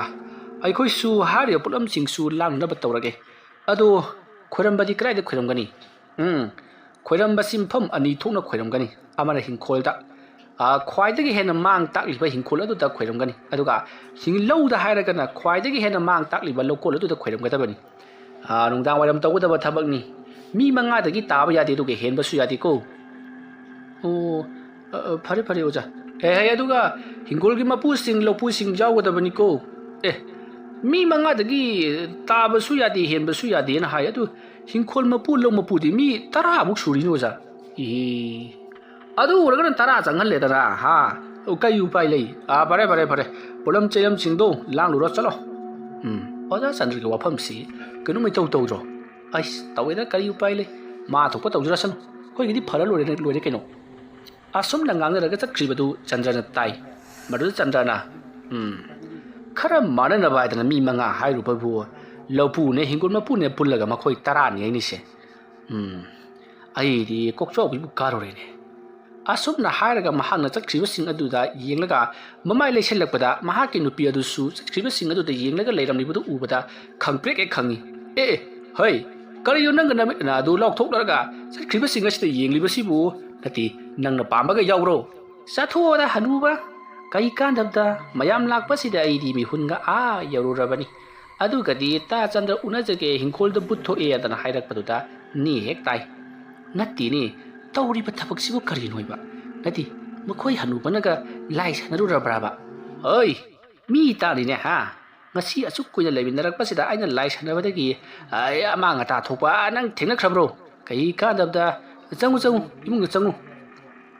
ꯑꯩꯈꯣꯏꯁꯨ ꯍꯥꯏꯔꯤꯕ ꯄꯣꯠꯂꯝꯁꯤꯡꯁꯨ ꯂꯥꯡꯅꯅꯕ ꯇꯧꯔꯒꯦ꯫ ꯑꯗꯣ ꯈꯣꯏꯔꯝꯕꯗꯤ ꯀꯗꯥꯏꯗ ꯈꯣꯏꯔꯝꯒꯅꯤ?" "ꯎꯝ, ꯈꯣꯏꯔꯝꯕꯁꯤ ꯃꯐꯝ ꯑꯅꯤ ꯊꯣꯛꯅ ꯈꯣꯏꯔꯝꯒꯅꯤ꯫ ꯑꯃꯅ ꯍꯤꯡꯈꯣꯜꯗ, ꯑ, ꯈ꯭ꯋꯥꯏꯗꯒꯤ ꯍꯦꯟꯅ ꯃꯥꯡ ꯇꯥꯛꯂꯤꯕ ꯍꯤꯡꯈꯣꯜ ꯑꯗꯨꯗ ꯈꯣꯏꯔꯝꯒꯅꯤ꯫ ꯑꯗꯨꯒ ꯍꯤꯡ-, ꯂꯧꯗ ꯍꯥꯏꯔꯒꯅ ꯈ꯭ꯋꯥꯏꯗꯒꯤ ꯍꯦꯟꯅ ꯃꯥꯡ ꯇꯥꯛꯂꯤꯕ ꯂꯧꯀꯣꯜ ꯑꯗꯨꯗ ꯈꯣꯏꯔꯝꯒꯗꯕꯅꯤ꯫ ꯑ, ꯅꯨꯡꯗꯥꯡ ꯋꯥꯏꯔꯝ ꯇꯧꯒꯗꯕ ꯊꯕꯛꯅꯤ꯫ ꯃꯤ ꯃꯉꯥꯗꯒꯤ ꯇꯥꯕ ꯌꯥꯗꯦ, ꯑꯗꯨꯒ ꯍꯦꯟꯕꯁꯨ ꯌꯥꯗꯦꯀꯣ"꯫ "ꯑꯣ, ꯑ, ꯑ, ꯐꯔꯦ, ꯐꯔꯦ, ꯑꯣꯖꯥ꯫ ꯑꯦ, ꯍꯦ, ꯑꯗꯨꯒ ꯍꯤꯡꯒꯣꯜꯒꯤ ꯃꯄꯨꯁꯤꯡ, ꯂꯧꯄꯨꯁꯤꯡ ꯌꯥꯎꯒꯗꯕꯅꯤꯀꯣ"꯫ "ꯑꯦ, ꯃꯤ ꯃꯉꯥꯗꯒꯤ ꯇꯥꯕꯁꯨ ꯌꯥꯗꯦ, ꯍꯦꯟꯕꯁꯨ ꯌꯥꯗꯦꯅ ꯍꯥꯏ꯫ ꯑꯗꯨ ꯍꯤꯡꯈꯣꯜ ꯃꯄꯨ, ꯂꯧ ꯃꯄꯨꯗꯤ ꯃꯤ ꯇꯔꯥꯃꯨꯛ ꯁꯨꯔꯤꯅꯤ, ꯑꯣꯖꯥ"꯫ "ꯏꯍꯤ"꯫ "ꯑꯗꯨ ꯑꯣꯏꯔꯒꯅ ꯇꯔꯥ ꯆꯪꯍꯜꯂꯦꯗꯅ, ꯍꯥ? ꯑꯣ, ꯀꯩ ꯎꯄꯥꯏ ꯂꯩ? ꯑꯥ, ꯐꯔꯦ, ꯐꯔꯦ, ꯐꯔꯦ꯫ ꯄꯣꯠꯂꯝ ꯆꯩꯂꯝꯁꯤꯡꯗꯣ ꯂꯥꯡꯂꯨꯔꯣ, ꯆꯠꯂꯣ"꯫ ꯎꯝ, ꯑꯣꯖꯥ ꯆꯟꯗ꯭ꯔꯒꯤ ꯋꯥꯐꯝꯁꯤ ꯀꯩꯅꯣꯝ ꯏꯇꯧ ꯇꯧꯗ꯭ꯔꯣ? ꯑꯩꯁ, ꯇꯧꯋꯦꯗ, ꯀꯔꯤ ꯎꯄꯥꯏ ꯂꯩ? ꯃꯥ ꯊꯣꯛꯄ ꯇꯧꯖꯔꯁꯅꯨ꯫ ꯑꯩꯈꯣꯏꯒꯤꯗꯤ ꯐꯔ ꯂꯣꯏꯔꯦ, ꯂꯣꯏꯔꯦ ꯀꯩꯅꯣ꯫ ꯑꯁꯨꯝꯅ ꯉꯥꯡꯅꯔꯒ ꯆꯠꯈ꯭ꯔꯤꯕꯗꯨ ꯆꯟꯗ꯭ꯔꯅ ꯇꯥꯏ꯫ ꯃꯗꯨꯗ ꯆꯟꯗ꯭ꯔꯅ, "ꯎꯝ, ꯈꯔ ꯃꯥꯟꯅꯅꯕ ꯍꯥꯏꯗꯅ ꯃꯤ ꯃꯉꯥ ꯍꯥꯏꯔꯨꯕꯕꯨ, ꯂꯧꯄꯨꯅꯦ, ꯍꯤꯡꯒꯣꯜ ꯃꯄꯨꯅꯦ ꯄꯨꯜꯂꯒ ꯃꯈꯣꯏ ꯇꯔꯥꯅꯤ ꯍꯥꯏꯅꯤꯁꯦ꯫ ꯎꯝ, ꯑꯩꯗꯤ ꯀꯣꯛꯆꯥꯎꯕꯤꯕꯨ ꯀꯥꯔꯨꯔꯦꯅꯦ"꯫ ꯑꯁꯨꯝꯅ ꯍꯥꯏꯔꯒ ꯃꯍꯥꯛꯅ ꯆꯠꯈ꯭ꯔꯤꯕꯁꯤꯡ ꯑꯗꯨꯗ ꯌꯦꯡꯂꯒ ꯃꯃꯥꯏ ꯂꯩꯁꯜꯂꯛꯄꯗ, ꯃꯍꯥꯛꯀꯤ ꯅꯨꯄꯤ ꯑꯗꯨꯁꯨ ꯆꯠꯈ꯭ꯔꯤꯕꯁꯤꯡ ꯑꯗꯨꯗ ꯌꯦꯡꯂꯒ ꯂꯩꯔꯝꯂꯤꯕꯗꯨ ꯎꯕꯗ ꯈꯪꯄ꯭ꯔꯦꯛ ꯍꯦꯛ ꯈꯪꯉꯤ꯫ "ꯑꯦ, ꯑꯦ, ꯍꯩ, ꯀꯔꯤꯅꯣ ꯅꯪꯒꯤ ꯅꯃꯤꯠ ꯅꯥ ꯑꯗꯨ ꯂꯥꯎꯊꯣꯛꯂꯔꯒ ꯆꯠꯈ꯭ꯔꯤꯕꯁꯤꯡ ꯑꯁꯤꯗ ꯌꯦꯡꯂꯤꯕꯁꯤꯕꯨ? ꯅꯠꯇꯦ, ꯅꯪꯅ ꯄꯥꯝꯕꯒ ꯌꯥꯎꯕ꯭ꯔꯣ?" "ꯆꯠꯊꯣꯛꯑꯣꯗ ꯍꯅꯨꯕ, ꯀꯔꯤ ꯀꯥꯟꯗꯕꯗ? ꯃꯌꯥꯝ ꯂꯥꯛꯄꯁꯤꯗ ꯑꯩꯗꯤ ꯃꯤꯍꯨꯟꯒ ꯑꯥ ꯌꯧꯔꯨꯔꯕꯅꯤ꯫ ꯑꯗꯨꯒꯗꯤ ꯇꯥ ꯆꯟꯗ꯭ꯔ ꯎꯅꯖꯒꯦ, ꯍꯤꯡꯈꯣꯜꯗ ꯕꯨꯠ ꯊꯣꯛꯑꯦ" ꯑꯗꯅ ꯍꯥꯏꯔꯛꯄꯗꯨꯗ ꯅꯦ ꯍꯦꯛ ꯇꯥꯏ꯫ "ꯅꯠꯇꯦꯅꯦ, ꯇꯧꯔꯤꯕ ꯊꯕꯛꯁꯤꯕꯨ ꯀꯔꯤꯅꯣ ꯍꯥꯏꯕ? ꯅꯠꯇꯦ, ꯃꯈꯣꯏ ꯍꯅꯨꯕꯅꯒ ꯂꯥꯏ ꯁꯥꯟꯅꯔꯨꯔꯕ꯭ꯔꯕ? ꯍꯣꯏ, ꯃꯤ ꯇꯥꯅꯤꯅꯦ, ꯍꯥ? ꯉꯁꯤ ꯑꯁꯨꯛ ꯀꯨꯏꯅ ꯂꯩꯃꯤꯟꯅꯔꯛꯄꯁꯤꯗ ꯑꯩꯅ ꯂꯥꯏ ꯁꯥꯟꯅꯕꯗꯒꯤ, ꯑ, ꯑꯃꯥꯡ ꯑꯇꯥ ꯊꯣꯛꯄ, ꯑ, ꯅꯪ ꯊꯦꯡꯅꯈ꯭ꯔꯕ꯭ꯔꯣ? ꯀꯩ ꯀꯥꯟꯗꯕꯗ꯫ ꯆꯪꯉꯨ, ꯆꯪꯉꯨ, ꯏꯃꯨꯡꯗ ꯆꯪꯉꯨ꯫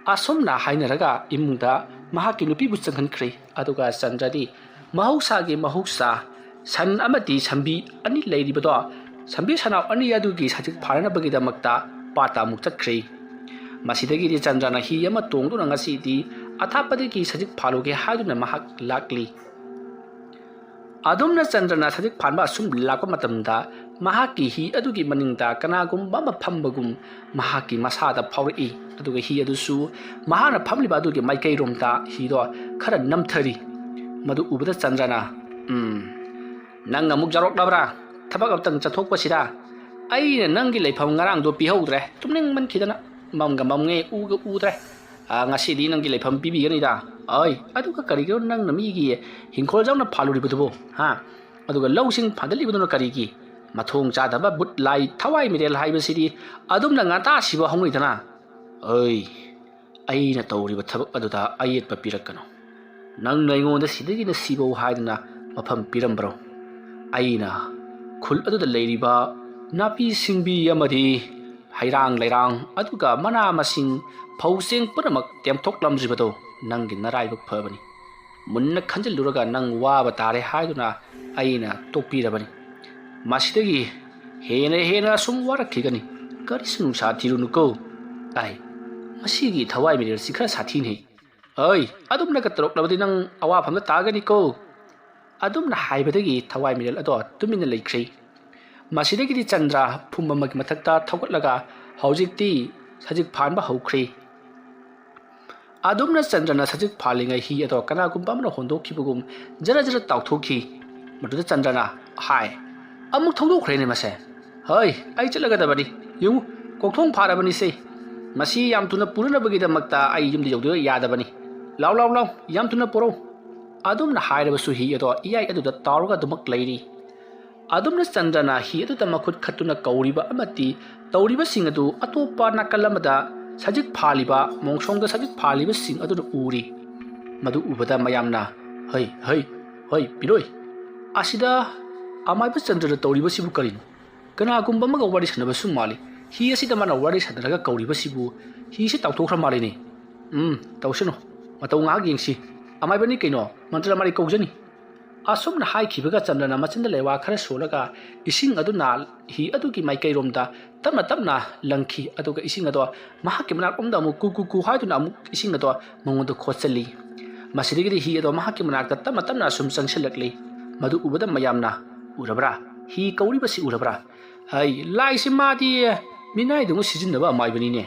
ꯑꯁꯨꯝꯅ ꯍꯥꯏꯅꯔꯒ ꯏꯃꯨꯡꯗ ꯃꯍꯥꯛꯀꯤ ꯅꯨꯄꯤꯕꯨ ꯆꯪꯍꯟꯈ꯭ꯔꯦ꯫ ꯑꯗꯨꯒ ꯆꯟꯗ꯭ꯔꯗꯤ ꯃꯍꯧꯁꯥꯒꯤ ꯃꯍꯧꯁꯥ ꯁꯟ ꯑꯃꯗꯤ ꯁꯟꯕꯤ ꯑꯅꯤ ꯂꯩꯔꯤꯕꯗꯣ, ꯁꯟꯕꯤ ꯁꯟꯅꯥꯎ ꯑꯅꯤ ꯑꯗꯨꯒꯤ ꯁꯖꯤꯛ ꯐꯥꯅꯅꯕꯒꯤꯗꯃꯛꯇ ꯄꯥꯠꯇ ꯑꯃꯨꯛ ꯆꯠꯈ꯭ꯔꯦ꯫ ꯃꯁꯤꯗꯒꯤꯗꯤ ꯆꯟꯗ꯭ꯔꯅ ꯍꯤ ꯑꯃ ꯇꯣꯡꯗꯨꯅ ꯉꯁꯤꯗꯤ ꯑꯊꯥꯞꯄꯗꯒꯤ ꯁꯖꯤꯛ ꯐꯥꯜꯂꯨꯒꯦ ꯍꯥꯏꯗꯨꯅ ꯃꯍꯥꯛ ꯂꯥꯛꯂꯤ꯫ ꯑꯗꯨꯝꯅ ꯆꯟꯗ꯭ꯔꯅ ꯁꯖꯤꯛ ꯐꯥꯟꯕ ꯑꯁꯨꯝ ꯂꯥꯛꯄ ꯃꯇꯝꯗ ꯃꯍꯥꯛꯀꯤ ꯍꯤ ꯑꯗꯨꯒꯤ ꯃꯅꯤꯡꯗ ꯀꯅꯥꯒꯨꯝꯕ ꯑꯃ ꯐꯝꯕꯒꯨꯝ ꯃꯍꯥꯛꯀꯤ ꯃꯁꯥꯗ ꯐꯥꯎꯔꯛꯏ꯫ ꯑꯗꯨꯒ ꯍꯤ ꯑꯗꯨꯁꯨ ꯃꯍꯥꯛꯅ ꯐꯝꯂꯤꯕ ꯑꯗꯨꯒꯤ ꯃꯥꯏꯀꯩꯔꯣꯝꯗ ꯍꯤꯗꯣ ꯈꯔ ꯅꯝꯊꯔꯤ꯫ ꯃꯗꯨ ꯎꯕꯗ ꯆꯟꯗ꯭ꯔꯅ, "ꯎꯝ, ꯅꯪ ꯑꯃꯨꯛ ꯌꯥꯎꯔꯛꯂꯕ꯭ꯔꯥ? ꯊꯕꯛ ꯑꯃꯇꯪ ꯆꯠꯊꯣꯛꯄꯁꯤꯗ ꯑꯩꯅ ꯅꯪꯒꯤ ꯂꯩꯐꯝ ꯉꯔꯥꯡꯗꯣ ꯄꯤꯍꯧꯗ꯭ꯔꯦ꯫ ꯇꯨꯝꯅꯤꯡꯃꯟꯈꯤꯗꯅ ꯃꯝꯒ ꯃꯝꯉꯦ, ꯎꯒ ꯎꯗ꯭ꯔꯦ꯫ ꯑ, ꯉꯁꯤꯗꯤ ꯅꯪꯒꯤ ꯂꯩꯐꯝ ꯄꯤꯕꯤꯒꯅꯤꯗ꯫ ꯑꯣꯏ, ꯑꯗꯨꯒ ꯀꯔꯤꯒꯤꯅꯣ ꯅꯪꯅ ꯃꯤꯒꯤ ꯍꯤꯡꯈꯣꯜ ꯌꯥꯎꯅ ꯐꯥꯜꯂꯨꯔꯤꯕꯗꯨꯕꯣ? ꯍꯥ? ꯑꯗꯨꯒ ꯂꯧꯁꯤꯡ ꯐꯥꯟꯗꯠꯂꯤꯕꯗꯨꯅ ꯀꯔꯤꯒꯤ? ꯃꯊꯣꯡ ꯆꯥꯗꯕ ꯕꯨꯠ ꯂꯥꯏ ꯊꯋꯥꯏ ꯃꯤꯔꯦꯜ ꯍꯥꯏꯕꯁꯤꯗꯤ ꯑꯗꯨꯝꯅ ꯉꯟꯇꯥ ꯁꯤꯕ ꯍꯧꯅꯩꯗꯅ꯫ ꯑꯣꯏ, ꯑꯩꯅ ꯇꯧꯔꯤꯕ ꯊꯕꯛ ꯑꯗꯨꯗ ꯑꯌꯦꯠꯄ ꯄꯤꯔꯛꯀꯅꯨ꯫ ꯅꯪꯅ ꯑꯩꯉꯣꯟꯗ ꯁꯤꯗꯒꯤꯅ ꯁꯤꯕꯧ ꯍꯥꯏꯗꯅ ꯃꯐꯝ ꯄꯤꯔꯝꯕ꯭ꯔꯣ? ꯑꯩꯅ ꯈꯨꯜ ꯑꯗꯨꯗ ꯂꯩꯔꯤꯕ ꯅꯥꯄꯤ ꯁꯤꯡꯕꯤ ꯑꯃꯗꯤ ꯍꯩꯔꯥꯡ ꯂꯩꯔꯥꯡ, ꯑꯗꯨꯒ ꯃꯅꯥ ꯃꯁꯤꯡ, ꯐꯧ ꯆꯦꯡ ꯄꯨꯝꯅꯃꯛ ꯇꯦꯝꯊꯣꯛꯂꯝꯗ꯭ꯔꯤꯕꯗꯣ ꯅꯪꯒꯤ ꯅꯔꯥꯏꯕꯛ ꯐꯕꯅꯤ꯫ ꯃꯨꯟꯅ ꯈꯟꯖꯤꯜꯂꯨꯔꯒ ꯅꯪ ꯋꯥꯕ ꯇꯥꯔꯦ ꯍꯥꯏꯗꯨꯅ ꯑꯩꯅ ꯇꯣꯛꯄꯤꯔꯕꯅꯤ꯫ ꯃꯁꯤꯗꯒꯤ ꯍꯦꯟꯅ ꯍꯦꯟꯅ ꯁꯨꯝ ꯋꯥꯔꯛꯈꯤꯒꯅꯤ꯫ ꯀꯔꯤꯁꯨ ꯅꯨꯡꯁꯥ ꯊꯤꯔꯨꯅꯨꯀꯣ꯫ ꯑꯥꯏ, ꯃꯁꯤꯒꯤ ꯊꯋꯥꯏ ꯃꯤꯔꯦꯜꯁꯤ ꯈꯔ ꯁꯥꯊꯤꯅꯦ꯫ ꯑꯩ, ꯑꯗꯨꯝꯅꯒ ꯇꯧꯔꯛꯂꯕꯗꯤ ꯅꯪ ꯑꯋꯥꯐꯝꯗ ꯇꯥꯒꯅꯤꯀꯣ꯫ ꯑꯗꯨꯝꯅ ꯍꯥꯏꯕꯗꯒꯤ ꯊꯋꯥꯏ ꯃꯤꯔꯦꯜ ꯑꯗꯣ ꯇꯨꯃꯤꯟꯅ ꯂꯩꯈ꯭ꯔꯦ꯫ ꯃꯁꯤꯗꯒꯤꯗꯤ ꯆꯟꯗ꯭ꯔ ꯐꯨꯝ ꯑꯃꯒꯤ ꯃꯊꯛꯇ ꯊꯧꯒꯠꯂꯒ ꯍꯧꯖꯤꯛꯇꯤ ꯁꯖꯤꯛ ꯐꯥꯟꯕ ꯍꯧꯈ꯭ꯔꯦ꯫ ꯑꯗꯨꯝꯅ ꯆꯟꯗ꯭ꯔꯅ ꯁꯖꯤꯛ ꯐꯥꯜꯂꯤꯉꯩ ꯍꯤ ꯑꯗꯣ ꯀꯅꯥꯒꯨꯝꯕ ꯑꯃꯅ ꯍꯣꯟꯗꯣꯛꯈꯤꯕꯒꯨꯝ ꯖꯔ ꯖꯔ ꯇꯥꯎꯊꯣꯛꯈꯤ꯫ ꯃꯗꯨꯗ ꯆꯟꯗ꯭ꯔꯅ ꯍꯥꯏ, "ꯑꯃꯨꯛ ꯊꯧꯗꯣꯛꯈ꯭ꯔꯦꯅꯦ ꯃꯁꯦ꯫ ꯍꯣꯏ, ꯑꯩ ꯆꯠꯂꯒꯗꯕꯅꯤ꯫ ꯌꯦꯡꯉꯨ, ꯀꯣꯛꯊꯣꯡ ꯐꯥꯔꯕꯅꯤꯁꯦ꯫ ꯃꯁꯤ ꯌꯥꯝ ꯊꯨꯅ ꯄꯨꯅꯅꯕꯒꯤꯗꯃꯛꯇ ꯑꯩ ꯌꯨꯝꯗ ꯌꯧꯗꯕ ꯌꯥꯗꯕꯅꯤ꯫ ꯂꯥꯎ, ꯂꯥꯎ, ꯂꯥꯎ, ꯌꯥꯝ ꯊꯨꯅ ꯄꯨꯔꯧ꯫" ꯑꯗꯨꯝꯅ ꯍꯥꯏꯔꯕꯁꯨ ꯍꯤ ꯑꯗꯣ ꯏꯌꯥꯏ ꯑꯗꯨꯗ ꯇꯥꯎꯔꯒ ꯑꯗꯨꯃꯛ ꯂꯩꯔꯤ꯫ ꯑꯗꯨꯝꯅ ꯆꯟꯗ꯭ꯔꯅ ꯍꯤ ꯑꯗꯨꯗ ꯃꯈꯨꯠ ꯈꯠꯇꯨꯅ ꯀꯧꯔꯤꯕ ꯑꯃꯗꯤ ꯇꯧꯔꯤꯕꯁꯤꯡ ꯑꯗꯨ ꯑꯇꯣꯞꯄ ꯅꯥꯀꯜ ꯑꯃꯗ ꯁꯖꯤꯛ ꯐꯥꯜꯂꯤꯕ, ꯃꯣꯡꯁꯣꯡꯗ ꯁꯖꯤꯛ ꯐꯥꯜꯂꯤꯕꯁꯤꯡ ꯑꯗꯨꯅ ꯎꯔꯤ꯫ ꯃꯗꯨ ꯎꯕꯗ ꯃꯌꯥꯝꯅ, "ꯍꯩ, ꯍꯩ, ꯍꯩ, ꯄꯤꯔꯣꯏ, ꯑꯁꯤꯗ ꯑꯃꯥꯏꯕ ꯆꯟꯗ꯭ꯔꯅ ꯇꯧꯔꯤꯕꯁꯤꯕꯨ ꯀꯔꯤꯅꯣ? ꯀꯅꯥꯒꯨꯝꯕ ꯑꯃꯒ ꯋꯥꯔꯤ ꯁꯥꯟꯅꯕꯁꯨ ꯃꯥꯜꯂꯤ꯫ ꯍꯤ ꯑꯁꯤꯗ ꯃꯥꯅ ꯋꯥꯔꯤ ꯁꯥꯟꯅꯔꯒ ꯀꯧꯔꯤꯕꯁꯤꯕꯨ ꯍꯤꯁꯤ ꯇꯥꯎꯊꯣꯛꯈ꯭ꯔ ꯃꯥꯜꯂꯤꯅꯦ꯫ ꯎꯝ, ꯇꯧꯁꯅꯨ꯫ ꯃꯇꯧ ꯉꯥꯏꯍꯥꯛ ꯌꯦꯡꯁꯤ꯫ ꯑꯃꯥꯏꯕꯅꯤ ꯀꯩꯅꯣ, ꯃꯟꯇ꯭ꯔ ꯃꯥꯔꯤ ꯀꯧꯖꯅꯤ꯫ ꯑꯁꯨꯝꯅ ꯍꯥꯏꯈꯤꯕꯒ ꯆꯟꯗ꯭ꯔꯅ ꯃꯆꯤꯟꯗ ꯂꯩꯋꯥ ꯈꯔ ꯁꯣꯜꯂꯒ ꯏꯁꯤꯡ ꯑꯗꯨꯅ ꯍꯤ ꯑꯗꯨꯒꯤ ꯃꯥꯏꯀꯩꯔꯣꯝꯗ ꯇꯞꯅ ꯇꯞꯅ ꯂꯪꯈꯤ꯫ ꯑꯗꯨꯒ ꯏꯁꯤꯡ ꯑꯗꯣ ꯃꯍꯥꯛꯀꯤ ꯃꯅꯥꯛꯂꯣꯝꯗ ꯑꯃꯨꯛ ꯀꯨ ꯀꯨ ꯀꯨ ꯍꯥꯏꯗꯨꯅ ꯑꯃꯨꯛ ꯏꯁꯤꯡ ꯑꯗꯣ ꯃꯉꯣꯟꯗ ꯈꯣꯠꯆꯜꯂꯤ꯫ ꯃꯁꯤꯗꯒꯤꯗꯤ ꯍꯤ ꯑꯗꯣ ꯃꯍꯥꯛꯀꯤ ꯃꯅꯥꯛꯇ ꯇꯞꯅ ꯇꯞꯅ ꯑꯁꯨꯝ ꯆꯪꯁꯤꯜꯂꯛꯂꯤ꯫ ꯃꯗꯨ ꯎꯕꯗ ꯃꯌꯥꯝꯅ, "ꯎꯔꯕ꯭ꯔꯥ? ꯍꯤ ꯀꯧꯔꯤꯕꯁꯤ ꯎꯔꯕ꯭ꯔꯥ? ꯍꯩ, ꯂꯥꯏꯁꯤ ꯃꯥꯗꯤ ꯃꯤꯅꯥꯏꯗꯧꯅ ꯁꯤꯖꯤꯟꯅꯕ ꯑꯃꯥꯏꯕꯅꯤꯅꯦ꯫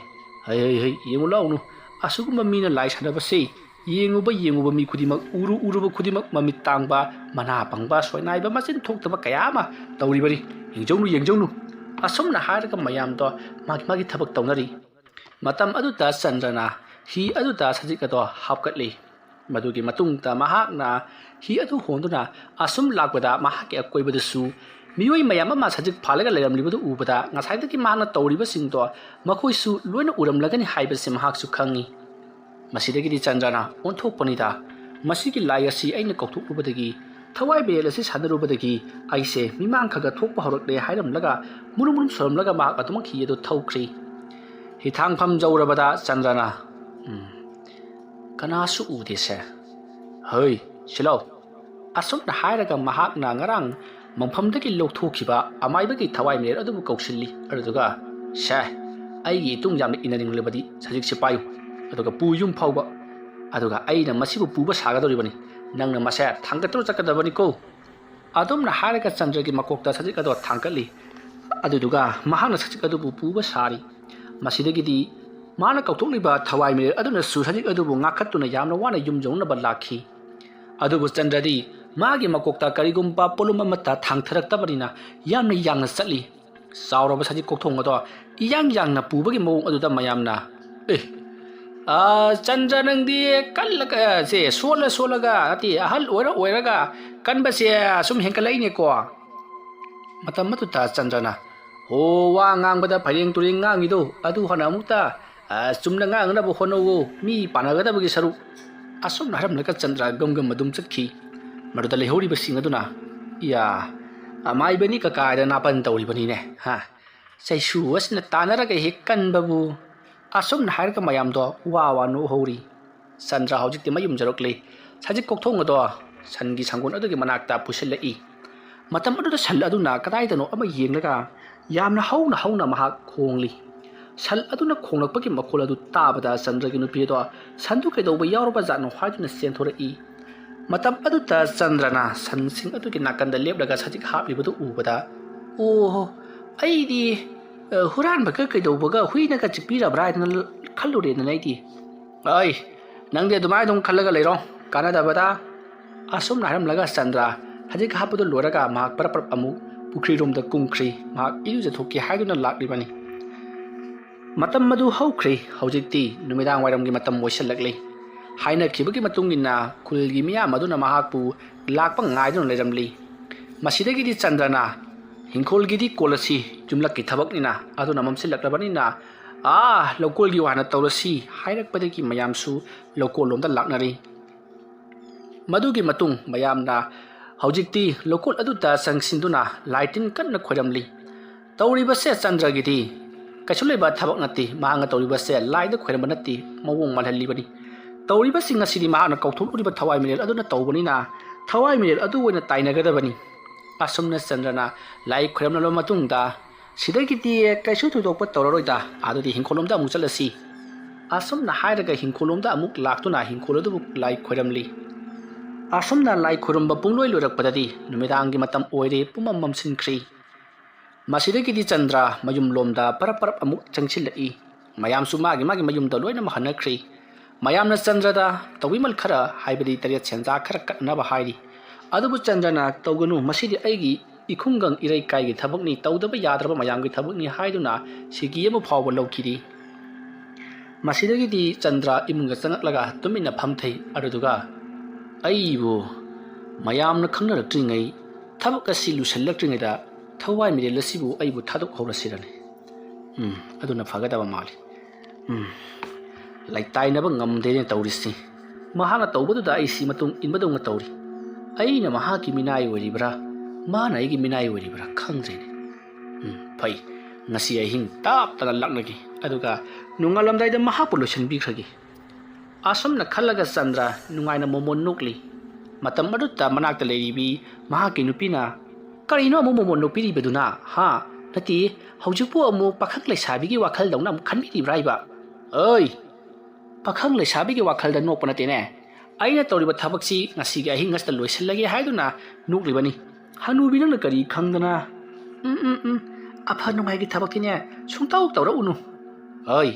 ꯍꯩ, ꯍꯩ, ꯍꯩ, ꯌꯦꯡꯉꯨ ꯂꯥꯎꯅꯨ꯫ ꯑꯁꯤꯒꯨꯝꯕ ꯃꯤꯅ ꯂꯥꯏ ꯁꯥꯟꯅꯕꯁꯤ ꯌꯦꯡꯉꯨꯕ ꯌꯦꯡꯉꯨꯕ ꯃꯤ ꯈꯨꯗꯤꯡꯃꯛ, ꯎꯔꯨ ꯎꯔꯨꯕ ꯈꯨꯗꯤꯡꯃꯛ ꯃꯃꯤꯠ ꯇꯥꯡꯕ, ꯃꯅꯥ ꯄꯪꯕ, ꯁꯣꯏꯅꯥꯏꯕ, ꯃꯆꯤꯟ ꯊꯣꯛꯇꯕ ꯀꯌꯥ ꯑꯃ ꯇꯧꯔꯤꯕꯅꯤ꯫ ꯌꯦꯡꯖꯧꯅꯨ, ꯌꯦꯡꯖꯧꯅꯨ"꯫ ꯑꯁꯨꯝꯅ ꯍꯥꯏꯔꯒ ꯃꯌꯥꯝꯗꯣ ꯃꯥꯒꯤ ꯃꯥꯒꯤ ꯊꯕꯛ ꯇꯧꯅꯔꯤ꯫ ꯃꯇꯝ ꯑꯗꯨꯗ ꯆꯟꯗ꯭ꯔꯅ ꯍꯤ ꯑꯗꯨꯗ ꯁꯖꯤꯛ ꯑꯗꯣ ꯍꯥꯞꯀꯠꯂꯤ꯫ ꯃꯗꯨꯒꯤ ꯃꯇꯨꯡꯗ ꯃꯍꯥꯛꯅ ꯍꯤ ꯑꯗꯨ ꯍꯣꯟꯗꯨꯅ ꯑꯁꯨꯝ ꯂꯥꯛꯄꯗ ꯃꯍꯥꯛꯀꯤ ꯑꯀꯣꯏꯕꯗꯁꯨ ꯃꯤꯑꯣꯏ ꯃꯌꯥꯝ ꯑꯃ ꯁꯖꯤꯛ ꯐꯥꯜꯂꯒ ꯂꯩꯔꯝꯂꯤꯕꯗꯨ ꯎꯕꯗ ꯉꯁꯥꯏꯗꯒꯤ ꯃꯍꯥꯛꯅ ꯇꯧꯔꯤꯕꯁꯤꯡꯗꯣ ꯃꯈꯣꯏꯁꯨ ꯂꯣꯏꯅ ꯎꯔꯝꯂꯒꯅꯤ ꯍꯥꯏꯕꯁꯤ ꯃꯍꯥꯛꯁꯨ ꯈꯪꯉꯤ꯫ ꯃꯁꯤꯗꯒꯤꯗꯤ ꯆꯟꯗ꯭ꯔꯅ ꯑꯣꯟꯊꯣꯛꯄꯅꯤꯗ, "ꯃꯁꯤꯒꯤ ꯂꯥꯏ ꯑꯁꯤ ꯑꯩꯅ ꯀꯧꯊꯣꯛꯂꯨꯕꯗꯒꯤ, ꯊꯋꯥꯏ ꯃꯤꯔꯦꯜ ꯑꯁꯤ ꯁꯥꯟꯅꯔꯨꯕꯗꯒꯤ ꯑꯩꯁꯦ ꯃꯤꯃꯥꯡ ꯈꯔ ꯈꯔ ꯊꯣꯛꯄ ꯍꯧꯔꯛꯂꯦ" ꯍꯥꯏꯔꯝꯂꯒ ꯃꯨꯔꯨꯝ ꯃꯨꯔꯨꯝ ꯁꯣꯔꯝꯂꯒ ꯃꯍꯥꯛ ꯑꯗꯨꯃꯛ ꯍꯤ ꯑꯗꯨ ꯊꯧꯈ꯭ꯔꯤ꯫ ꯍꯤꯊꯥꯡꯐꯝ ꯌꯧꯔꯕꯗ ꯆꯟꯗ꯭ꯔꯅ, "ꯎꯝ, ꯀꯅꯥꯁꯨ ꯎꯗꯦꯁꯦ꯫ ꯍꯩ, ꯁꯤꯂꯧ!" ꯑꯁꯨꯝꯅ ꯍꯥꯏꯔꯒ ꯃꯍꯥꯛꯅ ꯉꯔꯥꯡ ꯃꯐꯝꯗꯒꯤ ꯂꯧꯊꯣꯛꯈꯤꯕ ꯑꯃꯥꯏꯕꯒꯤ ꯊꯋꯥꯏ ꯃꯤꯔꯦꯜ ꯑꯗꯨꯕꯨ ꯀꯧꯁꯤꯜꯂꯤ꯫ ꯑꯗꯨꯗꯨꯒ, "ꯁꯦ, ꯑꯩꯒꯤ ꯏꯇꯨꯡ ꯌꯥꯝꯅ ꯏꯟꯅꯅꯤꯡꯂꯕꯗꯤ ꯁꯖꯤꯛꯁꯤ ꯄꯥꯏꯌꯨ꯫ ꯑꯗꯨꯒ ꯄꯨ ꯌꯨꯝ ꯐꯥꯎꯕ꯫ ꯑꯗꯨꯒ ꯑꯩꯅ ꯃꯁꯤꯕꯨ ꯄꯨꯕ ꯁꯥꯒꯗꯧꯔꯤꯕꯅꯤ꯫ ꯅꯪꯅ ꯃꯁꯦ ꯊꯥꯡꯒꯠꯇꯨꯅ ꯆꯠꯀꯗꯕꯅꯤꯀꯣ"꯫ ꯑꯗꯨꯝꯅ ꯍꯥꯏꯔꯒ ꯆꯟꯗ꯭ꯔꯒꯤ ꯃꯀꯣꯛꯇ ꯁꯖꯤꯛ ꯑꯗꯨ ꯊꯥꯡꯒꯠꯂꯤ꯫ ꯑꯗꯨꯗꯨꯒ ꯃꯍꯥꯛꯅ ꯁꯖꯤꯛ ꯑꯗꯨꯕꯨ ꯄꯨꯕ ꯁꯥꯔꯤ꯫ ꯃꯁꯤꯗꯒꯤꯗꯤ ꯃꯥꯅ ꯀꯧꯊꯣꯛꯂꯤꯕ ꯊꯋꯥꯏ ꯃꯤꯔꯦꯜ ꯑꯗꯨꯅꯁꯨ ꯁꯖꯤꯛ ꯑꯗꯨꯕꯨ ꯉꯥꯛꯈꯠꯇꯨꯅ ꯌꯥꯝꯅ ꯋꯥꯅ ꯌꯨꯝ ꯌꯧꯅꯕ ꯂꯥꯛꯈꯤ꯫ ꯑꯗꯨꯕꯨ ꯆꯟꯗ꯭ꯔꯗꯤ ꯃꯥꯒꯤ ꯃꯀꯣꯛꯇ ꯀꯔꯤꯒꯨꯝꯕ ꯄꯣꯠꯂꯨꯝ ꯑꯃꯠꯇ ꯊꯥꯡꯊꯔꯛꯇꯕꯅꯤꯅ ꯌꯥꯝꯅ ꯌꯥꯡꯅ ꯆꯠꯂꯤ꯫ ꯆꯥꯎꯔꯕ ꯁꯖꯤꯛ ꯀꯣꯛꯊꯣꯡ ꯑꯗꯣ ꯏꯌꯥꯡ ꯌꯥꯡꯅ ꯄꯨꯕꯒꯤ ꯃꯑꯣꯡ ꯑꯗꯨꯗ ꯃꯌꯥꯝꯅ, "ꯑꯦ, ꯑꯥ, ꯆꯟꯗ꯭ꯔ ꯅꯪꯗꯤ ꯀꯜꯂꯒ, ꯁꯦ, ꯁꯣꯜꯂ ꯁꯣꯜꯂꯒ, ꯅꯠꯇꯦ, ꯑꯍꯜ ꯑꯣꯏꯔ ꯑꯣꯏꯔꯒ ꯀꯟꯕꯁꯦ ꯁꯨꯝ ꯍꯦꯟꯒꯠꯂꯛꯏꯅꯦꯀꯣ"꯫ ꯃꯇꯝ ꯑꯗꯨꯗ ꯆꯟꯗ꯭ꯔꯅ, "ꯍꯣ, ꯋꯥ ꯉꯥꯡꯕꯗ ꯐꯩꯔꯦꯡ ꯇꯨꯔꯦꯡ ꯉꯥꯡꯉꯤꯗꯣ ꯑꯗꯨ ꯍꯥꯟꯅ ꯑꯃꯨꯛꯇ, ꯑ, ꯆꯨꯝꯅ ꯉꯥꯡꯅꯕ ꯍꯣꯠꯅꯧꯋꯣ, ꯃꯤ ꯄꯥꯟꯅꯒꯗꯕꯒꯤ ꯁꯔꯨꯛ"꯫ ꯑꯁꯨꯝꯅ ꯍꯥꯏꯔꯝꯂꯒ ꯆꯟꯗ꯭ꯔ ꯒꯝ ꯒꯝ ꯑꯗꯨꯝ ꯆꯠꯈꯤ꯫ ꯃꯗꯨꯗ ꯂꯩꯍꯧꯔꯤꯕꯁꯤꯡ ꯑꯗꯨꯅ, ꯏꯌꯥ, ꯑꯃꯥꯏꯕꯅꯤ ꯀꯀꯥꯗ ꯅꯥꯄꯟ ꯇꯧꯔꯤꯕꯅꯤꯅꯦ, ꯍꯥ? ꯆꯩꯁꯨ ꯑꯁꯤꯅ ꯇꯥꯟꯅꯔꯒ ꯍꯦꯛ ꯀꯟꯕꯕꯨ꯫ ꯑꯁꯨꯝꯅ ꯍꯥꯏꯔꯒ ꯃꯌꯥꯝꯗꯣ ꯋꯥ ꯋꯥ ꯅꯣꯛꯍꯧꯔꯤ꯫ ꯆꯟꯗ꯭ꯔ ꯍꯧꯖꯤꯛꯇꯤ ꯃꯌꯨꯝ ꯌꯧꯔꯛꯂꯦ꯫ ꯁꯖꯤꯛ ꯀꯣꯛꯊꯣꯡ ꯑꯗꯣ ꯁꯟꯒꯤ ꯁꯪꯒꯣꯜ ꯑꯗꯨꯒꯤ ꯃꯅꯥꯛꯇ ꯄꯨꯁꯤꯜꯂꯛꯏ꯫ ꯃꯇꯝ ꯑꯗꯨꯗ ꯁꯟ ꯑꯗꯨꯅ ꯀꯗꯥꯏꯗꯅꯣ ꯑꯃ ꯌꯦꯡꯂꯒ ꯌꯥꯝꯅ ꯍꯧꯅ ꯍꯧꯅ ꯃꯍꯥꯛ ꯈꯣꯡꯂꯤ꯫ ꯁꯟ ꯑꯗꯨꯅ ꯈꯣꯡꯂꯛꯄꯒꯤ ꯃꯈꯣꯜ ꯑꯗꯨ ꯇꯥꯕꯗ ꯆꯟꯗ꯭ꯔꯒꯤ ꯅꯨꯄꯤ ꯑꯗꯣ ꯁꯟꯗꯨ ꯀꯩꯗꯧꯕ ꯌꯥꯎꯔꯕ ꯖꯥꯠꯅꯣ ꯍꯥꯏꯗꯨꯅ ꯆꯦꯟꯊꯣꯔꯛꯏ꯫ ꯃꯇꯝ ꯑꯗꯨꯗ ꯆꯟꯗ꯭ꯔꯅ ꯁꯟꯁꯤꯡ ꯑꯗꯨꯒꯤ ꯅꯥꯀꯟꯗ ꯂꯦꯞꯂꯒ ꯁꯖꯤꯛ ꯍꯥꯞꯂꯤꯕꯗꯨ ꯎꯕꯗ, "ꯑꯣꯍꯣ, ꯑꯩꯗꯤ, ꯑ, ꯍꯨꯔꯥꯟꯕꯒ ꯀꯩꯗꯧꯕꯒ ꯍꯨꯏꯅꯒ ꯆꯤꯛꯄꯤꯔꯕ꯭ꯔꯥ ꯍꯥꯏꯗꯅ ꯈꯜꯂꯨꯔꯦꯗꯅ ꯑꯩꯗꯤ꯫ ꯑꯩ, ꯅꯪꯗꯤ ꯑꯗꯨꯃꯥꯏꯅ ꯑꯗꯨꯝ ꯈꯜꯂꯒ ꯂꯩꯔꯣ, ꯀꯥꯟꯅꯗꯕꯗ"꯫ ꯑꯁꯨꯝꯅ ꯍꯥꯏꯔꯝꯂꯒ ꯆꯟꯗ꯭ꯔ ꯁꯖꯤꯛ ꯍꯥꯞꯄꯗꯨ ꯂꯣꯏꯔꯒ ꯃꯍꯥꯛ ꯄꯔꯞ ꯄꯔꯞ ꯑꯃꯨꯛ ꯄꯨꯈ꯭ꯔꯤꯔꯣꯝꯗ ꯀꯨꯝꯈ꯭ꯔꯤ꯫ ꯃꯍꯥꯛ ꯏꯔꯨꯖꯊꯣꯛꯀꯦ ꯍꯥꯏꯗꯨꯅ ꯂꯥꯛꯂꯤꯕꯅꯤ꯫ ꯃꯇꯝ ꯑꯗꯨ ꯍꯧꯈ꯭ꯔꯦ꯫ ꯍꯧꯖꯤꯛꯇꯤ ꯅꯨꯃꯤꯗꯥꯡ ꯋꯥꯏꯔꯝꯒꯤ ꯃꯇꯝ ꯑꯣꯏꯁꯤꯜꯂꯛꯂꯤ꯫ ꯍꯥꯏꯅꯈꯤꯕꯒꯤ ꯃꯇꯨꯡ ꯏꯟꯅ ꯈꯨꯜꯒꯤ ꯃꯤꯌꯥꯝ ꯑꯗꯨꯅ ꯃꯍꯥꯛꯄꯨ ꯂꯥꯛꯄ ꯉꯥꯏꯗꯨꯅ ꯂꯩꯔꯝꯂꯤ꯫ ꯃꯁꯤꯗꯒꯤꯗꯤ ꯆꯟꯗ꯭ꯔꯅ, "ꯍꯤꯡꯈꯣꯜꯒꯤꯗꯤ ꯀꯣꯜꯂꯁꯤ, ꯌꯨꯝꯂꯛꯀꯤ ꯊꯕꯛꯅꯤꯅ, ꯑꯗꯨꯅ ꯃꯝꯁꯤꯜꯂꯛꯂꯕꯅꯤꯅ, ꯑꯥ, ꯂꯧꯀꯣꯜꯒꯤ ꯋꯥꯅ ꯇꯧꯔꯁꯤ" ꯍꯥꯏꯔꯛꯄꯗꯒꯤ ꯃꯌꯥꯝꯁꯨ ꯂꯧꯀꯣꯜꯂꯣꯝꯗ ꯂꯥꯛꯅꯔꯤ꯫ ꯃꯗꯨꯒꯤ ꯃꯇꯨꯡ ꯃꯌꯥꯝꯅ ꯍꯧꯖꯤꯛꯇꯤ ꯂꯧꯀꯣꯜ ꯑꯗꯨꯗ ꯆꯪꯁꯤꯟꯗꯨꯅ ꯂꯥꯏ ꯇꯤꯟ ꯀꯟꯅ ꯈꯣꯏꯔꯝꯂꯤ꯫ ꯇꯧꯔꯤꯕꯁꯦ ꯆꯟꯗ꯭ꯔꯒꯤꯗꯤ ꯀꯩꯁꯨ ꯂꯩꯕ ꯊꯕꯛ ꯅꯠꯇꯦ꯫ ꯃꯍꯥꯛꯅ ꯇꯧꯔꯤꯕꯁꯦ ꯂꯥꯏꯗ ꯈꯣꯏꯔꯝꯕ ꯅꯠꯇꯦ, ꯃꯑꯣꯡ ꯃꯥꯜꯍꯜꯂꯤꯕꯅꯤ꯫ ꯇꯧꯔꯤꯕꯁꯤꯡ ꯑꯁꯤꯗꯤ ꯃꯍꯥꯛꯅ ꯀꯧꯊꯣꯛꯂꯨꯔꯤꯕ ꯊꯋꯥꯏ ꯃꯤꯔꯦꯜ ꯑꯗꯨꯅ ꯇꯧꯕꯅꯤꯅ, ꯊꯋꯥꯏ ꯃꯤꯔꯦꯜ ꯑꯗꯨ ꯑꯣꯏꯅ ꯇꯥꯏꯅꯒꯗꯕꯅꯤ꯫ ꯑꯁꯨꯝꯅ ꯆꯟꯗ꯭ꯔꯅ ꯂꯥꯏ ꯈꯣꯏꯔꯝꯂꯕ ꯃꯇꯨꯡꯗ, "ꯁꯤꯗꯒꯤꯗꯤ ꯀꯩꯁꯨ ꯊꯣꯏꯗꯣꯛꯄ ꯇꯧꯔꯔꯣꯏꯗ, ꯑꯗꯨꯗꯤ ꯍꯤꯡꯈꯣꯜꯂꯣꯝꯗ ꯑꯃꯨꯛ ꯆꯠꯂꯁꯤ"꯫ ꯑꯁꯨꯝꯅ ꯍꯥꯏꯔꯒ ꯍꯤꯡꯈꯣꯜꯂꯣꯝꯗ ꯑꯃꯨꯛ ꯂꯥꯛꯇꯨꯅ ꯍꯤꯡꯈꯣꯜ ꯑꯗꯨꯕꯨ ꯂꯥꯏ ꯈꯣꯏꯔꯝꯂꯤ꯫ ꯑꯁꯨꯝꯅ ꯂꯥꯏ ꯈꯣꯏꯔꯝꯕ ꯄꯨꯡꯂꯣꯏ ꯂꯣꯏꯔꯛꯄꯗꯗꯤ ꯅꯨꯃꯤꯗꯥꯡꯒꯤ ꯃꯇꯝ ꯑꯣꯏꯔꯦ, ꯄꯨꯝꯃꯝ ꯃꯝꯁꯤꯟꯈ꯭ꯔꯤ꯫ ꯃꯁꯤꯗꯒꯤꯗꯤ ꯆꯟꯗ꯭ꯔ ꯃꯌꯨꯝꯂꯣꯝꯗ ꯄꯔꯞ ꯄꯔꯞ ꯑꯃꯨꯛ ꯆꯪꯁꯤꯜꯂꯛꯏ꯫ ꯃꯌꯥꯝꯁꯨ ꯃꯥꯒꯤ ꯃꯥꯒꯤ ꯃꯌꯨꯝꯗ ꯂꯣꯏꯅꯃꯛ ꯍꯟꯅꯈ꯭ꯔꯤ꯫ ꯃꯌꯥꯝꯅ ꯆꯟꯗ꯭ꯔꯗ ꯇꯧꯕꯤꯃꯜ ꯈꯔ, ꯍꯥꯏꯕꯗꯤ ꯇꯔꯦꯠ ꯁꯦꯟꯖꯥ ꯈꯔ ꯀꯠꯅꯕ ꯍꯥꯏꯔꯤ꯫ ꯑꯗꯨꯕꯨ ꯆꯟꯗ꯭ꯔꯅ, "ꯇꯧꯒꯅꯨ, ꯃꯁꯤꯗꯤ ꯑꯩꯒꯤ ꯏꯈꯨꯡꯒꯪ ꯏꯔꯩꯀꯥꯏꯒꯤ ꯊꯕꯛꯅꯤ, ꯇꯧꯗꯕ ꯌꯥꯗ꯭ꯔꯕ ꯃꯌꯥꯝꯒꯤ ꯊꯕꯛꯅꯤ" ꯍꯥꯏꯗꯨꯅ ꯁꯤꯀꯤ ꯑꯃ ꯐꯥꯎꯕ ꯂꯧꯈꯤꯗꯦ꯫ ꯃꯁꯤꯗꯒꯤꯗꯤ ꯆꯟꯗ꯭ꯔ ꯏꯃꯨꯡꯗ ꯆꯪꯂꯛꯂꯒ ꯇꯨꯃꯤꯟꯅ ꯐꯝꯊꯩ꯫ ꯑꯗꯨꯗꯨꯒ, "ꯑꯩꯕꯨ ꯃꯌꯥꯝꯅ ꯈꯪꯅꯔꯛꯇ꯭ꯔꯤꯉꯩ, ꯊꯕꯛ ꯑꯁꯤ ꯂꯨꯁꯜꯂꯛꯇ꯭ꯔꯤꯉꯩꯗ ꯊꯋꯥꯏ ꯃꯤꯔꯦꯜ ꯑꯁꯤꯕꯨ ꯑꯩꯕꯨ ꯊꯥꯗꯣꯛꯍꯧꯔꯁꯤꯔꯅꯤ꯫ ꯎꯝ, ꯑꯗꯨꯅ ꯐꯒꯗꯕ ꯃꯥꯜꯂꯤ꯫ ꯎꯝ, ꯂꯩꯇꯥꯏꯅꯕ ꯉꯝꯗꯦꯅꯦ ꯇꯧꯔꯤꯁꯤ꯫ ꯃꯍꯥꯛꯅ ꯇꯧꯕꯗꯨꯗ ꯑꯩꯁꯤ ꯃꯇꯨꯡ ꯏꯟꯕꯗꯧꯅ ꯇꯧꯔꯤ꯫ ꯑꯩꯅ ꯃꯍꯥꯛꯀꯤ ꯃꯤꯅꯥꯏ ꯑꯣꯏꯔꯤꯕ꯭ꯔꯥ? ꯃꯥꯅ ꯑꯩꯒꯤ ꯃꯤꯅꯥꯏ ꯑꯣꯏꯔꯤꯕ꯭ꯔꯥ ꯈꯪꯗ꯭ꯔꯦꯅꯦ꯫ ꯎꯝ, ꯐꯩ꯫ ꯉꯁꯤ ꯑꯍꯤꯡ ꯇꯞꯇꯅ ꯂꯥꯛꯅꯒꯦ, ꯑꯗꯨꯒ ꯅꯣꯡꯉꯥꯜꯂꯝꯗꯥꯏꯗ ꯃꯍꯥꯛꯄꯨ ꯂꯣꯏꯁꯤꯟꯕꯤꯈ꯭ꯔꯒꯦ꯫ ꯑꯁꯨꯝꯅ ꯈꯜꯂꯒ ꯆꯟꯗ꯭ꯔ ꯅꯨꯡꯉꯥꯏꯅ ꯃꯣꯃꯣꯟ ꯅꯣꯛꯂꯤ꯫ ꯃꯇꯝ ꯑꯗꯨꯗ ꯃꯅꯥꯛꯇ ꯂꯩꯔꯤꯕꯤ ꯃꯍꯥꯛꯀꯤ ꯅꯨꯄꯤꯅ, "ꯀꯔꯤꯅꯣ ꯑꯃꯨꯛ ꯃꯣꯃꯣꯟ ꯅꯣꯛꯄꯤꯔꯤꯕꯗꯨꯅ? ꯍꯥ? ꯅꯠꯇꯦ, ꯍꯧꯖꯤꯛꯄꯨ ꯑꯃꯨꯛ ꯄꯥꯈꯪ ꯂꯩꯁꯥꯕꯤꯒꯤ ꯋꯥꯈꯜꯗꯧꯅ ꯑꯃꯨꯛ ꯈꯟꯕꯤꯔꯤꯕ꯭ꯔꯥ ꯍꯥꯏꯕ?" "ꯑꯣꯏ, ꯄꯥꯈꯪ ꯂꯩꯁꯥꯕꯤꯒꯤ ꯋꯥꯈꯜꯗ ꯅꯣꯛꯄ ꯅꯠꯇꯦꯅꯦ꯫ ꯑꯩꯅ ꯇꯧꯔꯤꯕ ꯊꯕꯛꯁꯤ ꯉꯁꯤꯒꯤ ꯑꯍꯤꯡ ꯑꯁꯤꯗ ꯂꯣꯏꯁꯤꯜꯂꯒꯦ ꯍꯥꯏꯗꯨꯅ ꯅꯣꯛꯂꯤꯕꯅꯤ꯫ ꯍꯅꯨꯕꯤ, ꯅꯪꯅ ꯀꯔꯤ ꯈꯪꯗꯅ?" "ꯎꯝ, ꯎꯝ, ꯎꯝ, ꯑꯐ ꯅꯨꯡꯉꯥꯏꯒꯤ ꯊꯕꯛꯇꯤꯅꯦ ꯁꯨꯡꯇꯧ ꯇꯧꯔꯛꯎꯅꯨ꯫" "ꯑꯣꯏ,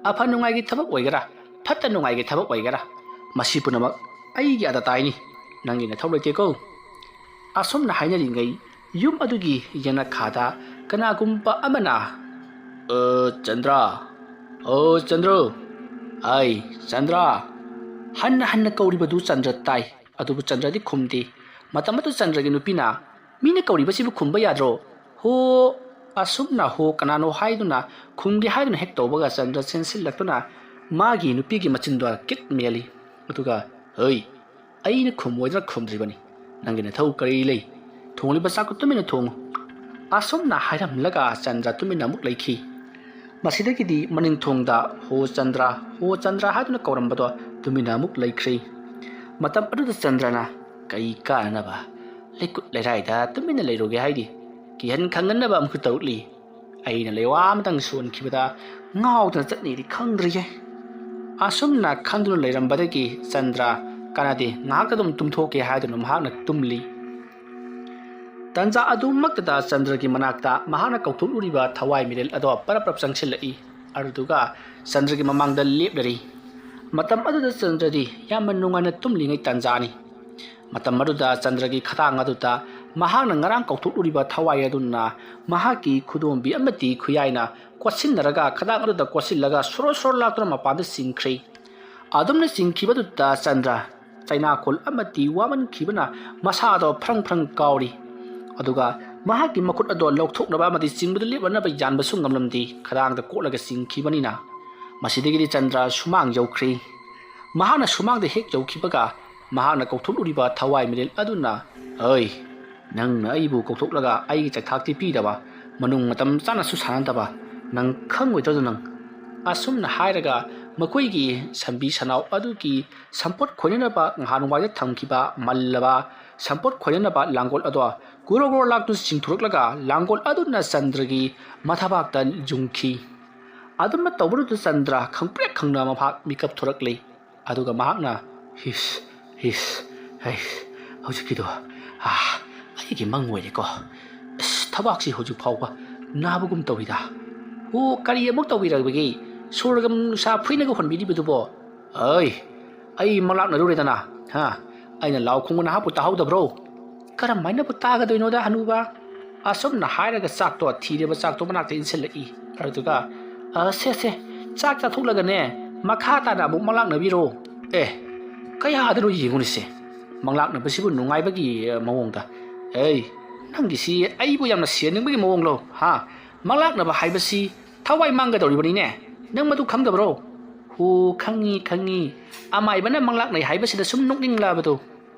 ꯑꯐ ꯅꯨꯡꯉꯥꯏꯒꯤ ꯊꯕꯛ ꯑꯣꯏꯒꯦꯔꯥ, ꯐꯠꯇ ꯅꯨꯡꯉꯥꯏꯒꯤ ꯊꯕꯛ ꯑꯣꯏꯒꯦꯔꯥ, ꯃꯁꯤ ꯄꯨꯝꯅꯃꯛ ꯑꯩꯒꯤ ꯑꯥꯗ ꯇꯥꯏꯅꯤ꯫ ꯅꯪꯒꯤ ꯅꯊꯧ ꯂꯩꯇꯦꯀꯣ꯫" ꯑꯁꯨꯝꯅ ꯍꯥꯏꯅꯔꯤꯉꯩ ꯌꯨꯝ ꯑꯗꯨꯒꯤ ꯌꯦꯅꯈꯥꯗ ꯀꯅꯥꯒꯨꯝꯕ ꯑꯃꯅ, "ꯑ, ꯆꯟꯗ꯭ꯔ, ꯑ, ꯆꯟꯗ꯭ꯔ, ꯑꯩ ꯆꯟꯗ꯭ꯔ" ꯍꯟꯅ ꯍꯟꯅ ꯀꯧꯔꯤꯕꯗꯨ ꯆꯟꯗ꯭ꯔ ꯇꯥꯏ꯫ ꯑꯗꯨꯕꯨ ꯆꯟꯗ꯭ꯔꯗꯤ ꯈꯨꯝꯗꯦ꯫ ꯃꯇꯝ ꯑꯗꯨ ꯆꯟꯗ꯭ꯔꯒꯤ ꯅꯨꯄꯤꯅ, "ꯃꯤꯅ ꯀꯧꯔꯤꯕꯁꯤꯕꯨ ꯈꯨꯝꯕ ꯌꯥꯗ꯭ꯔꯣ? ꯍꯣ!" ꯑꯁꯨꯝꯅ "ꯍꯣ ꯀꯅꯥꯅꯣ?" ꯍꯥꯏꯗꯨꯅ ꯈꯨꯝꯒꯦ ꯍꯥꯏꯗꯨꯅ ꯍꯦꯛ ꯇꯧꯕꯒ ꯆꯟꯗ꯭ꯔ ꯆꯦꯟꯁꯤꯜꯂꯛꯇꯨꯅ ꯃꯥꯒꯤ ꯅꯨꯄꯤꯒꯤ ꯃꯆꯤꯟꯗꯣ ꯀꯤꯠ ꯃꯦꯜꯂꯤ꯫ ꯑꯗꯨꯒ, "ꯍꯩ, ꯑꯩꯅ ꯈꯨꯝꯃꯣꯏꯗꯅ ꯈꯨꯝꯗ꯭ꯔꯤꯕꯅꯤ꯫ ꯅꯪꯒꯤ ꯅꯊꯧ ꯀꯔꯤ ꯂꯩ? ꯊꯣꯡꯂꯤꯕ ꯆꯥꯛꯇꯨ ꯇꯨꯃꯤꯟꯅ ꯊꯣꯡꯉꯨ꯫" ꯑꯁꯨꯝꯅ ꯍꯥꯏꯔꯝꯂꯒ ꯆꯟꯗ꯭ꯔ ꯇꯨꯃꯤꯟꯅ ꯑꯃꯨꯛ ꯂꯩꯈꯤ꯫ ꯃꯁꯤꯗꯒꯤꯗꯤ ꯃꯅꯤꯡꯊꯣꯡꯗ "ꯍꯣ ꯆꯟꯗ꯭ꯔ, ꯍꯣ ꯆꯟꯗ꯭ꯔ" ꯍꯥꯏꯗꯨꯅ ꯀꯧꯔꯝꯕꯗꯣ ꯇꯨꯃꯤꯟꯅ ꯑꯃꯨꯛ ꯂꯩꯈ꯭ꯔꯦ꯫ ꯃꯇꯝ ꯑꯗꯨꯗ ꯆꯟꯗ꯭ꯔꯅ, "ꯀꯩ ꯀꯥꯟꯅꯅꯕ ꯂꯩꯀꯨꯠ ꯂꯩꯔꯥꯏꯗ ꯇꯨꯃꯤꯟꯅ ꯂꯩꯔꯨꯒꯦ ꯍꯥꯏꯗꯤ? ꯀꯤꯍꯟ ꯈꯪꯍꯟꯅꯕ ꯑꯃꯨꯛꯁꯨ ꯇꯧꯔꯛꯂꯤ꯫ ꯑꯩꯅ ꯂꯩꯋꯥ ꯑꯃꯇꯪ ꯁꯣꯟꯈꯤꯕꯗ ꯉꯥꯎꯗꯅ ꯆꯠꯅꯤꯗꯤ ꯈꯪꯗ꯭ꯔꯤꯌꯦ꯫" ꯑꯁꯨꯝꯅ ꯈꯟꯗꯨꯅ ꯂꯩꯔꯝꯕꯗꯒꯤ ꯆꯟꯗ꯭ꯔ, "ꯀꯥꯟꯅꯗꯦ, ꯉꯥꯏꯍꯥꯛꯇ ꯑꯗꯨꯝ ꯇꯨꯝꯊꯣꯛꯀꯦ" ꯍꯥꯏꯗꯨꯅ ꯃꯍꯥꯛꯅ ꯇꯨꯝꯂꯤ꯫ ꯇꯟꯖꯥ ꯑꯗꯨꯃꯛꯇꯗ ꯆꯟꯗ꯭ꯔꯒꯤ ꯃꯅꯥꯛꯇ ꯃꯍꯥꯛꯅ ꯀꯧꯊꯣꯛꯂꯨꯔꯤꯕ ꯊꯋꯥꯏ ꯃꯤꯔꯦꯜ ꯑꯗꯣ ꯄꯔꯞ ꯄꯔꯞ ꯆꯪꯁꯤꯜꯂꯛꯏ꯫ ꯑꯗꯨꯗꯨꯒ ꯆꯟꯗ꯭ꯔꯒꯤ ꯃꯃꯥꯡꯗ ꯂꯦꯞꯂꯔꯤ꯫ ꯃꯇꯝ ꯑꯗꯨꯗ ꯆꯟꯗ꯭ꯔꯗꯤ ꯌꯥꯝꯅ ꯅꯨꯡꯉꯥꯏꯅ ꯇꯨꯝꯂꯤꯉꯩ ꯇꯟꯖꯥꯅꯤ꯫ ꯃꯇꯝ ꯑꯗꯨꯗ ꯆꯟꯗ꯭ꯔꯒꯤ ꯈꯗꯥꯡ ꯑꯗꯨꯗ ꯃꯍꯥꯛꯅ ꯉꯔꯥꯡ ꯀꯧꯊꯣꯛꯂꯨꯔꯤꯕ ꯊꯋꯥꯏ ꯑꯗꯨꯅ ꯃꯍꯥꯛꯀꯤ ꯈꯨꯗꯣꯝꯕꯤ ꯑꯃꯗꯤ ꯈꯨꯌꯥꯏꯅ ꯀꯣꯠꯁꯤꯟꯅꯔꯒ ꯈꯗꯥꯡ ꯑꯗꯨꯗ ꯀꯣꯠꯁꯤꯜꯂꯒ ꯁꯣꯔꯣ ꯁꯣꯔꯣ ꯂꯥꯛꯇꯨꯅ ꯃꯄꯥꯟꯗ ꯆꯤꯡꯈ꯭ꯔꯦ꯫ ꯑꯗꯨꯝꯅ ꯆꯤꯡꯈꯤꯕꯗꯨꯗ ꯆꯟꯗ꯭ꯔ ꯆꯩꯅꯥꯈꯣꯜ ꯑꯃꯗꯤ ꯋꯥꯃꯟꯈꯤꯕꯅ ꯃꯁꯥꯗꯣ ꯐ꯭ꯔꯪ ꯐ꯭ꯔꯪ ꯀꯥꯎꯔꯤ꯫ ꯑꯗꯨꯒ ꯃꯍꯥꯛꯀꯤ ꯃꯈꯨꯠ ꯑꯗꯣ ꯂꯧꯊꯣꯛꯅꯕ ꯑꯃꯗꯤ ꯆꯤꯡꯕꯗꯨ ꯂꯦꯞꯅꯅꯕ ꯌꯥꯟꯕꯁꯨ ꯉꯝꯂꯝꯗꯦ꯫ ꯈꯗꯥꯡꯗ ꯀꯣꯠꯂꯒ ꯆꯤꯡꯈꯤꯕꯅꯤꯅ꯫ ꯃꯁꯤꯗꯒꯤꯗꯤ ꯆꯟꯗ꯭ꯔ ꯁꯨꯃꯥꯡ ꯌꯧꯈ꯭ꯔꯦ꯫ ꯃꯍꯥꯛꯅ ꯁꯨꯃꯥꯡꯗ ꯍꯦꯛ ꯌꯧꯈꯤꯕꯒ ꯃꯍꯥꯛꯅ ꯀꯧꯊꯣꯛꯂꯨꯔꯤꯕ ꯊꯋꯥꯏ ꯃꯤꯔꯦꯜ ꯑꯗꯨꯅ, "ꯍꯩ, ꯅꯪꯅ ꯑꯩꯕꯨ ꯀꯧꯊꯣꯛꯂꯒ ꯑꯩꯒꯤ ꯆꯥꯛꯊꯥꯛꯇꯤ ꯄꯤꯗꯕ, ꯃꯅꯨꯡ ꯃꯇꯝ ꯆꯥꯅꯁꯨ ꯁꯥꯟꯅꯗꯕ, ꯅꯪ ꯈꯪꯉꯣꯏꯗ꯭ꯔꯣ ꯅꯪ?" ꯑꯁꯨꯝꯅ ꯍꯥꯏꯔꯒ ꯃꯈꯣꯏꯒꯤ ꯁꯟꯕꯤ ꯁꯟꯅꯥꯎ ꯑꯗꯨꯒꯤ ꯁꯝꯄꯣꯠ ꯈꯣꯏꯅꯅꯕ ꯅꯍꯥꯟꯋꯥꯏꯗ ꯊꯝꯈꯤꯕ ꯃꯜꯂꯕ ꯁꯝꯄꯣꯠ ꯈꯣꯏꯅꯅꯕ ꯂꯥꯡꯒꯣꯜ ꯑꯗꯣ ꯒꯣꯔꯣ ꯒꯣꯔꯣ ꯂꯥꯛꯇꯨꯅ ꯆꯤꯡꯊꯣꯔꯛꯂꯒ ꯂꯥꯡꯒꯣꯜ ꯑꯗꯨꯅ ꯆꯟꯗ꯭ꯔꯒꯤ ꯃꯊꯕꯥꯛꯇ ꯌꯨꯡꯈꯤ꯫ ꯑꯗꯨꯝꯅ ꯇꯧꯕꯗꯨꯗ ꯆꯟꯗ꯭ꯔ ꯈꯪꯄ꯭ꯔꯦꯛ ꯈꯪꯅ ꯃꯍꯥꯛ ꯃꯤꯀꯞ ꯊꯣꯔꯛꯂꯤ꯫ ꯑꯗꯨꯒ ꯃꯍꯥꯛꯅ, "ꯍꯤꯁ, ꯍꯤꯁ, ꯍꯩꯁ, ꯍꯧꯖꯤꯛꯀꯤꯗꯣ, ꯑꯥ, ꯑꯩꯒꯤ ꯃꯪ ꯑꯣꯏꯔꯦꯀꯣ꯫ ꯑꯁ, ꯊꯕꯥꯛꯁꯤ ꯍꯧꯖꯤꯛ ꯐꯥꯎꯕ ꯅꯥꯕꯒꯨꯝ ꯇꯧꯏꯗ꯫ ꯑꯣ, ꯀꯔꯤ ꯑꯃꯨꯛ ꯇꯧꯕꯤꯔꯛꯄꯒꯦ? ꯁꯣꯔꯒ ꯅꯨꯡꯁꯥ ꯐꯨꯏꯅꯒ ꯍꯣꯟꯕꯤꯔꯤꯕꯗꯨꯕꯣ? ꯑꯩ, ꯑꯩ ꯃꯪꯂꯥꯛꯅꯔꯨꯔꯦꯗꯅ, ꯍꯥ? ꯑꯩꯅ ꯂꯥꯎ ꯈꯣꯡꯕ ꯅꯍꯥꯛꯄꯨ ꯇꯥꯍꯧꯗꯕ꯭ꯔꯣ?" "ꯀꯔꯝꯍꯥꯏꯅꯕꯨ ꯇꯥꯒꯗꯣꯏꯅꯣꯗ, ꯍꯅꯨꯕ?" ꯑꯁꯨꯝꯅ ꯍꯥꯏꯔꯒ ꯆꯥꯛꯇꯣ, ꯊꯤꯔꯤꯕ ꯆꯥꯛꯇꯣ ꯃꯅꯥꯛꯇ ꯏꯟꯁꯤꯜꯂꯛꯏ꯫ ꯑꯗꯨꯗꯨꯒ, "ꯑ, ꯁꯦ, ꯁꯦ, ꯆꯥꯛ ꯆꯥꯊꯣꯛꯂꯒꯅꯦ, ꯃꯈꯥ ꯇꯥꯅ ꯑꯃꯨꯛ ꯃꯪꯂꯥꯛꯅꯕꯤꯔꯣ꯫ ꯑꯦ, ꯀꯌꯥꯗꯅꯣ ꯌꯦꯡꯉꯨꯅꯦꯁꯦ, ꯃꯪꯂꯥꯛꯅꯕꯁꯤꯕꯨ ꯅꯨꯡꯉꯥꯏꯕꯒꯤ, ꯑ, ꯃꯑꯣꯡꯗ꯫ ꯑꯩ, ꯅꯪꯒꯤꯁꯤ ꯑꯩꯕꯨ ꯌꯥꯝꯅ ꯁꯦꯟꯅꯤꯡꯕꯒꯤ ꯃꯑꯣꯡꯂꯣ, ꯍꯥ? ꯃꯪꯂꯥꯛꯅꯕ ꯍꯥꯏꯕꯁꯤ ꯊꯋꯥꯏ ꯃꯥꯡꯒꯗꯧꯔꯤꯕꯅꯤꯅꯦ꯫ ꯅꯪ ꯃꯗꯨ ꯈꯪꯗꯕ꯭ꯔꯣ?" "ꯍꯣ, ꯈꯪꯉꯤ, ꯈꯪꯉꯤ꯫ ꯑꯃꯥꯏꯕꯅ ꯃꯪꯂꯥꯛꯅꯩ ꯍꯥꯏꯕꯁꯤꯗ ꯁꯨꯝ ꯅꯣꯛꯅꯤꯡꯂꯕꯗꯣ꯫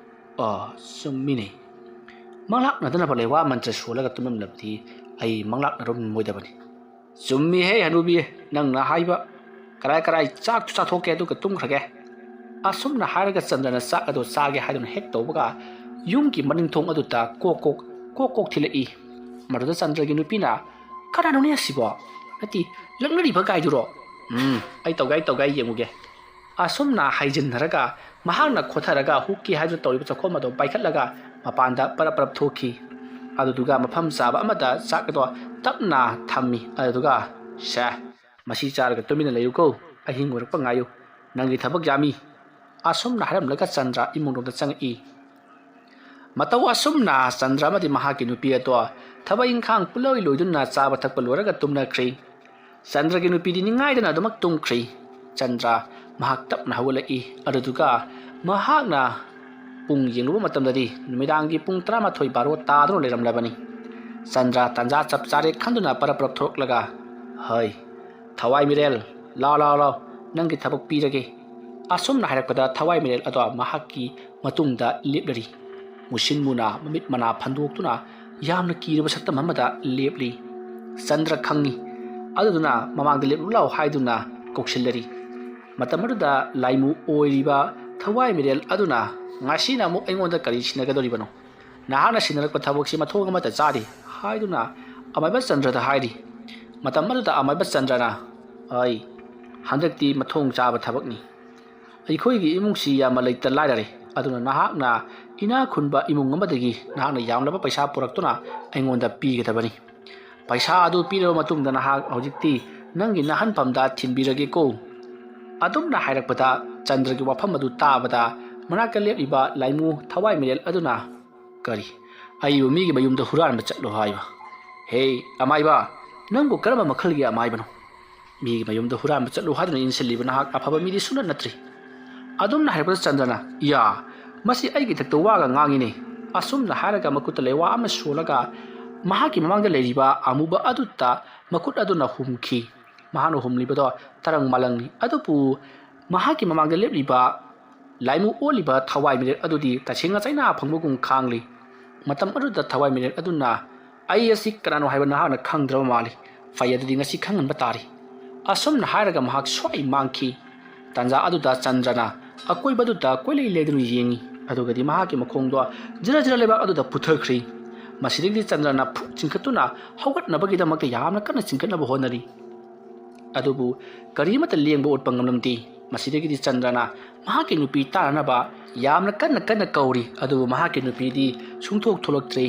ꯑ, ꯆꯨꯝꯃꯤꯅꯦ꯫ ꯃꯪꯂꯥꯛꯅꯗꯅꯕ ꯂꯩꯋꯥ ꯃꯟꯇ꯭ꯔ ꯁꯣꯜꯂꯒ ꯇꯨꯝꯂꯝꯂꯕꯗꯤ ꯑꯩ ꯃꯪꯂꯥꯛꯅꯔꯝꯃꯣꯏꯗꯕꯅꯤ꯫ ꯆꯨꯝꯃꯤꯍꯦ ꯍꯅꯨꯕꯤ, ꯅꯪꯅ ꯍꯥꯏꯕ꯫ ꯀꯔꯥꯏ ꯀꯔꯥꯏ ꯆꯥꯛꯇꯨ ꯆꯥꯊꯣꯛꯀꯦ, ꯑꯗꯨꯒ ꯇꯨꯝꯈ꯭ꯔꯒꯦ꯫" ꯑꯁꯨꯝꯅ ꯍꯥꯏꯔꯒ ꯆꯟꯗ꯭ꯔꯅ ꯆꯥꯛ ꯑꯗꯨ ꯆꯥꯒꯦ ꯍꯥꯏꯗꯨꯅ ꯍꯦꯛ ꯇꯧꯕꯒ, ꯌꯨꯝꯒꯤ ꯃꯅꯤꯡ ꯊꯣꯡ ꯑꯗꯨꯗ ꯀꯣꯛ ꯀꯣꯛ, ꯀꯣꯛ ꯀꯣꯛ ꯊꯤꯜꯂꯛꯏ꯫ ꯃꯗꯨꯗ ꯆꯟꯗ꯭ꯔꯒꯤ ꯅꯨꯄꯤꯅ, "ꯀꯅꯥꯅꯣꯅꯦ ꯑꯁꯤꯕꯣ? ꯅꯠꯇꯦ, ꯂꯛꯅꯔꯤꯕ ꯒꯥꯏꯗꯨꯔꯣ? ꯎꯝ, ꯑꯩ ꯇꯧꯒꯦ, ꯑꯩ ꯇꯧꯒꯦ, ꯑꯩ ꯌꯦꯡꯉꯨꯒꯦ꯫" ꯑꯁꯨꯝꯅ ꯍꯥꯏꯖꯤꯟꯅꯔꯒ ꯃꯍꯥꯛꯅ ꯈꯣꯊꯔꯒ ꯍꯨꯛꯀꯤ ꯍꯥꯏꯗꯨꯅ ꯇꯧꯔꯤꯕ ꯆꯥꯛꯈꯣꯝ ꯑꯗꯨ ꯄꯥꯏꯈꯠꯂꯒ ꯃꯄꯥꯟꯗ ꯄꯔꯞ ꯄꯔꯞ ꯊꯣꯛꯈꯤ꯫ ꯑꯗꯨꯗꯨꯒ ꯃꯐꯝ ꯆꯥꯕ ꯑꯃꯗ ꯆꯥꯛ ꯑꯗꯣ ꯇꯞꯅ ꯊꯝꯃꯤ꯫ ꯑꯗꯨꯗꯨꯒ, "ꯁꯦ, ꯃꯁꯤ ꯆꯥꯔꯒ ꯇꯨꯃꯤꯟꯅ ꯂꯩꯌꯨꯀꯣ, ꯑꯍꯤꯡ ꯑꯣꯏꯔꯛꯄ ꯉꯥꯏꯌꯨ, ꯅꯪꯒꯤ ꯊꯕꯛ ꯌꯥꯝꯃꯤ꯫" ꯑꯁꯨꯝꯅ ꯍꯥꯏꯔꯝꯂꯒ ꯆꯟꯗ꯭ꯔ ꯏꯃꯨꯡꯂꯣꯝꯗ ꯆꯪꯉꯛꯏ꯫ ꯃꯇꯧ ꯑꯁꯨꯝꯅ ꯆꯟꯗ꯭ꯔ ꯑꯃꯗꯤ ꯃꯍꯥꯛꯀꯤ ꯅꯨꯄꯤ ꯑꯗꯣ ꯊꯕꯛ ꯏꯪꯈꯥꯡ ꯄꯨꯂꯣꯏ ꯂꯣꯏꯗꯨꯅ ꯆꯥꯕ ꯊꯛꯄ ꯂꯣꯏꯔꯒ ꯇꯨꯝꯅꯈ꯭ꯔꯤ꯫ ꯆꯟꯗ꯭ꯔꯒꯤ ꯅꯨꯄꯤꯗꯤ ꯅꯤꯡꯉꯥꯏꯗꯅ ꯑꯗꯨꯃꯛ ꯇꯨꯝꯈ꯭ꯔꯤ꯫ ꯆꯟꯗ꯭ꯔ ꯃꯍꯥꯛ ꯇꯞꯅ ꯍꯧꯒꯠꯂꯛꯏ꯫ ꯑꯗꯨꯗꯨꯒ ꯃꯍꯥꯛꯅ ꯄꯨꯡ ꯌꯦꯡꯂꯨꯕ ꯃꯇꯝꯗꯗꯤ ꯅꯨꯃꯤꯗꯥꯡꯒꯤ ꯄꯨꯡ ꯇꯔꯥꯃꯥꯊꯣꯏ ꯕꯥꯔꯣ ꯇꯥꯗꯨꯅ ꯂꯩꯔꯝꯂꯕꯅꯤ꯫ ꯆꯟꯗ꯭ꯔ ꯇꯥꯟꯖꯥ ꯆꯞ ꯆꯥꯔꯦ ꯈꯟꯗꯨꯅ ꯄꯔꯞ ꯄꯔꯞ ꯊꯣꯛꯂꯛꯂꯒ, "ꯍꯩ, ꯊꯋꯥꯏ ꯃꯤꯔꯦꯜ, ꯂꯥꯎ, ꯂꯥꯎ, ꯂꯥꯎ, ꯅꯪꯒꯤ ꯊꯕꯛ ꯄꯤꯔꯒꯦ꯫" ꯑꯁꯨꯝꯅ ꯍꯥꯏꯔꯛꯄꯗ ꯊꯋꯥꯏ ꯃꯤꯔꯦꯜ ꯑꯗꯣ ꯃꯍꯥꯛꯀꯤ ꯃꯇꯨꯡꯗ ꯂꯦꯞꯂꯔꯤ꯫ ꯃꯨꯁꯤꯟ ꯃꯨꯅ ꯃꯃꯤꯠ ꯃꯅꯥ ꯐꯟꯗꯣꯛꯇꯨꯅ ꯌꯥꯝꯅ ꯀꯤꯔꯕ ꯁꯛꯇꯝ ꯑꯃꯗ ꯂꯦꯞꯂꯤ꯫ ꯆꯟꯗ꯭ꯔ ꯈꯪꯏ꯫ ꯑꯗꯨꯗꯨꯅ ꯃꯃꯥꯡꯗ ꯂꯦꯞꯂꯨ ꯂꯥꯎ ꯍꯥꯏꯗꯨꯅ ꯀꯧꯁꯤꯜꯂꯔꯤ꯫ ꯃꯇꯝ ꯑꯗꯨꯗ ꯂꯥꯏꯃꯨ ꯑꯣꯏꯔꯤꯕ ꯊꯋꯥꯏ ꯃꯤꯔꯦꯜ ꯑꯗꯨꯅ, "ꯉꯁꯤꯅ ꯑꯃꯨꯛ ꯑꯩꯉꯣꯟꯗ ꯀꯔꯤ ꯁꯤꯟꯅꯒꯗꯧꯔꯤꯕꯅꯣ? ꯅꯍꯥꯛꯅ ꯁꯤꯟꯅꯔꯛꯄ ꯊꯕꯛꯁꯤ ꯃꯊꯣꯡ ꯑꯃꯠꯇ ꯆꯥꯗꯦ" ꯍꯥꯏꯗꯨꯅ ꯑꯃꯥꯏꯕ ꯆꯟꯗ꯭ꯔꯗ ꯍꯥꯏꯔꯤ꯫ ꯃꯇꯝ ꯑꯗꯨꯗ ꯑꯃꯥꯏꯕ ꯆꯟꯗ꯭ꯔꯅ, "ꯑꯩ ꯍꯟꯗꯛꯇꯤ ꯃꯊꯣꯡ ꯆꯥꯕ ꯊꯕꯛꯅꯤ꯫ ꯑꯩꯈꯣꯏꯒꯤ ꯏꯃꯨꯡꯁꯤ ꯌꯥꯝꯅ ꯂꯩꯇ ꯂꯥꯏꯔꯔꯦ, ꯑꯗꯨꯅ ꯅꯍꯥꯛꯅ ꯏꯅꯥꯛ ꯈꯨꯟꯕ ꯏꯃꯨꯡ ꯑꯃꯗꯒꯤ ꯅꯍꯥꯛꯅ ꯌꯥꯝꯂꯕ ꯄꯩꯁꯥ ꯄꯨꯔꯛꯇꯨꯅ ꯑꯩꯉꯣꯟꯗ ꯄꯤꯒꯗꯕꯅꯤ꯫ ꯄꯩꯁꯥ ꯑꯗꯨ ꯄꯤꯔꯕ ꯃꯇꯨꯡꯗ ꯅꯍꯥꯛ ꯍꯧꯖꯤꯛꯇꯤ ꯅꯪꯒꯤ ꯅꯍꯟꯐꯝꯗ ꯊꯤꯟꯕꯤꯔꯒꯦꯀꯣ"꯫ ꯑꯗꯨꯝꯅ ꯍꯥꯏꯔꯛꯄꯗ ꯆꯟꯗ꯭ꯔꯒꯤ ꯋꯥꯐꯝ ꯑꯗꯨ ꯇꯥꯕꯗ ꯃꯅꯥꯛꯇ ꯂꯦꯞꯂꯤꯕ ꯂꯥꯏꯃꯨ ꯊꯋꯥꯏ ꯃꯤꯔꯦꯜ ꯑꯗꯨꯅ, "ꯀꯔꯤ? ꯑꯩꯕꯨ ꯃꯤꯒꯤ ꯃꯌꯨꯝꯗ ꯍꯨꯔꯥꯟꯕ ꯆꯠꯂꯣ ꯍꯥꯏꯕ? ꯍꯦ ꯑꯃꯥꯏꯕ, ꯅꯪꯕꯨ ꯀꯔꯝꯕ ꯃꯈꯜꯒꯤ ꯑꯃꯥꯏꯕꯅꯣ? ꯃꯤꯒꯤ ꯃꯌꯨꯝꯗ ꯍꯨꯔꯥꯟꯕ ꯆꯠꯂꯨ ꯍꯥꯏꯗꯨꯅ ꯏꯟꯁꯤꯜꯂꯤꯕ ꯅꯍꯥꯛ ꯑꯐꯕ ꯃꯤꯗꯤ ꯁꯨꯡꯅꯠ ꯅꯠꯇ꯭ꯔꯤ"꯫ ꯑꯗꯨꯝꯅ ꯍꯥꯏꯔꯛꯄꯗ ꯆꯟꯗ꯭ꯔꯅ, "ꯏꯌꯥ, ꯃꯁꯤ ꯑꯩꯒꯤ ꯏꯊꯛꯇ ꯋꯥꯒ ꯉꯥꯡꯉꯤꯅꯦ"꯫ ꯑꯁꯨꯝꯅ ꯍꯥꯏꯔꯒ ꯃꯈꯨꯠꯇ ꯂꯩꯋꯥ ꯑꯃ ꯁꯣꯜꯂꯒ ꯃꯍꯥꯛꯀꯤ ꯃꯃꯥꯡꯗ ꯂꯩꯔꯤꯕ ꯑꯃꯨꯕ ꯑꯗꯨꯗ ꯃꯈꯨꯠ ꯑꯗꯨꯅ ꯍꯨꯝꯈꯤ꯫ ꯃꯍꯥꯛꯅ ꯍꯨꯝꯂꯤꯕꯗꯣ ꯇꯔꯪ ꯃꯥꯂꯪꯅꯤ꯫ ꯑꯗꯨꯕꯨ ꯃꯍꯥꯛꯀꯤ ꯃꯃꯥꯡꯗ ꯂꯦꯞꯂꯤꯕ ꯂꯥꯏꯃꯨ ꯑꯣꯜꯂꯤꯕ ꯊꯋꯥꯏ ꯃꯤꯔꯦꯜ ꯑꯗꯨꯗꯤ ꯇꯁꯦꯡꯅ ꯆꯩꯅꯥ ꯐꯪꯕꯒꯨꯝ ꯈꯥꯡꯂꯤ꯫ ꯃꯇꯝ ꯑꯗꯨꯗ ꯊꯋꯥꯏ ꯃꯤꯔꯦꯜ ꯑꯗꯨꯅ, "ꯑꯩ ꯑꯁꯤ ꯀꯅꯥꯅꯣ ꯍꯥꯏꯕ ꯅꯍꯥꯛꯅ ꯈꯪꯗ꯭ꯔꯕ ꯃꯥꯜꯂꯤ꯫ ꯐꯩ, ꯑꯗꯨꯗꯤ ꯉꯁꯤ ꯈꯪꯍꯟꯕ ꯇꯥꯔꯤ"꯫ ꯑꯁꯨꯝꯅ ꯍꯥꯏꯔꯒ ꯃꯍꯥꯛ ꯁ꯭ꯋꯥꯏ ꯃꯥꯡꯈꯤ꯫ ꯇꯥꯟꯖꯥ ꯑꯗꯨꯗ ꯆꯟꯗ꯭ꯔꯅ ꯑꯀꯣꯏꯕꯗꯨꯗ ꯀꯣꯏꯂꯩ ꯂꯩꯗꯨꯅ ꯌꯦꯡꯉꯤ꯫ ꯑꯗꯨꯒꯗꯤ ꯃꯍꯥꯛꯀꯤ ꯃꯈꯣꯡꯗꯣ ꯖꯤꯔ ꯖꯤꯔ ꯂꯩꯕꯥꯛ ꯑꯗꯨꯗ ꯄꯨꯊꯈ꯭ꯔꯤ꯫ ꯃꯁꯤꯗꯒꯤꯗꯤ ꯆꯟꯗ꯭ꯔꯅ ꯐꯨꯛ ꯆꯤꯡꯈꯠꯇꯨꯅ ꯍꯧꯒꯠꯅꯕꯒꯤꯗꯃꯛꯇ ꯌꯥꯝꯅ ꯀꯟꯅ ꯆꯤꯡꯈꯠꯅꯕ ꯍꯣꯠꯅꯔꯤ꯫ ꯑꯗꯨꯕꯨ ꯀꯔꯤꯃꯠꯇ ꯂꯦꯡꯕ ꯑꯣꯠꯄ ꯉꯝꯂꯝꯗꯦ꯫ ꯃꯁꯤꯗꯒꯤꯗꯤ ꯆꯟꯗ꯭ꯔꯅ ꯃꯍꯥꯛꯀꯤ ꯅꯨꯄꯤ ꯇꯥꯅꯅꯕ ꯌꯥꯝꯅ ꯀꯟꯅ ꯀꯟꯅ ꯀꯧꯔꯤ, ꯑꯗꯨꯕꯨ ꯃꯍꯥꯛꯀꯤ ꯅꯨꯄꯤꯗꯤ ꯁꯨꯡꯊꯣꯛ ꯊꯣꯛꯂꯛꯇ꯭ꯔꯦ꯫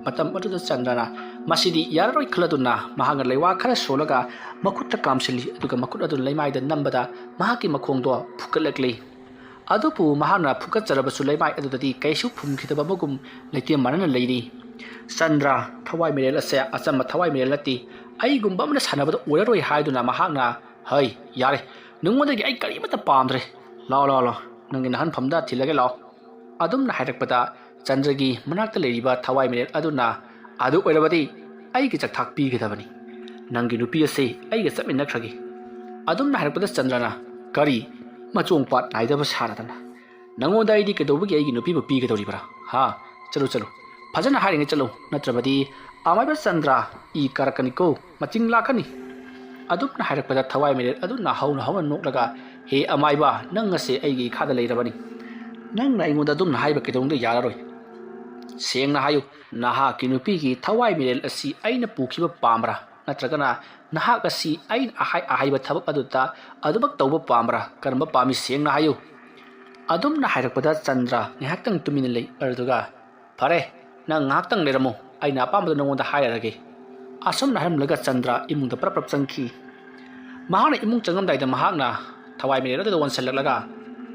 ꯃꯇꯝ ꯑꯗꯨꯗ ꯆꯟꯗ꯭ꯔꯅ ꯃꯁꯤꯗꯤ ꯌꯥꯔꯔꯣꯏ ꯈꯜꯂꯗꯨꯅ ꯃꯍꯥꯛꯅ ꯂꯩꯋꯥ ꯈꯔ ꯁꯣꯜꯂꯒ ꯃꯈꯨꯠꯇ ꯀꯥꯝꯁꯤꯜꯂꯤ, ꯑꯗꯨꯒ ꯃꯈꯨꯠ ꯑꯗꯨꯅ ꯂꯩꯃꯥꯏꯗ ꯅꯝꯕꯗ ꯃꯍꯥꯛꯀꯤ ꯃꯈꯣꯡꯗꯣ ꯐꯨꯛꯀꯠꯂꯛꯂꯤ꯫ ꯑꯗꯨꯕꯨ ꯃꯍꯥꯛꯅ ꯐꯨꯛꯀꯠꯆꯔꯕꯁꯨ ꯂꯩꯃꯥꯏ ꯑꯗꯨꯗꯗꯤ ꯀꯩꯁꯨ ꯐꯨꯝꯈꯤꯗꯕ ꯑꯃꯒꯨꯝ ꯂꯩꯇꯦꯝ ꯃꯥꯟꯅꯅ ꯂꯩꯔꯤ꯫ ꯆꯟꯗ꯭ꯔ, ꯊꯋꯥꯏ ꯃꯤꯔꯦꯜ ꯑꯁꯦ ꯑꯆꯝꯕ ꯊꯋꯥꯏ ꯃꯤꯔꯦꯜ ꯅꯠꯇꯦ, ꯑꯩꯒꯨꯝꯕ ꯑꯃꯅ ꯁꯥꯟꯅꯕꯗ ꯑꯣꯏꯔꯔꯣꯏ ꯍꯥꯏꯗꯨꯅ ꯃꯍꯥꯛꯅ, "ꯍꯩ, ꯌꯥꯔꯦ, ꯅꯉꯣꯟꯗꯒꯤ ꯑꯩ ꯀꯔꯤꯃꯠꯇ ꯄꯥꯝꯗ꯭ꯔꯦ꯫ ꯂꯥꯛꯑꯣ, ꯂꯥꯛꯑꯣ, ꯂꯥꯛꯑꯣ, ꯅꯪꯒꯤ ꯅꯍꯟꯐꯝꯗ ꯊꯤꯜꯂꯒꯦ, ꯂꯥꯛꯑꯣ"꯫ ꯑꯗꯨꯝꯅ ꯍꯥꯏꯔꯛꯄꯗ ꯆꯟꯗ꯭ꯔꯒꯤ ꯃꯅꯥꯛꯇ ꯂꯩꯔꯤꯕ ꯊꯋꯥꯏ ꯃꯤꯔꯦꯜ ꯑꯗꯨꯅ, "ꯑꯗꯨ ꯑꯣꯏꯔꯕꯗꯤ ꯑꯩꯒꯤ ꯆꯥꯛꯊꯥꯛ ꯄꯤꯒꯗꯕꯅꯤ꯫ ꯅꯪꯒꯤ ꯅꯨꯄꯤ ꯑꯁꯤ ꯑꯩꯒ ꯆꯠꯃꯤꯟꯅꯈ꯭ꯔꯒꯦ"꯫ ꯑꯗꯨꯝꯅ ꯍꯥꯏꯔꯛꯄꯗ ꯆꯟꯗ꯭ꯔꯅ, "ꯀꯔꯤ? ꯃꯆꯣꯡ ꯄꯥꯠ ꯅꯥꯏꯗꯕ ꯁꯥꯔꯗꯅ! ꯅꯉꯣꯟꯗ ꯑꯩꯗꯤ ꯀꯩꯗꯧꯕꯒꯤ ꯑꯩꯒꯤ ꯅꯨꯄꯤꯕꯨ ꯄꯤꯒꯗꯧꯔꯤꯕ꯭ꯔꯥ? ꯍꯥ? ꯆꯠꯂꯨ, ꯆꯠꯂꯨ, ꯐꯖꯅ ꯍꯥꯏꯔꯤꯉꯩ ꯆꯠꯂꯨ, ꯅꯠꯇ꯭ꯔꯕꯗꯤ ꯑꯃꯥꯏꯕ ꯆꯟꯗ꯭ꯔ ꯏ ꯀꯥꯔꯛꯀꯅꯤꯀꯣ, ꯃꯆꯤꯡ ꯂꯥꯛꯀꯅꯤ꯫ ꯑꯗꯨꯝꯅ ꯍꯥꯏꯔꯛꯄꯗ ꯊꯋꯥꯏ ꯃꯤꯔꯦꯜ ꯑꯗꯨꯅ ꯍꯧꯅ ꯍꯧꯅ ꯅꯣꯛꯂꯒ, "ꯍꯦ ꯑꯃꯥꯏꯕ, ꯅꯪ ꯑꯁꯦ ꯑꯩꯒꯤ ꯏꯈꯥꯗ ꯂꯩꯔꯕꯅꯤ꯫ ꯅꯪꯅ ꯑꯩꯉꯣꯟꯗ ꯑꯗꯨꯝꯅ ꯍꯥꯏꯕ ꯀꯩꯗꯧꯅꯨꯡꯗ ꯌꯥꯔꯔꯣꯏ꯫ ꯁꯦꯡꯅ ꯍꯥꯏꯌꯨ, ꯅꯍꯥꯛꯀꯤ ꯅꯨꯄꯤꯒꯤ ꯊꯋꯥꯏ ꯃꯤꯔꯦꯜ ꯑꯁꯤ ꯑꯩꯅ ꯄꯨꯈꯤꯕ ꯄꯥꯝꯕ꯭ꯔꯥ, ꯅꯠꯇ꯭ꯔꯒꯅ ꯅꯍꯥꯛ ꯑꯁꯤ ꯑꯩꯅ ꯑꯍꯥꯏ ꯑꯍꯥꯏꯕ ꯊꯕꯛ ꯑꯗꯨꯗ ꯑꯗꯨꯃꯛ ꯇꯧꯕ ꯄꯥꯝꯕ꯭ꯔꯥ? ꯀꯔꯝꯕ ꯄꯥꯝꯃꯤ, ꯁꯦꯡꯅ ꯍꯥꯏꯌꯨ?" ꯑꯗꯨꯝꯅ ꯍꯥꯏꯔꯛꯄꯗ ꯆꯟꯗ꯭ꯔ ꯉꯥꯏꯍꯥꯛꯇꯪ ꯇꯨꯃꯤꯟꯅ ꯂꯩ꯫ ꯑꯗꯨꯗꯨꯒ, "ꯐꯔꯦ, ꯅꯪ ꯉꯥꯏꯍꯥꯛꯇꯪ ꯂꯩꯔꯝꯃꯨ, ꯑꯩꯅ ꯑꯄꯥꯝꯕꯗꯨ ꯅꯉꯣꯟꯗ ꯍꯥꯏꯔꯔꯒꯦ꯫" ꯑꯁꯨꯝꯅ ꯍꯥꯏꯔꯝꯂꯒ ꯆꯟꯗ꯭ꯔ ꯏꯃꯨꯡꯗ ꯄ꯭ꯔꯞ ꯄ꯭ꯔꯞ ꯆꯪꯈꯤ꯫ ꯃꯍꯥꯛꯅ ꯏꯃꯨꯡ ꯆꯪꯉꯝꯗꯥꯏꯗ ꯃꯍꯥꯛꯅ ꯊꯋꯥꯏ ꯃꯤꯔꯦꯜ ꯑꯗꯨꯗ ꯑꯣꯟꯁꯤꯜꯂꯛꯂꯒ,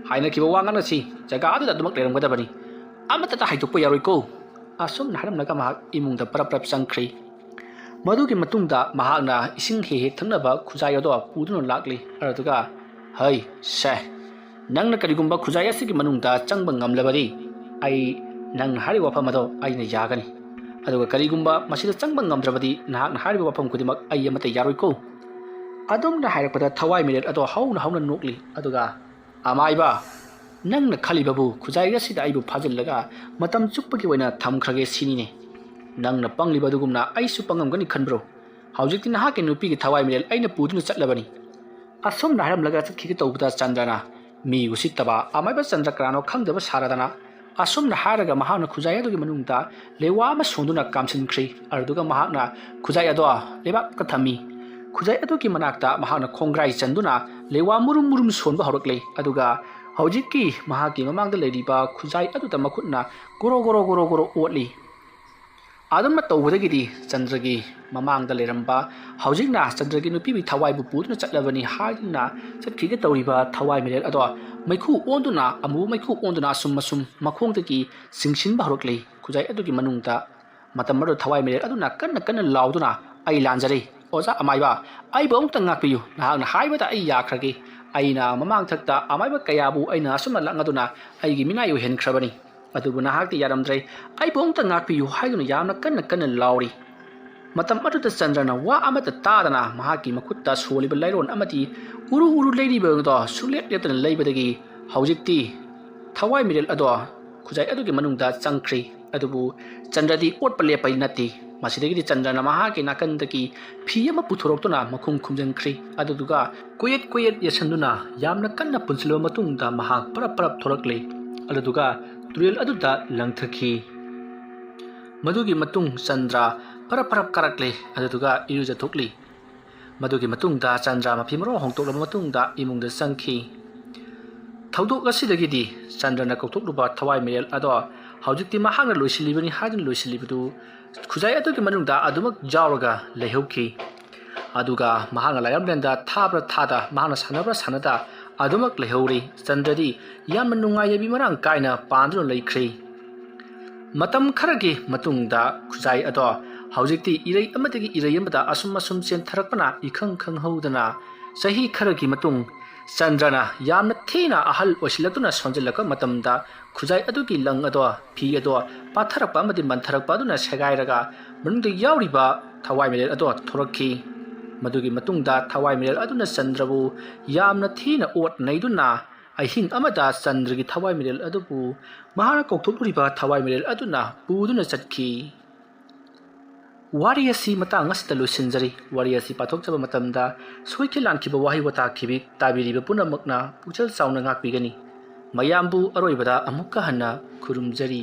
"ꯍꯥꯏꯅꯈꯤꯕ ꯋꯥ ꯉꯥꯡꯅꯁꯤ, ꯖꯒꯥ ꯑꯗꯨꯗ ꯑꯗꯨꯃꯛ ꯂꯩꯔꯝꯒꯗꯕꯅꯤ, ꯑꯃꯠꯇꯇ ꯍꯥꯏꯗꯣꯛꯄ ꯌꯥꯔꯣꯏꯀꯣ꯫" ꯑꯁꯨꯝꯅ ꯍꯥꯏꯔꯝꯂꯒ ꯃꯍꯥꯛ ꯏꯃꯨꯡꯗ ꯄ꯭ꯔꯞ ꯄ꯭ꯔꯞ ꯆꯪꯈ꯭ꯔꯤ꯫ ꯃꯗꯨꯒꯤ ꯃꯇꯨꯡꯗ ꯃꯍꯥꯛꯅ ꯏꯁꯤꯡ ꯍꯦꯛ ꯍꯦꯛ ꯊꯛꯅꯕ ꯈꯨꯖꯥꯏ ꯑꯗꯣ ꯄꯨꯗꯨꯅ ꯂꯥꯛꯂꯤ꯫ ꯑꯗꯨꯗꯨꯒ, "ꯍꯩ, ꯁꯦ, ꯅꯪꯅ ꯀꯔꯤꯒꯨꯝꯕ ꯈꯨꯖꯥꯏ ꯑꯁꯤꯒꯤ ꯃꯅꯨꯡꯗ ꯆꯪꯕ ꯉꯝꯂꯕꯗꯤ, ꯑꯩ ꯅꯪꯅ ꯍꯥꯏꯔꯤꯕ ꯋꯥꯐꯝ ꯑꯗꯣ ꯑꯩꯅ ꯌꯥꯒꯅꯤ꯫ ꯑꯗꯨꯒ ꯀꯔꯤꯒꯨꯝꯕ ꯃꯁꯤꯗ ꯆꯪꯕ ꯉꯝꯗ꯭ꯔꯕꯗꯤ, ꯅꯍꯥꯛꯅ ꯍꯥꯏꯔꯤꯕ ꯋꯥꯐꯝ ꯈꯨꯗꯤꯡꯃꯛ ꯑꯩ ꯑꯃꯠꯇ ꯌꯥꯔꯣꯏꯀꯣ꯫" ꯑꯗꯨꯝꯅ ꯍꯥꯏꯔꯛꯄꯗ ꯊꯋꯥꯏ ꯃꯤꯔꯦꯜ ꯑꯗꯣ ꯍꯧꯅ ꯍꯧꯅ ꯅꯣꯛꯂꯤ꯫ ꯑꯗꯨꯒ, "ꯑꯃꯥꯏꯕ, ꯅꯪꯅ ꯈꯜꯂꯤꯕꯕꯨ ꯈꯨꯖꯥꯏ ꯑꯁꯤꯗ ꯑꯩꯕꯨ ꯐꯥꯖꯤꯜꯂꯒ ꯃꯇꯝ ꯆꯨꯞꯄꯒꯤ ꯑꯣꯏꯅ ꯊꯝꯈ꯭ꯔꯒꯦ ꯁꯤꯅꯤꯅꯦ? ꯅꯪꯅ ꯄꯪꯂꯤꯕ ꯑꯗꯨꯒꯨꯝꯅ ꯑꯩꯁꯨ ꯄꯪꯉꯝꯒꯅꯤ ꯈꯟꯕ꯭ꯔꯣ? ꯍꯧꯖꯤꯛꯇꯤ ꯅꯍꯥꯛꯀꯤ ꯅꯨꯄꯤꯒꯤ ꯊꯋꯥꯏ ꯃꯤꯔꯦꯜ ꯑꯩꯅ ꯄꯨꯗꯨꯅ ꯆꯠꯂꯕꯅꯤ꯫" ꯑꯁꯨꯝꯅ ꯍꯥꯏꯔꯝꯂꯒ ꯆꯠꯈꯤꯒꯦ ꯇꯧꯕꯗ ꯆꯟꯗ꯭ꯔꯅ, "ꯃꯤ ꯎꯁꯤꯠꯇꯕ, ꯑꯃꯥꯏꯕ ꯆꯟꯗ꯭ꯔ ꯀꯅꯥꯅꯣ ꯈꯪꯗꯕ ꯁꯥꯔꯗꯅ꯫" ꯑꯁꯨꯝꯅ ꯍꯥꯏꯔꯒ ꯃꯍꯥꯛꯅ ꯈꯨꯖꯥꯏ ꯑꯗꯨꯒꯤ ꯃꯅꯨꯡꯗ ꯂꯦꯋꯥ ꯑꯃ ꯁꯣꯟꯗꯨꯅ ꯀꯥꯝꯁꯤꯟꯈ꯭ꯔꯤ꯫ ꯑꯗꯨꯗꯨꯒ ꯃꯍꯥꯛꯅ ꯈꯨꯖꯥꯏ ꯑꯗꯣ ꯂꯩꯕꯥꯛꯇ ꯊꯝꯃꯤ꯫ ꯈꯨꯖꯥꯏ ꯑꯗꯨꯒꯤ ꯃꯅꯥꯛꯇ ꯃꯍꯥꯛꯅ ꯈꯣꯡꯒ꯭ꯔꯥꯏ ꯆꯟꯗꯨꯅ ꯂꯦꯋꯥ ꯃꯨꯔꯨꯝ ꯃꯨꯔꯨꯝ ꯁꯣꯟꯕ ꯍꯧꯔꯛꯂꯤ꯫ ꯑꯗꯨꯒ ꯍꯧꯖꯤꯛꯀꯤ ꯃꯍꯥꯛꯀꯤ ꯃꯃꯥꯡꯗ ꯂꯩꯔꯤꯕ ꯈꯨꯖꯥꯏ ꯑꯗꯨꯗ ꯃꯈꯨꯠꯅ ꯒꯣꯔꯣ ꯒꯣꯔꯣ ꯒꯣꯔꯣ ꯒꯣꯔꯣ ꯑꯣꯠꯂꯤ꯫ ꯑꯗꯨꯝꯅ ꯇꯧꯕꯗꯒꯤꯗꯤ ꯆꯟꯗ꯭ꯔꯒꯤ ꯃꯃꯥꯡꯗ ꯂꯩꯔꯝꯕ, ꯍꯧꯖꯤꯛꯅ ꯆꯟꯗ꯭ꯔꯒꯤ ꯅꯨꯄꯤꯒꯤ ꯊꯋꯥꯏꯕꯨ ꯄꯨꯗꯨꯅ ꯆꯠꯂꯕꯅꯤ ꯍꯥꯏꯗꯨꯅ ꯆꯠꯈꯤꯒꯦ ꯇꯧꯔꯤꯕ ꯊꯋꯥꯏ ꯃꯤꯔꯦꯜ ꯑꯗꯣ ꯃꯩꯈꯨ ꯑꯣꯟꯗꯨꯅ, ꯑꯃꯨꯕ ꯃꯩꯈꯨ ꯑꯣꯟꯗꯨꯅ ꯑꯁꯨꯝ ꯑꯁꯨꯝ ꯃꯈꯣꯡꯗꯒꯤ ꯆꯤꯡꯁꯤꯟꯕ ꯍꯧꯔꯛꯂꯤ꯫ ꯈꯨꯖꯥꯏ ꯑꯗꯨꯒꯤ ꯃꯅꯨꯡꯗ ꯃꯇꯝ ꯑꯗꯨꯗ ꯊꯋꯥꯏ ꯃꯤꯔꯦꯜ ꯑꯗꯨꯅ ꯀꯟꯅ ꯀꯟꯅ ꯂꯥꯎꯗꯨꯅ, "ꯑꯩ ꯂꯥꯟꯖꯔꯦ, ꯑꯣꯖꯥ ꯑꯃꯥꯏꯕ, ꯑꯩꯕꯨ ꯑꯃꯨꯛꯇ ꯉꯥꯛꯄꯤꯌꯨ꯫ ꯅꯍꯥꯛꯅ ꯍꯥꯏꯕꯗ ꯑꯩ ꯌꯥꯈ꯭ꯔꯒꯦ꯫ ꯑꯩꯅ ꯃꯃꯥꯡ ꯊꯛꯇ ꯑꯃꯥꯏꯕ ꯀꯌꯥꯕꯨ ꯑꯩꯅ ꯑꯁꯨꯝꯅ ꯂꯥꯛꯅꯗꯨꯅ ꯑꯩꯒꯤ ꯃꯤꯅꯥꯏ ꯑꯣꯏꯍꯟꯈ꯭ꯔꯕꯅꯤ꯫ ꯑꯗꯨꯕꯨ ꯅꯍꯥꯛꯇꯤ ꯌꯥꯔꯝꯗ꯭ꯔꯦ꯫ ꯑꯩꯕꯨ ꯑꯃꯨꯛꯇ ꯉꯥꯛꯄꯤꯌꯨ" ꯍꯥꯏꯗꯨꯅ ꯌꯥꯝꯅ ꯀꯟꯅ ꯀꯟꯅ ꯂꯥꯎꯔꯤ꯫ ꯃꯇꯝ ꯑꯗꯨꯗ ꯆꯟꯗ꯭ꯔꯅ ꯋꯥ ꯑꯃꯠꯇ ꯇꯥꯗꯅ ꯃꯍꯥꯛꯀꯤ ꯃꯈꯨꯠꯇ ꯁꯣꯜꯂꯤꯕ ꯂꯥꯏꯔꯣꯟ ꯑꯃꯗꯤ ꯎꯔꯨ ꯎꯔꯨ ꯂꯩꯔꯤꯕ ꯑꯗꯣ ꯁꯨꯡꯂꯦꯞ ꯂꯦꯞꯇꯅ ꯂꯩꯕꯗꯒꯤ ꯍꯧꯖꯤꯛꯇꯤ ꯊꯋꯥꯏ ꯃꯤꯔꯦꯜ ꯑꯗꯣ ꯈꯨꯖꯥꯏ ꯑꯗꯨꯒꯤ ꯃꯅꯨꯡꯗ ꯆꯪꯈ꯭ꯔꯤ꯫ ꯑꯗꯨꯕꯨ ꯆꯟꯗ꯭ꯔꯗꯤ ꯑꯣꯠꯄ ꯂꯦꯞꯄ ꯅꯠꯇꯦ꯫ ꯃꯁꯤꯗꯒꯤꯗꯤ ꯆꯟꯗ꯭ꯔꯅ ꯃꯍꯥꯛꯀꯤ ꯅꯥꯀꯟꯗꯒꯤ ꯐꯤ ꯑꯃ ꯄꯨꯊꯣꯔꯛꯇꯨꯅ ꯃꯈꯨꯝ ꯈꯨꯝꯖꯤꯟꯈ꯭ꯔꯦ꯫ ꯑꯗꯨꯗꯨꯒ ꯀꯣꯏꯌꯦꯠ ꯀꯣꯏꯌꯦꯠ ꯌꯦꯠꯁꯟꯗꯨꯅ ꯌꯥꯝꯅ ꯀꯟꯅ ꯄꯨꯟꯁꯤꯜꯂꯕ ꯃꯇꯨꯡꯗ ꯃꯍꯥꯛ ꯄꯔꯞ ꯄꯔꯞ ꯊꯣꯔꯛꯂꯦ꯫ ꯑꯗꯨꯗꯨꯒ ꯇꯨꯔꯦꯜ ꯑꯗꯨꯗ ꯂꯪꯊꯈꯤ꯫ ꯃꯗꯨꯒꯤ ꯃꯇꯨꯡ ꯆꯟꯗ꯭ꯔ ꯄꯔꯞ ꯄꯔꯞ ꯀꯥꯔꯛꯂꯦ꯫ ꯑꯗꯨꯗꯨꯒ ꯏꯔꯨꯖꯊꯣꯛꯂꯤ꯫ ꯃꯗꯨꯒꯤ ꯃꯇꯨꯡꯗ ꯆꯟꯗ꯭ꯔ ꯃꯐꯤ ꯃꯔꯣꯜ ꯍꯣꯡꯗꯣꯛꯂꯕ ꯃꯇꯨꯡꯗ ꯏꯃꯨꯡꯗ ꯆꯪꯈꯤ꯫ ꯊꯧꯗꯣꯛ ꯑꯁꯤꯗꯒꯤꯗꯤ ꯆꯟꯗ꯭ꯔꯅ ꯀꯧꯊꯣꯛꯂꯨꯕ ꯊꯋꯥꯏ ꯃꯤꯔꯦꯜ ꯑꯗꯣ ꯍꯧꯖꯤꯛꯇꯤ ꯃꯍꯥꯛꯅ ꯂꯣꯏꯁꯤꯜꯂꯤꯕꯅꯤ ꯍꯥꯏꯗꯨꯅ ꯂꯣꯏꯁꯤꯜꯂꯤꯕꯗꯨ ꯈꯨꯖꯥꯏ ꯑꯗꯨꯒꯤ ꯃꯅꯨꯡꯗ ꯑꯗꯨꯃꯛ ꯌꯥꯎꯔꯒ ꯂꯩꯍꯧꯈꯤ꯫ ꯑꯗꯨꯒ ꯃꯍꯥꯛꯅ ꯂꯥꯏꯔꯝꯂꯦꯟꯗ ꯊꯥꯕ꯭ꯔꯥ ꯊꯥꯗ, ꯃꯍꯥꯛꯅ ꯁꯥꯟꯅꯕ꯭ꯔꯥ ꯁꯥꯟꯅꯗ ꯑꯗꯨꯃꯛ ꯂꯩꯍꯧꯔꯤ꯫ ꯆꯟꯗ꯭ꯔꯗꯤ ꯌꯥꯝꯅ ꯅꯨꯡꯉꯥꯏ ꯌꯥꯏꯕꯤ ꯃꯔꯥꯡ ꯀꯥꯏꯅ ꯄꯥꯟꯗꯨꯅ ꯂꯩꯈ꯭ꯔꯦ꯫ ꯃꯇꯝ ꯈꯔꯒꯤ ꯃꯇꯨꯡꯗ ꯈꯨꯖꯥꯏ ꯑꯗꯣ ꯍꯧꯖꯤꯛꯇꯤ ꯏꯔꯩ ꯑꯃꯗꯒꯤ ꯏꯔꯩ ꯑꯃꯗ ꯑꯁꯨꯝ ꯑꯁꯨꯝ ꯆꯦꯟꯊꯔꯛꯄꯅ ꯏꯈꯪ ꯈꯪꯍꯧꯗꯅ ꯆꯍꯤ ꯈꯔꯒꯤ ꯃꯇꯨꯡ ꯆꯟꯗ꯭ꯔꯅ ꯌꯥꯝꯅ ꯊꯤꯅ ꯑꯍꯜ ꯑꯣꯏꯁꯤꯜꯂꯛꯇꯨꯅ ꯁꯣꯟꯖꯤꯜꯂꯛꯄ ꯃꯇꯝꯗ ꯈꯨꯖꯥꯏ ꯑꯗꯨꯒꯤ ꯂꯪ ꯑꯗꯣ, ꯐꯤ ꯑꯗꯣ ꯄꯥꯊꯔꯛꯄ ꯑꯃꯗꯤ ꯃꯟꯊꯔꯛꯄ ꯑꯗꯨꯅ ꯁꯦꯒꯥꯏꯔꯒ ꯃꯅꯨꯡꯗ ꯌꯥꯎꯔꯤꯕ ꯊꯋꯥꯏ ꯃꯤꯔꯦꯜ ꯑꯗꯣ ꯊꯣꯔꯛꯈꯤ꯫ ꯃꯗꯨꯒꯤ ꯃꯇꯨꯡꯗ ꯊꯋꯥꯏ ꯃꯤꯔꯦꯜ ꯑꯗꯨꯅ ꯆꯟꯗ꯭ꯔꯕꯨ ꯌꯥꯝꯅ ꯊꯤꯅ ꯑꯣꯠ ꯅꯩꯗꯨꯅ ꯑꯍꯤꯡ ꯑꯃꯗ ꯆꯟꯗ꯭ꯔꯒꯤ ꯊꯋꯥꯏ ꯃꯤꯔꯦꯜ ꯑꯗꯨꯕꯨ ꯃꯍꯥꯛꯅ ꯀꯧꯊꯣꯛꯂꯨꯔꯤꯕ ꯊꯋꯥꯏ ꯃꯤꯔꯦꯜ ꯑꯗꯨꯅ ꯄꯨꯗꯨꯅ ꯆꯠꯈꯤ꯫ ꯋꯥꯔꯤ ꯑꯁꯤ ꯃꯇꯥꯡ ꯑꯁꯤꯗ ꯂꯣꯏꯁꯤꯟꯖꯔꯤ꯫ ꯋꯥꯔꯤ ꯑꯁꯤ ꯄꯥꯊꯣꯛꯆꯕ ꯃꯇꯝꯗ ꯁꯣꯏꯈꯤ ꯂꯥꯟꯈꯤꯕ ꯋꯥꯍꯩ ꯋꯥꯇꯥ ꯈꯤꯕꯤ ꯇꯥꯕꯤꯔꯤꯕ ꯄꯨꯝꯅꯃꯛꯅ ꯄꯨꯛꯆꯦꯜ ꯆꯥꯎꯅ ꯉꯥꯛꯄꯤꯒꯅꯤ꯫ ꯃꯌꯥꯝꯕꯨ ꯑꯔꯣꯏꯕꯗ ꯑꯃꯨꯛꯀ ꯍꯟꯅ ꯈꯨꯔꯨꯝꯖꯔꯤ꯫